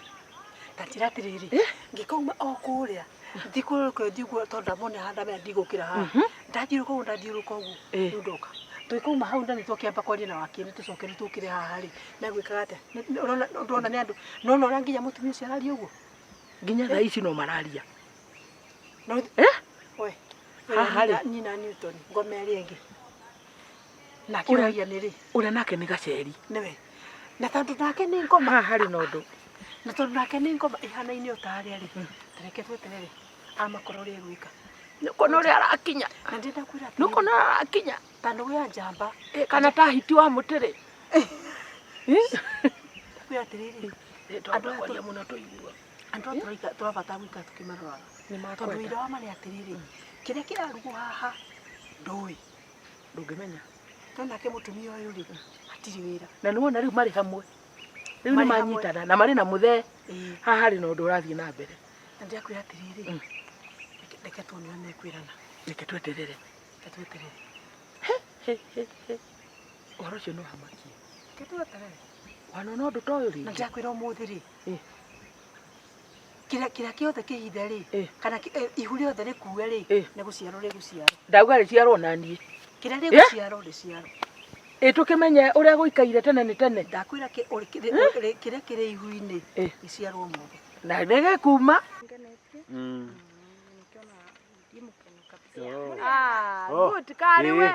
Speaker 7: Ta njĩra atĩrĩrĩ, ngĩkauma o kũrĩa thikũrũka thiĩ ũguo tondũ ndamona haha ndamenya ndigũkĩra haha. Ndathiũrũrũka ũguo ndathiũrũrũka ũguo rĩu ndoka. Tũgĩkauma hau na nĩtwakĩamba kwaria na wakĩrĩ tũcoke rĩu tũkĩre haha rĩ, na gwĩkaga atĩa? Ũrona ndũrona nĩ andũ, nĩwona ũrĩa nginya mũtumia ũcio araria ũguo?
Speaker 1: Nginya thaa ici no mararia.
Speaker 7: No we
Speaker 1: Haha rĩ.
Speaker 7: Nyina Newton ngoma ĩrĩa ĩngĩ. Nake ũragia nĩ rĩ?
Speaker 1: Ũrĩa nake nĩ gaceri.
Speaker 7: Nĩwe. Na tondũ nake nĩ ngoma.
Speaker 1: Haha harĩ na ũndũ.
Speaker 7: Na tondũ nake nĩ ngoma ihanaine o ta arĩa rĩ, ta reke tweterere amakora ũrĩa egwĩka.
Speaker 1: Nĩũkuona ũrĩa arakinya.
Speaker 7: Na ndĩrenda kwĩra atĩrĩrĩ.
Speaker 1: Nĩũkuona ũrĩa arakinya.
Speaker 7: Ta nũgũ ya njamba.
Speaker 1: Kana ta hiti wa mũtĩrĩ.
Speaker 7: Kwĩra atĩrĩrĩ,
Speaker 1: andũ aya twaria mũno tũigua.
Speaker 7: Andũ aya tũraika tũrabatara gũikara tũkĩmaroraga. Tondũ wĩra wa ma nĩ atĩrĩrĩ, kĩrĩa kĩrarugwo haha ndũĩ.
Speaker 1: Ndũngĩmenya.
Speaker 7: No nake mũtumia ũyũ rĩ, hatirĩ wĩra.
Speaker 1: Na nĩwona rĩu marĩ hamwe. Rĩu nĩ manyitana na marĩ na mũthee. Haha harĩ na ũndũ ũrathiĩ na mbere.
Speaker 7: Na ndĩrakwĩra atĩrĩrĩ, reke tuone ũrĩa mekwĩrana.
Speaker 1: Reke tweterere.
Speaker 7: Reke tweterere.
Speaker 1: Ũhoro ũcio nĩ wamakia.
Speaker 7: Reke tweterere.
Speaker 1: Wanona ũndũ ta ũyũ rĩngĩ?
Speaker 7: Na ndĩrakwĩra ũmũthĩ rĩ, kĩrĩa kĩrĩa kĩothe kĩhithe rĩ, kana ihu rĩothe rĩkue rĩ, nĩ gũciarwo rĩgũciarwo.
Speaker 1: Ndauga rĩciarwo na niĩ.
Speaker 7: Kĩrĩa rĩgũciarwo rĩciarwo.
Speaker 1: Ĩ tũkĩmenye ũrĩa gũikaire tene nĩ tene.
Speaker 7: Ndakwĩra kĩrĩa kĩrĩ ihu-inĩ gĩciarwo ũmũthĩ.
Speaker 1: Na nĩgĩkuma.
Speaker 4: Ah, good karĩ we.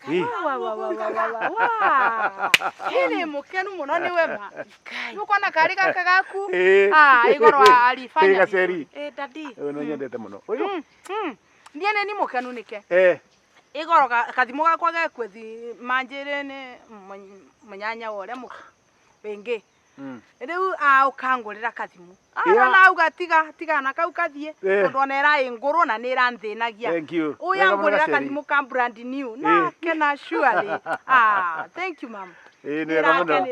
Speaker 4: Wa wa wa wa wa wa. Ni mukenu muno ni wema. Nukona kari gaka gaku. Ah, igoro alifanya.
Speaker 6: Gaceri.
Speaker 4: Daddy.
Speaker 6: Ũyũ nyendete mũno. Ũyũ.
Speaker 4: Niĩ nĩ ni mukenu nike. Igoro kathimu gakwa gekwethi manjire ni munyanya wa ũrĩa wingi. Rĩu ũkangũrĩra kathimu. Na auga tiga tiga na kau kathie tondu ona ĩraĩ ngũrũ na nĩ ĩranthĩnagia. Ũyũ angũrĩra kathimu ka brand new na kena surely. Ah, thank you ma'am.
Speaker 6: Ĩĩ nĩ wega mũno.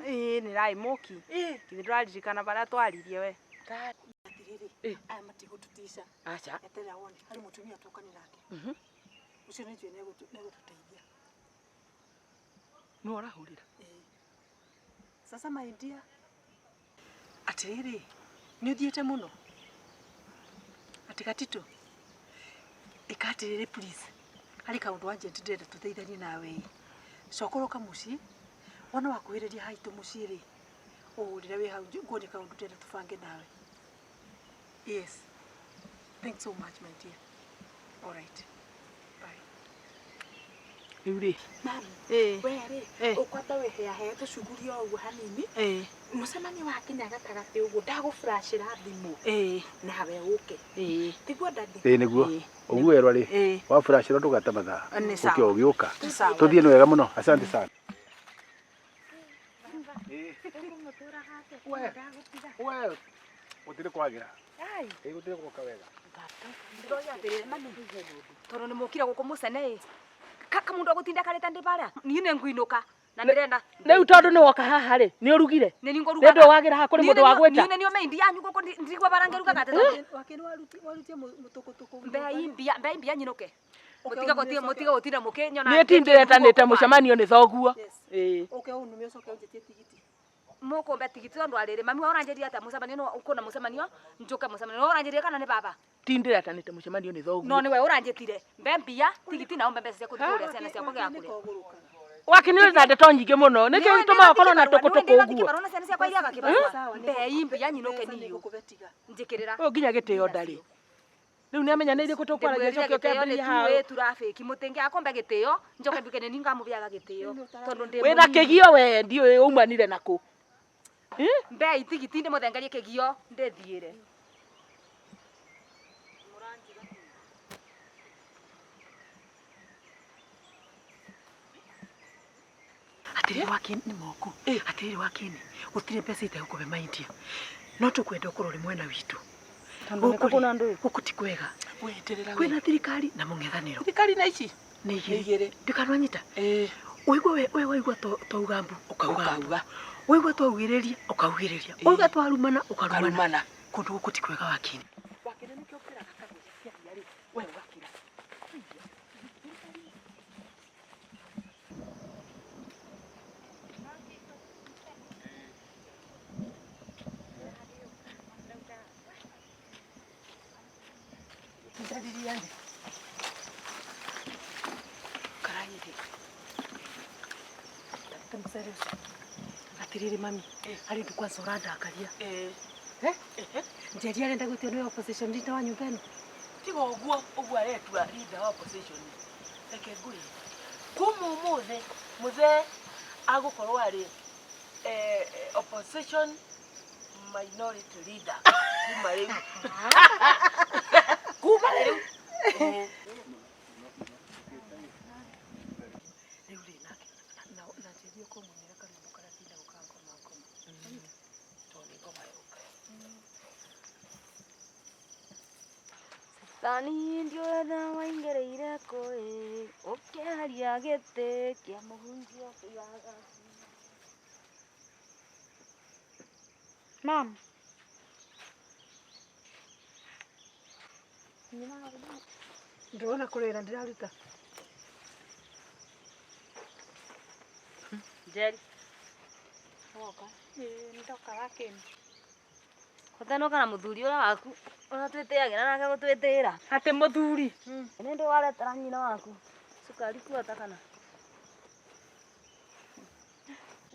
Speaker 4: Ĩĩ nĩ ĩraĩ mũki. Githĩ ndũraririkana barĩa twaririe we.
Speaker 7: Atĩrĩrĩ, aya matigũtũtica.
Speaker 1: Aca.
Speaker 7: Eterera wone, harĩ mũtumia tũkani nake. Ũcio nĩ njũĩ nĩegũtũteithia.
Speaker 1: Nĩwe ũrahũrĩra?
Speaker 7: Sasa my dear, atĩrĩrĩ, nĩ ũthiĩte mũno? Atĩ Gatitũ, ĩka atĩrĩrĩ please, harĩ kaũndũ urgent ndĩrenda tũteithanie nawe ĩ. Coka ũroka mũciĩ, wona wakuhĩrĩria haitũ mũciĩ rĩ, ũhũrĩre wĩ hau nguonie kaũndũ ndĩrenda tũbange nawe. Yes. Thanks so much my dear. All right. Bye.
Speaker 1: Rĩu rĩ.
Speaker 8: Mami, we rĩ, ũkwamba wĩheahe tũcuguri o ũguo hanini. Mũcemanio wakinya gatagatĩ ũguo ndagũflashĩra thimũ. Nawe ũke. Tiguo daddy?
Speaker 6: Ĩĩ nĩguo. Ũguo werwo rĩ, waflashĩrwo ndũgate mathaa.
Speaker 4: Nĩ
Speaker 6: Ũke
Speaker 4: sawa.
Speaker 6: ũgĩũka.
Speaker 4: Nĩ sawa.
Speaker 6: Tũthiĩ nĩ wega mũno. Asante sana. We, gũtirĩ kwagĩra. Ĩĩ gũtirĩ gwoka wega.
Speaker 10: Ndĩroria atĩrĩrĩ mami, tondũ nĩ mũkire gũkũ mũcene ĩ, kamundu agũtinda karĩte ndĩ barĩa, niĩ nĩ ngũinũka na ndĩrenda.
Speaker 1: Rĩu tondũ nĩ woka haha rĩ, nĩ ũrugire?
Speaker 10: Nĩ niĩ ngũrugaga.
Speaker 1: Nĩ ndũwagĩra haha kũrĩ mũndũ wa gwĩta?
Speaker 10: Niĩ nĩ niĩ maid yanyu gũkũ ndirigua bara ngĩrugaga atĩ tondũ
Speaker 7: Wakĩrĩ warutie mũtũkũtũkũ.
Speaker 10: mbei mbia mbei mbia nyinũke. Mũtiga gũtinda mũtiga gũtinda mũkĩnyona.
Speaker 1: Niĩ ti ndĩretanĩte mũcemanio nĩ thoguo.
Speaker 7: Ũke ũnume ũcoke ũnjĩtie tigiti.
Speaker 10: Mũkũmbe tigiti tondũ arĩrĩ mami wa ũranjĩria atĩa mũcemanio no ũkũna mũcemanio njũke mũcemanio no ũranjĩria kana nĩ baba?
Speaker 1: Ti ndĩretanĩte mũcemanio nĩ thoguo.
Speaker 10: No nĩwe ũranjĩtire mbe mbia tigiti na ũmbe mbeca cia kũthiĩ kũrĩa ciana ciakwa gĩa kũrĩa.
Speaker 5: Wakini ũrĩ na ndeto nyingĩ mũno. Nĩkĩo gĩtũmaga ũkorwo na tũkũtũkũ ũguo.
Speaker 10: Barona ciana ciakwa iriaga kĩbarũa. Mbei mbia nyinũke niyo. Njĩkĩrĩra.
Speaker 5: Ũyũ nginya gĩtĩo ndarĩ. Rĩu nĩamenya nĩ irĩkũ tũkwaragia
Speaker 10: Ndĩmwĩrire
Speaker 5: coke
Speaker 10: gĩtĩo nĩ
Speaker 5: ũkĩambĩrĩria hau.
Speaker 10: tuĩ turabĩki mũtĩngĩ akombe gĩtĩo njoke nduke nĩ ningamũbeaga gĩtĩo tondũ ndĩ
Speaker 5: Wĩna
Speaker 10: mũnini.
Speaker 5: kĩgio we ndiũĩ umanire nakũ.
Speaker 10: Mbei tigiti ndĩmũthengerie kĩgio ndĩthiĩre.
Speaker 3: Atiriri wakini nĩ moku atiriri wakini gũtirĩ mbeca itegũkũhe maindia no tũkwenda ũkorwo ũrĩ mwena witũ. Gũkũ rĩ, gũkũ ti kwega kwĩna thirikari na mũng'ethanĩro.
Speaker 5: Thirikari na ici
Speaker 3: nĩ
Speaker 5: igĩrĩ
Speaker 3: igĩrĩ ndikanwanyita waigua we waigua twauga mbu ũkauga mbu waigua twaugĩrĩria ũkaugĩrĩria waigua twarumana ũkarumana kũndũ gũkũ ti kwega wakini.
Speaker 5: Wakini nĩkĩo ngwĩraga kagũcia kĩaria rĩ we ũgakira.
Speaker 3: Ndaririane karaire ta mũcere ũcio atiriri mami harĩ ũndũ kwanza ũrandakaria. Njeri arenda gwĩtio nĩwe opposition leader wa nyũmba ĩno.
Speaker 5: Tiga ũguo ũguo aretua leader wa opposition. Reke ngwĩre kuma ũmũthĩ mũthee agũkorwo arĩ opposition minority leader kuma rĩu kuma rĩu.
Speaker 3: Rĩu rĩ nake na Njeri ũkorwo mũinĩre karwĩmbo karĩa kainagwo ka ngoma ngoma.
Speaker 5: Tondũ nĩ ngoma yoka.
Speaker 10: Thani ndiũĩ waingĩrĩire kũĩ ũkĩeheria gĩtĩ kĩa mũhunjia kĩaga.
Speaker 4: Mam.
Speaker 3: Ndĩrona kũrĩra ndĩraruta.
Speaker 10: Njeri.
Speaker 4: Woka. Ĩĩ nĩndoka wakĩni.
Speaker 10: Ũtanoka na mũthuri ũrĩa waku ũrĩa twĩtĩagĩra nake gũtwĩtĩĩra.
Speaker 4: Atĩ mũthuri.
Speaker 10: Nĩ ndũ waretera nyina waku cukari kuota kana.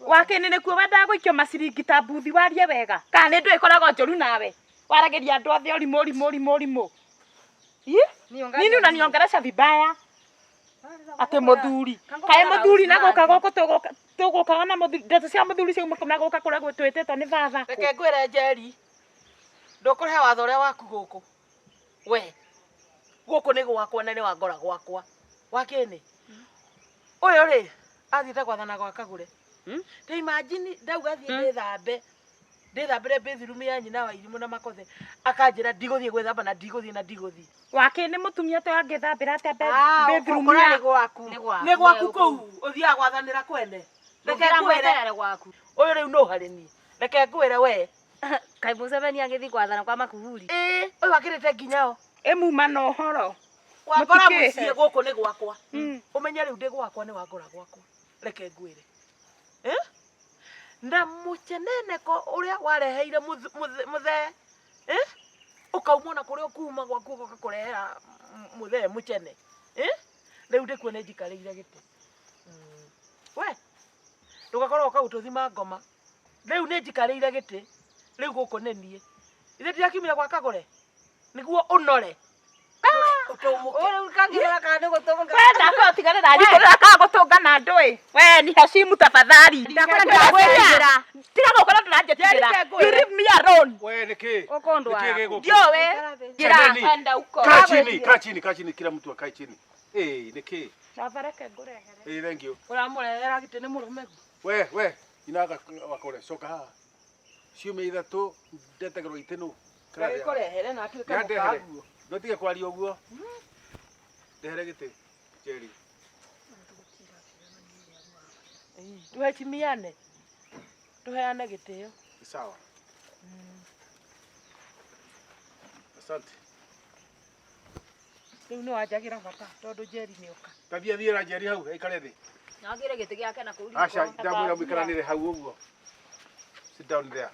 Speaker 4: Wakĩni nĩkuo wendaga gũikio maciringi ta mbuthi warie wega kana nĩ ndũ ĩkoragwo njũru nawe waragĩria andũ othe ũrimũ ũrimũ ũrimũ ũrimũ. Ĩ? Nini unaniongelesha vibaya atĩ mũthuri kaĩ mũthuri na gũka gũkũ tũgũkaga na mũthuri ndeto cia mũthuri ciauma na gũka kũrĩa twĩtĩtwo nĩ baba.
Speaker 5: Reke ngwĩre Njeri ndũkũrehe watho ũrĩa waku gũkũ we gũkũ nĩ gwakwa na nĩ wangora gwakwa wakĩnĩ ũyũ rĩ athiĩte gwathana gwa Kagũre. Ta imagine ndauga thiĩ ndĩthambe ndĩthambĩre bathroom ya nyina wa irimũ na makothe akanjĩra ndigũthiĩ gwĩthamba na ndigũthiĩ na ndigũthiĩ.
Speaker 4: Wakĩni mũtumia to angĩthambĩra atĩa bathroom
Speaker 7: kũrarĩ
Speaker 4: ya
Speaker 7: gwaku.
Speaker 5: Nĩ gwaku kũu ũthiaga gwathanĩra kwene. Reke ngwĩre
Speaker 10: gwaku.
Speaker 5: Ũyũ rĩu no harĩ niĩ. Reke ngwĩre we.
Speaker 10: Kaĩ Museveni agĩthiĩ gwathana kwa Makuburi.
Speaker 5: Ĩĩ ũyũ akĩrĩte nginya o.
Speaker 4: Ĩ muma na ũhoro.
Speaker 5: Wangora
Speaker 4: Mũtikĩhe.
Speaker 5: mũciĩ gũkũ nĩ gwakwa. Ũmenye rĩu ndĩ gwakwa nĩ wangora gwakwa. Reke ngwĩre. Na mũceneneko ũrĩa wareheire mũthee ũkauma ona kũrĩa ũkuma gwaku ũgoka kũrehera mũthee mũcene. Rĩu ndĩkuo nĩ njikarĩire gĩtĩ. We ndũgakorwo ũka gũtũthima ngoma. Rĩu nĩ njikarĩire gĩtĩ. Rĩu gũkũ nĩ niĩ. Ithe ndirakiumire gwa Kagũre nĩguo ũnore.
Speaker 10: Ũrĩu kangĩrora kana nĩ gũtũnga.
Speaker 4: We ndakwa ũtigane na niĩ kana gũtũnga na andũ ĩ. We ni heshimu tafadhali.
Speaker 10: Ndakwĩra ndĩragwĩtigĩra.
Speaker 4: Tiga gũkorwo ndũranjĩtigĩra. You leave me alone.
Speaker 6: We nĩkĩ?
Speaker 10: Ũkũndwara.
Speaker 6: Nĩkĩ gĩgũkũ?
Speaker 4: Ndiũĩ.
Speaker 6: Cheneni.
Speaker 4: Enda uko.
Speaker 6: Kaa chini, kaa chini, kaa chini, kila mtu akae chini. Eh, nĩkĩ?
Speaker 4: Baba reke ngũrehere.
Speaker 6: Eh, thank you.
Speaker 5: Ũramũrehera gĩtĩ nĩ mũrũme.
Speaker 6: We, we, inaga wakore coka haha. Ciumia ithatũ ndetegerwo itĩ nũ.
Speaker 5: Gĩkũrehere na atuĩke
Speaker 6: Nyandehere.
Speaker 5: mũkaguo.
Speaker 6: Ndotige kwaria ũguo. Ndehere gĩtĩ. Njeri.
Speaker 5: Tuheshimiane. Tuheane gĩtĩo.
Speaker 6: Sawa. Asante.
Speaker 5: Rĩu nĩ wanjagĩra bata tondũ Njeri nĩoka.
Speaker 6: Tabia thiĩra Njeri hau aikare thĩ.
Speaker 10: Nagĩre gĩtĩ gĩake na kũu riko.
Speaker 6: Aca ndamwĩra mũikaranĩre hau ũguo. Sit down there.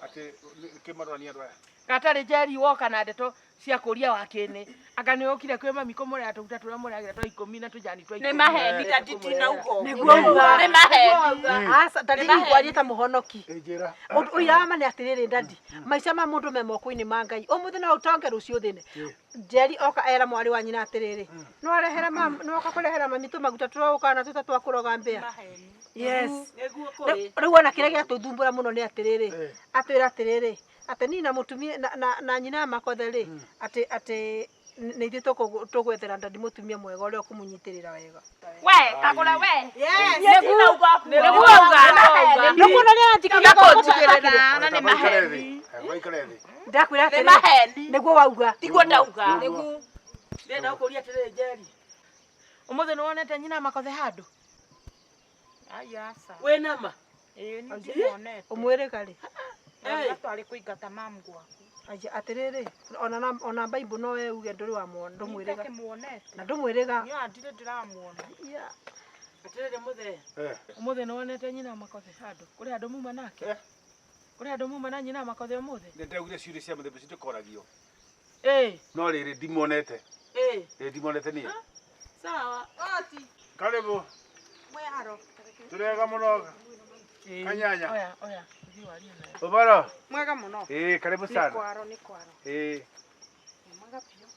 Speaker 6: Atĩ nĩkĩ marorania andũ aya?
Speaker 5: Gatarĩ Njeri woka na ndeto
Speaker 1: Cia kũria wa kĩnĩ. Anga nĩ ũkire kwĩ mami kũmũrehera tũguta tũrĩa mũrehagĩra twa ikũmi na tũjani twa
Speaker 8: Nĩ
Speaker 1: ikũmi.
Speaker 8: maheni dadi ndinauga ũguo.
Speaker 7: Nĩguo uga.
Speaker 8: Nĩ maheni.
Speaker 7: Aca dadi
Speaker 8: Nĩ
Speaker 7: niĩ ngwaria ta mũhonoki.
Speaker 6: Njĩra.
Speaker 7: Ũndũ ũira wa ma nĩ atĩrĩrĩ dadi, maica ma mũndũ me moko-inĩ ma Ngai. Ũmũthĩ no ũtonge rũciũ ũthĩne. Njeri oka era mwarĩ wa nyina atĩrĩrĩ, nĩwarehera mama, nĩwoka kũrehera mami tũmaguta tũrĩa ũkaga natuo ta twa kũroga mbĩa. Yes.
Speaker 1: Nĩguo kũrĩ.
Speaker 7: Rĩu ona kĩrĩa gĩatũthumbũra mũno nĩ atĩrĩrĩ, atwĩra atĩrĩrĩ, atĩ niĩ na mũtumia na, na, na nyina wa Makothe rĩ, atĩ atĩ nĩ ithuĩ tũgwethera dadi mũtumia mwega ũrĩa ũkũmũnyitĩrĩra wega.
Speaker 8: We, kagũre we.
Speaker 7: Yes.
Speaker 8: Nĩguo uga.
Speaker 1: Nĩguo auga.
Speaker 7: Nĩkuona ũrĩa aranjikĩria
Speaker 8: Kũnjigĩrĩra na nĩ maheni.
Speaker 6: Waikare thĩ.
Speaker 7: Ndakwĩra
Speaker 8: Nĩ
Speaker 7: atĩrĩ,
Speaker 8: maheni.
Speaker 7: nĩguo wauga.
Speaker 8: Tiguo ndauga.
Speaker 6: Nĩguo.
Speaker 1: Ndĩrenda gũkũria atĩrĩrĩ Njeri. Ũmũthĩ nĩ wonete nyina Makothe handũ?
Speaker 4: Ai aca.
Speaker 1: Wĩ nama?
Speaker 4: Ĩĩ nĩ ndĩmuonete.
Speaker 7: Ũmwĩrĩga rĩ?
Speaker 4: Ndauga twarĩ kũingata mamu gwaku.
Speaker 7: Aja atĩrĩrĩ, ona na, ona Bible no we uge ndũrĩ wamuona, ndũmwĩrĩga.
Speaker 4: Ndakĩmuonete.
Speaker 7: Na ndũmwĩrĩga.
Speaker 4: Niĩ ona ndirĩ ndĩramuona.
Speaker 7: Yeah.
Speaker 1: Atĩrĩrĩ mũthee. Ũmũthĩ nĩ wonete nyina Makothe handũ? Kũrĩ handũ muma nake? Kũrĩ handũ muma na nyina Makothe ũmũthĩ?
Speaker 6: Nĩ ndaugire ciũria cia mũthemba ũcio ndĩkoragio.
Speaker 1: Ĩĩ.
Speaker 6: No rĩrĩ ndimuonete.
Speaker 1: Ĩĩ.
Speaker 6: Ĩĩ ndimuonete niĩ.
Speaker 1: Sawa.
Speaker 9: Oti.
Speaker 6: Karibu.
Speaker 9: We aro.
Speaker 6: Tũrega mũno. Kanyanya.
Speaker 1: Oya, oya. Thiĩ warie naye.
Speaker 6: Ũboro?
Speaker 4: Mwega mũno.
Speaker 6: Ĩĩ karibu
Speaker 4: Nĩ
Speaker 6: sana.
Speaker 4: kwaro, nĩ kwaro.
Speaker 6: Ĩĩ.
Speaker 4: Nĩ mwega biũ.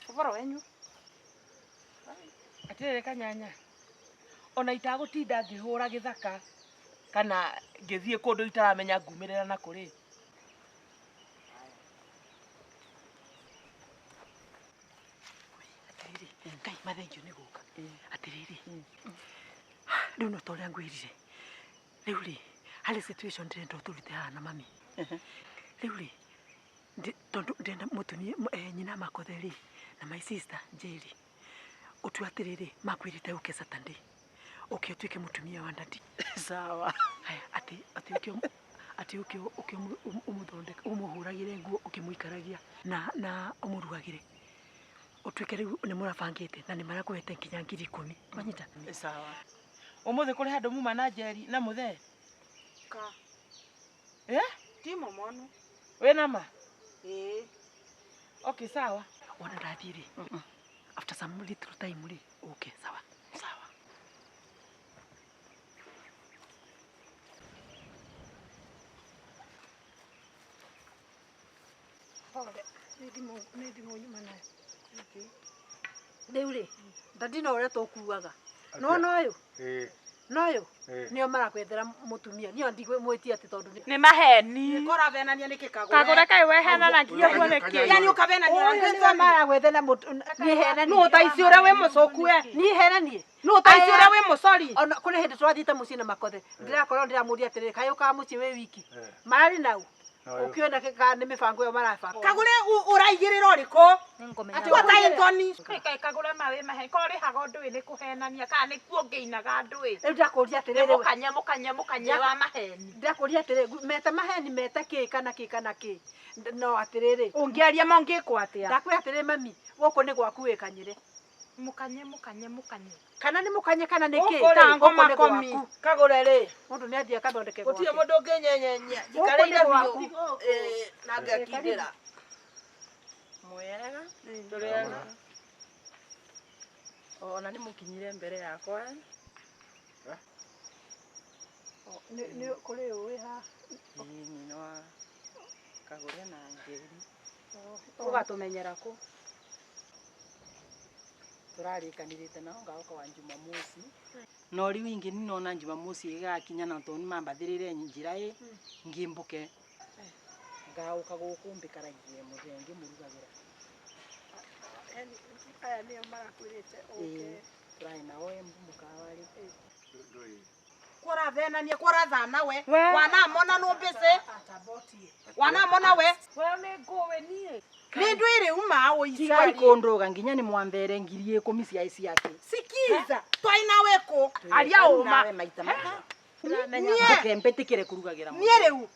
Speaker 4: Ũboro wenyu?
Speaker 1: Atĩrĩrĩ Kanyanya. Ona itagũtinda ngĩhũra gĩthaka kana ngĩthiĩ kũndũ itaramenya ngumĩrĩra na kũrĩ.
Speaker 7: Atĩrĩrĩ, Ngai mathengio nĩ gũka. Atĩrĩrĩ, rĩu no ta ũrĩa ngwĩrire. Rĩu rĩ, harĩ situation ndĩrenda ũtũrute haha na mami. Rĩu rĩ, tondũ ndĩrenda mũtumia, nyina Makothe rĩ, na my sister Njeri, ũtue atĩrĩrĩ, makwĩrĩte ũke Saturday. Ũke ũtuĩke mũtumia wa dadi.
Speaker 1: Sawa.
Speaker 7: Haya, atĩ atĩ ũke atĩ ũke ũke ũmũthondeke, ũmũhũragĩre nguo ũkĩmũikaragia na na ũmũrugagĩre. Ũtuĩke rĩu nĩ mũrabangĩte na nĩ marakũhete nginya 10,000. Wanyita?
Speaker 1: Sawa. Ũmũthĩ kũrĩ handũ muma na Njeri na mũthee?
Speaker 4: Ka.
Speaker 1: Eh?
Speaker 4: Ti mũmonu.
Speaker 1: Wĩ nama?
Speaker 4: Ĩĩ.
Speaker 1: Okay, sawa.
Speaker 7: Wona ndathiĩ rĩ, after some little time rĩ, ũke, sawa.
Speaker 1: Sawa.
Speaker 3: Pole, nĩ thimũ nyuma nayo. Rĩu rĩ, dadi no ũrĩa tũkuaga. Nĩwona ũyũ?
Speaker 6: Ĩĩ.
Speaker 7: No ũyũ?
Speaker 6: Ĩĩ.
Speaker 7: Nĩo marakwethera mũtumia. Niĩ ndigwĩmwĩtia atĩ tondũ nĩ
Speaker 8: Nĩ maheni.
Speaker 9: Nĩkũravenania nĩkĩ Kagũre?
Speaker 4: Kagũre kaĩ wehenanagia ũguo nĩkĩ?
Speaker 9: Yani ũkavenania na
Speaker 7: Ũyũ nĩwe maragwethera niĩ henanie.
Speaker 9: Nũ tha ici ũrĩa wĩ mũcũku we?
Speaker 7: Niĩ henanie.
Speaker 9: Nũ tha ici ũrĩa wĩ mũcori?
Speaker 7: Ona kũrĩ hĩndĩ tũrathiĩte mũciĩ na Makothe. Ndĩrakorwo ndĩramũria atĩrĩrĩ, kaĩ ũkaga mũciĩ wĩ wiki? Mararĩ nau? Ũkĩona kana nĩ mĩbango ĩyo marabanga.
Speaker 9: Kagũre ũraigĩrĩra ũrĩkũ?
Speaker 4: Nĩngũmenya.
Speaker 9: Kwa ta ithoni.
Speaker 4: Kaĩ kagũre ma wĩ maheni. Korwo ũrĩhaga ũndũ ĩ nĩ kũhenania kana nĩ kuo ũngĩinaga andũ ĩ.
Speaker 7: Rĩu ndakũria
Speaker 4: Nĩ
Speaker 7: atĩrĩrĩ.
Speaker 4: mũkanye mũkanye mũkanye wa maheni.
Speaker 7: Ndakũria atĩrĩrĩ, meta maheni meta kĩ kana kĩ kana kĩ. No atĩrĩrĩ.
Speaker 9: Ũngĩaria ma ũngĩkwo atĩa?
Speaker 7: Ndakwĩra atĩrĩrĩ mami, gũkũ nĩ gwaku wĩkanyĩre.
Speaker 4: Mũkanye mũkanye mũkanye.
Speaker 7: Kana nĩ mũkanye kana nĩ kĩ?
Speaker 1: Gũkũ rĩ,
Speaker 7: Gũkũ nĩ
Speaker 9: komi.
Speaker 7: gwaku.
Speaker 1: Kagũre rĩ.
Speaker 7: Mũndũ nĩ athiĩ akathondeke
Speaker 1: Gũtirĩ
Speaker 7: gwake.
Speaker 1: mũndũ ũngĩnyenyenya.
Speaker 7: Gũkũ nĩ
Speaker 1: Njikarĩire
Speaker 7: gwaku.
Speaker 1: biũ. Ĩĩ, na ngekindĩra.
Speaker 5: Mwega. Tũrĩega. Ona nĩ mũkinyire mbere yakwa.
Speaker 3: Nĩ kũrĩ ũĩ haha.
Speaker 5: Ĩĩ nyina wa Kagũre na Njeri.
Speaker 9: Ũgatũmenyera kũ?
Speaker 5: Tũrarĩkanĩrĩte nao ngaũka wa Jumamosi. No rĩu ingĩ nĩnona Jumamosi ĩgakinya na tondũ nĩmambathĩrĩre njĩra ĩ ngĩmbũke. Ngaũka gũkũ mbĩkaragie mũthee ngĩmũrugagĩra.
Speaker 3: Aya nĩo marakwĩrĩte ũke.
Speaker 5: Ĩĩ tũrarĩ nao Embu mũkawa rĩ.
Speaker 9: Kũravenania kũrathana we. Wanamona nũ mbĩcĩ? Wanamona we?
Speaker 4: We nĩ ngũĩ niĩ.
Speaker 9: Nĩ ndwĩrĩ uma
Speaker 5: Tigai
Speaker 9: ũicari.
Speaker 5: kũndũga nginya nĩ mwambere 10,000 ciaĩ ciake.
Speaker 9: Sikiza. Twai nawe kũ? Aria ũma.
Speaker 5: Nawe maita mana.
Speaker 9: Niĩ.
Speaker 5: Mbuke mbĩtĩkĩre kũrugagĩra
Speaker 9: Niĩ rĩu.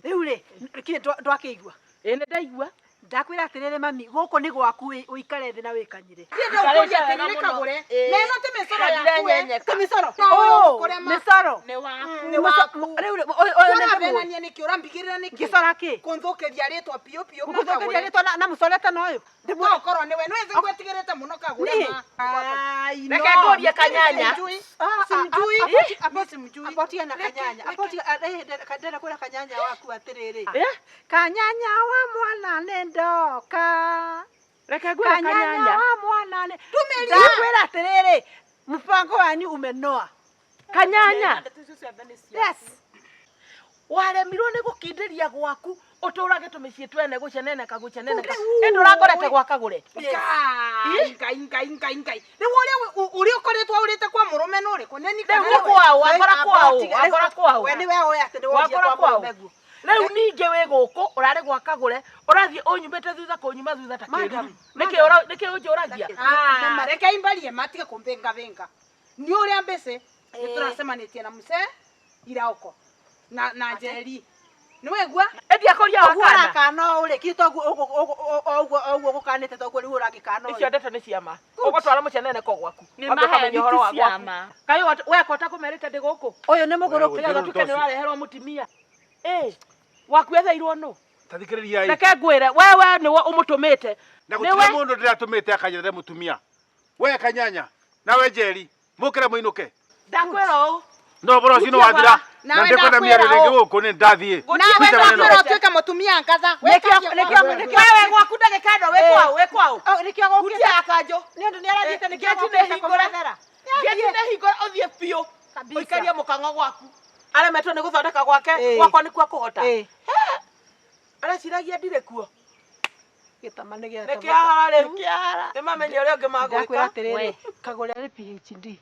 Speaker 7: Rĩu rĩ, kinyĩ ndwakĩigua.
Speaker 1: Ĩĩ nĩ ndaigua.
Speaker 7: Ndakwĩra atĩrĩrĩ mami, gũkũ nĩ gwaku ũikare thĩ na wĩkanyire.
Speaker 9: Ndienda ũkũria atĩrĩrĩ kagũre. Na ĩno ti mĩcoro yaku we.
Speaker 7: Ti mĩcoro.
Speaker 9: No,
Speaker 7: Oh,
Speaker 9: kũrĩa ma-
Speaker 7: mĩcoro.
Speaker 9: Nĩ waku.
Speaker 7: Nĩ waku. Rĩu rĩ, ũyũ ũyũ nĩ ndĩmũĩ.
Speaker 9: Ũravenania nĩkĩ ũrambigĩrĩra nĩkĩ?
Speaker 7: Ngĩcora kĩ?
Speaker 9: Kũnthũkĩria rĩtwa piũ piũ
Speaker 7: Gũgũthũkĩria rĩtwa na mũcorete na ũyũ.
Speaker 9: No ũkorwo nĩwe nĩwe ngwetigĩrĩte mũno kagũre
Speaker 7: Niĩ?
Speaker 9: ma. Ai,
Speaker 1: Reke
Speaker 9: no.
Speaker 1: ngũrie kanyanya.
Speaker 9: Simjui.
Speaker 7: Ah, ah,
Speaker 9: Simjui.
Speaker 7: ah, apoti-
Speaker 9: Mi simjui.
Speaker 7: Apotia na
Speaker 9: Reke,
Speaker 7: kanyanya.
Speaker 9: reke.
Speaker 7: Apotia ndĩrenda kwĩra kanyanya waku atĩrĩrĩ.
Speaker 1: Eh?
Speaker 7: Kanyanya wa mwana nĩ ndoka.
Speaker 1: Reke ngwĩre
Speaker 7: Kanyanya
Speaker 1: kanyanya.
Speaker 7: wa mwana nĩ
Speaker 9: Tumeria.
Speaker 7: Ndakwĩra atĩrĩrĩ, mpango wanyu umenoa.
Speaker 1: Kanyanya.
Speaker 7: Yes.
Speaker 1: Waremirwo nĩ gũkindĩria gwaku ũtũrage tũmĩciĩ twene gũceneneka gũceneneka.
Speaker 7: Ũngĩ-
Speaker 1: Ĩndĩ ũrakorete gwa kagũre.
Speaker 9: Ngai, ngai, ngai, ngai, ngai. Rĩu ũrĩa ũrĩa ũkoretwo ũrĩte kwa mũrũme nĩ ũrĩkũ? Nĩ niĩ
Speaker 1: Rĩu
Speaker 9: kana
Speaker 1: nĩ
Speaker 9: nĩwe?
Speaker 1: kwao, wakora kwao, wakora kwao.
Speaker 7: We nĩwe ũĩ atĩ nĩ wonjia
Speaker 1: Wakora
Speaker 7: kwa
Speaker 1: kwao.
Speaker 7: mũrũme guo.
Speaker 1: Rĩu ningĩ wĩ gũkũ ũrarĩ gwa kagũre ũrathiĩ ũnyumĩte thutha kũnyuma thutha ta
Speaker 7: Madam,
Speaker 1: kĩruru. Nĩkĩ ũra- nĩkĩ ũnjũragia?
Speaker 9: Ah, reke imbarie matige kũmbĩngabĩnga. Nĩ ũrĩa mbĩcĩ nĩ tũracemanĩtie na mũcee iraoko na na njeri. Nĩ wegua?
Speaker 1: Ĩthiĩ akũria
Speaker 7: Ũguo
Speaker 1: wakana.
Speaker 7: ũrakana ũũ rĩ, kĩ toguo ũguo ũguo gũkanĩte toguo rĩu ũrangĩkana
Speaker 1: Icio
Speaker 7: ũyũ.
Speaker 1: ndeto nĩ ciama. Ũgũtwara mũceneneko gwaku.
Speaker 4: Nĩ
Speaker 1: Wambe ũkamenya
Speaker 4: maheni
Speaker 1: ũhoro
Speaker 4: ti
Speaker 1: wa gwaku.
Speaker 4: ciama.
Speaker 1: Kaĩ weka ũtakũmerĩte ndĩ gũkũ?
Speaker 7: Ũyũ nĩ mũgũrũki.
Speaker 1: Nĩgetha ũtuĩke nĩ ũrareherwo mũtumia. Ĩ, waku etheirwo nũ?
Speaker 6: Tathikĩrĩriai.
Speaker 1: Reke ngwĩre, we we nĩwe ũmũtũmĩte.
Speaker 6: Na
Speaker 1: Nĩwe
Speaker 6: gũtirĩ mũndũ ndĩratũmĩte akanyethere mũtumia. We kanyanya, nawe Njeri, mũkĩre mũinũke.
Speaker 1: Ndakwĩra ũũ.
Speaker 6: No ũhoro ũcio nĩ wathira. Na
Speaker 9: Nawe
Speaker 6: ndikwenda mĩario
Speaker 9: ndakwĩra
Speaker 6: rĩngĩ
Speaker 9: ũũ.
Speaker 6: gũkũ nĩ ndathiĩ.
Speaker 9: Nawe
Speaker 6: Ruta maneno.
Speaker 9: ndakwĩra ũtuĩke mũtumia ngatha.
Speaker 1: Wewe gwaku ndagĩka ĩno wĩ kwao, wĩ kwao.
Speaker 7: Nĩkĩo gũkĩte.
Speaker 1: Hutia ya kanjũ.
Speaker 7: Nĩ ũndũ nĩ arathiĩte nĩkĩo
Speaker 1: Ngeti nĩ
Speaker 7: gũkĩte
Speaker 1: hingũre.
Speaker 7: kũmwethera.
Speaker 1: Ngeti nĩ hingũre ũthiĩ biũ.
Speaker 7: Kabisa.
Speaker 1: Ũikarie mũkang'o gwaku. Aremetwo nĩ gũthondeka gwake,
Speaker 7: Ĩ.
Speaker 1: gwakwa nĩkuo akũhota.
Speaker 7: Ĩ.
Speaker 1: Areciragia ndirĩ kuo.
Speaker 7: Gĩtama nĩ gĩatama.
Speaker 1: Nĩ kĩahara rĩu.
Speaker 7: Nĩ kĩahara.
Speaker 1: Nĩ mamenye ũrĩa ũngĩ
Speaker 7: Ndakwĩra
Speaker 1: magwĩka.
Speaker 7: atĩrĩrĩ, kagũre arĩ PhD.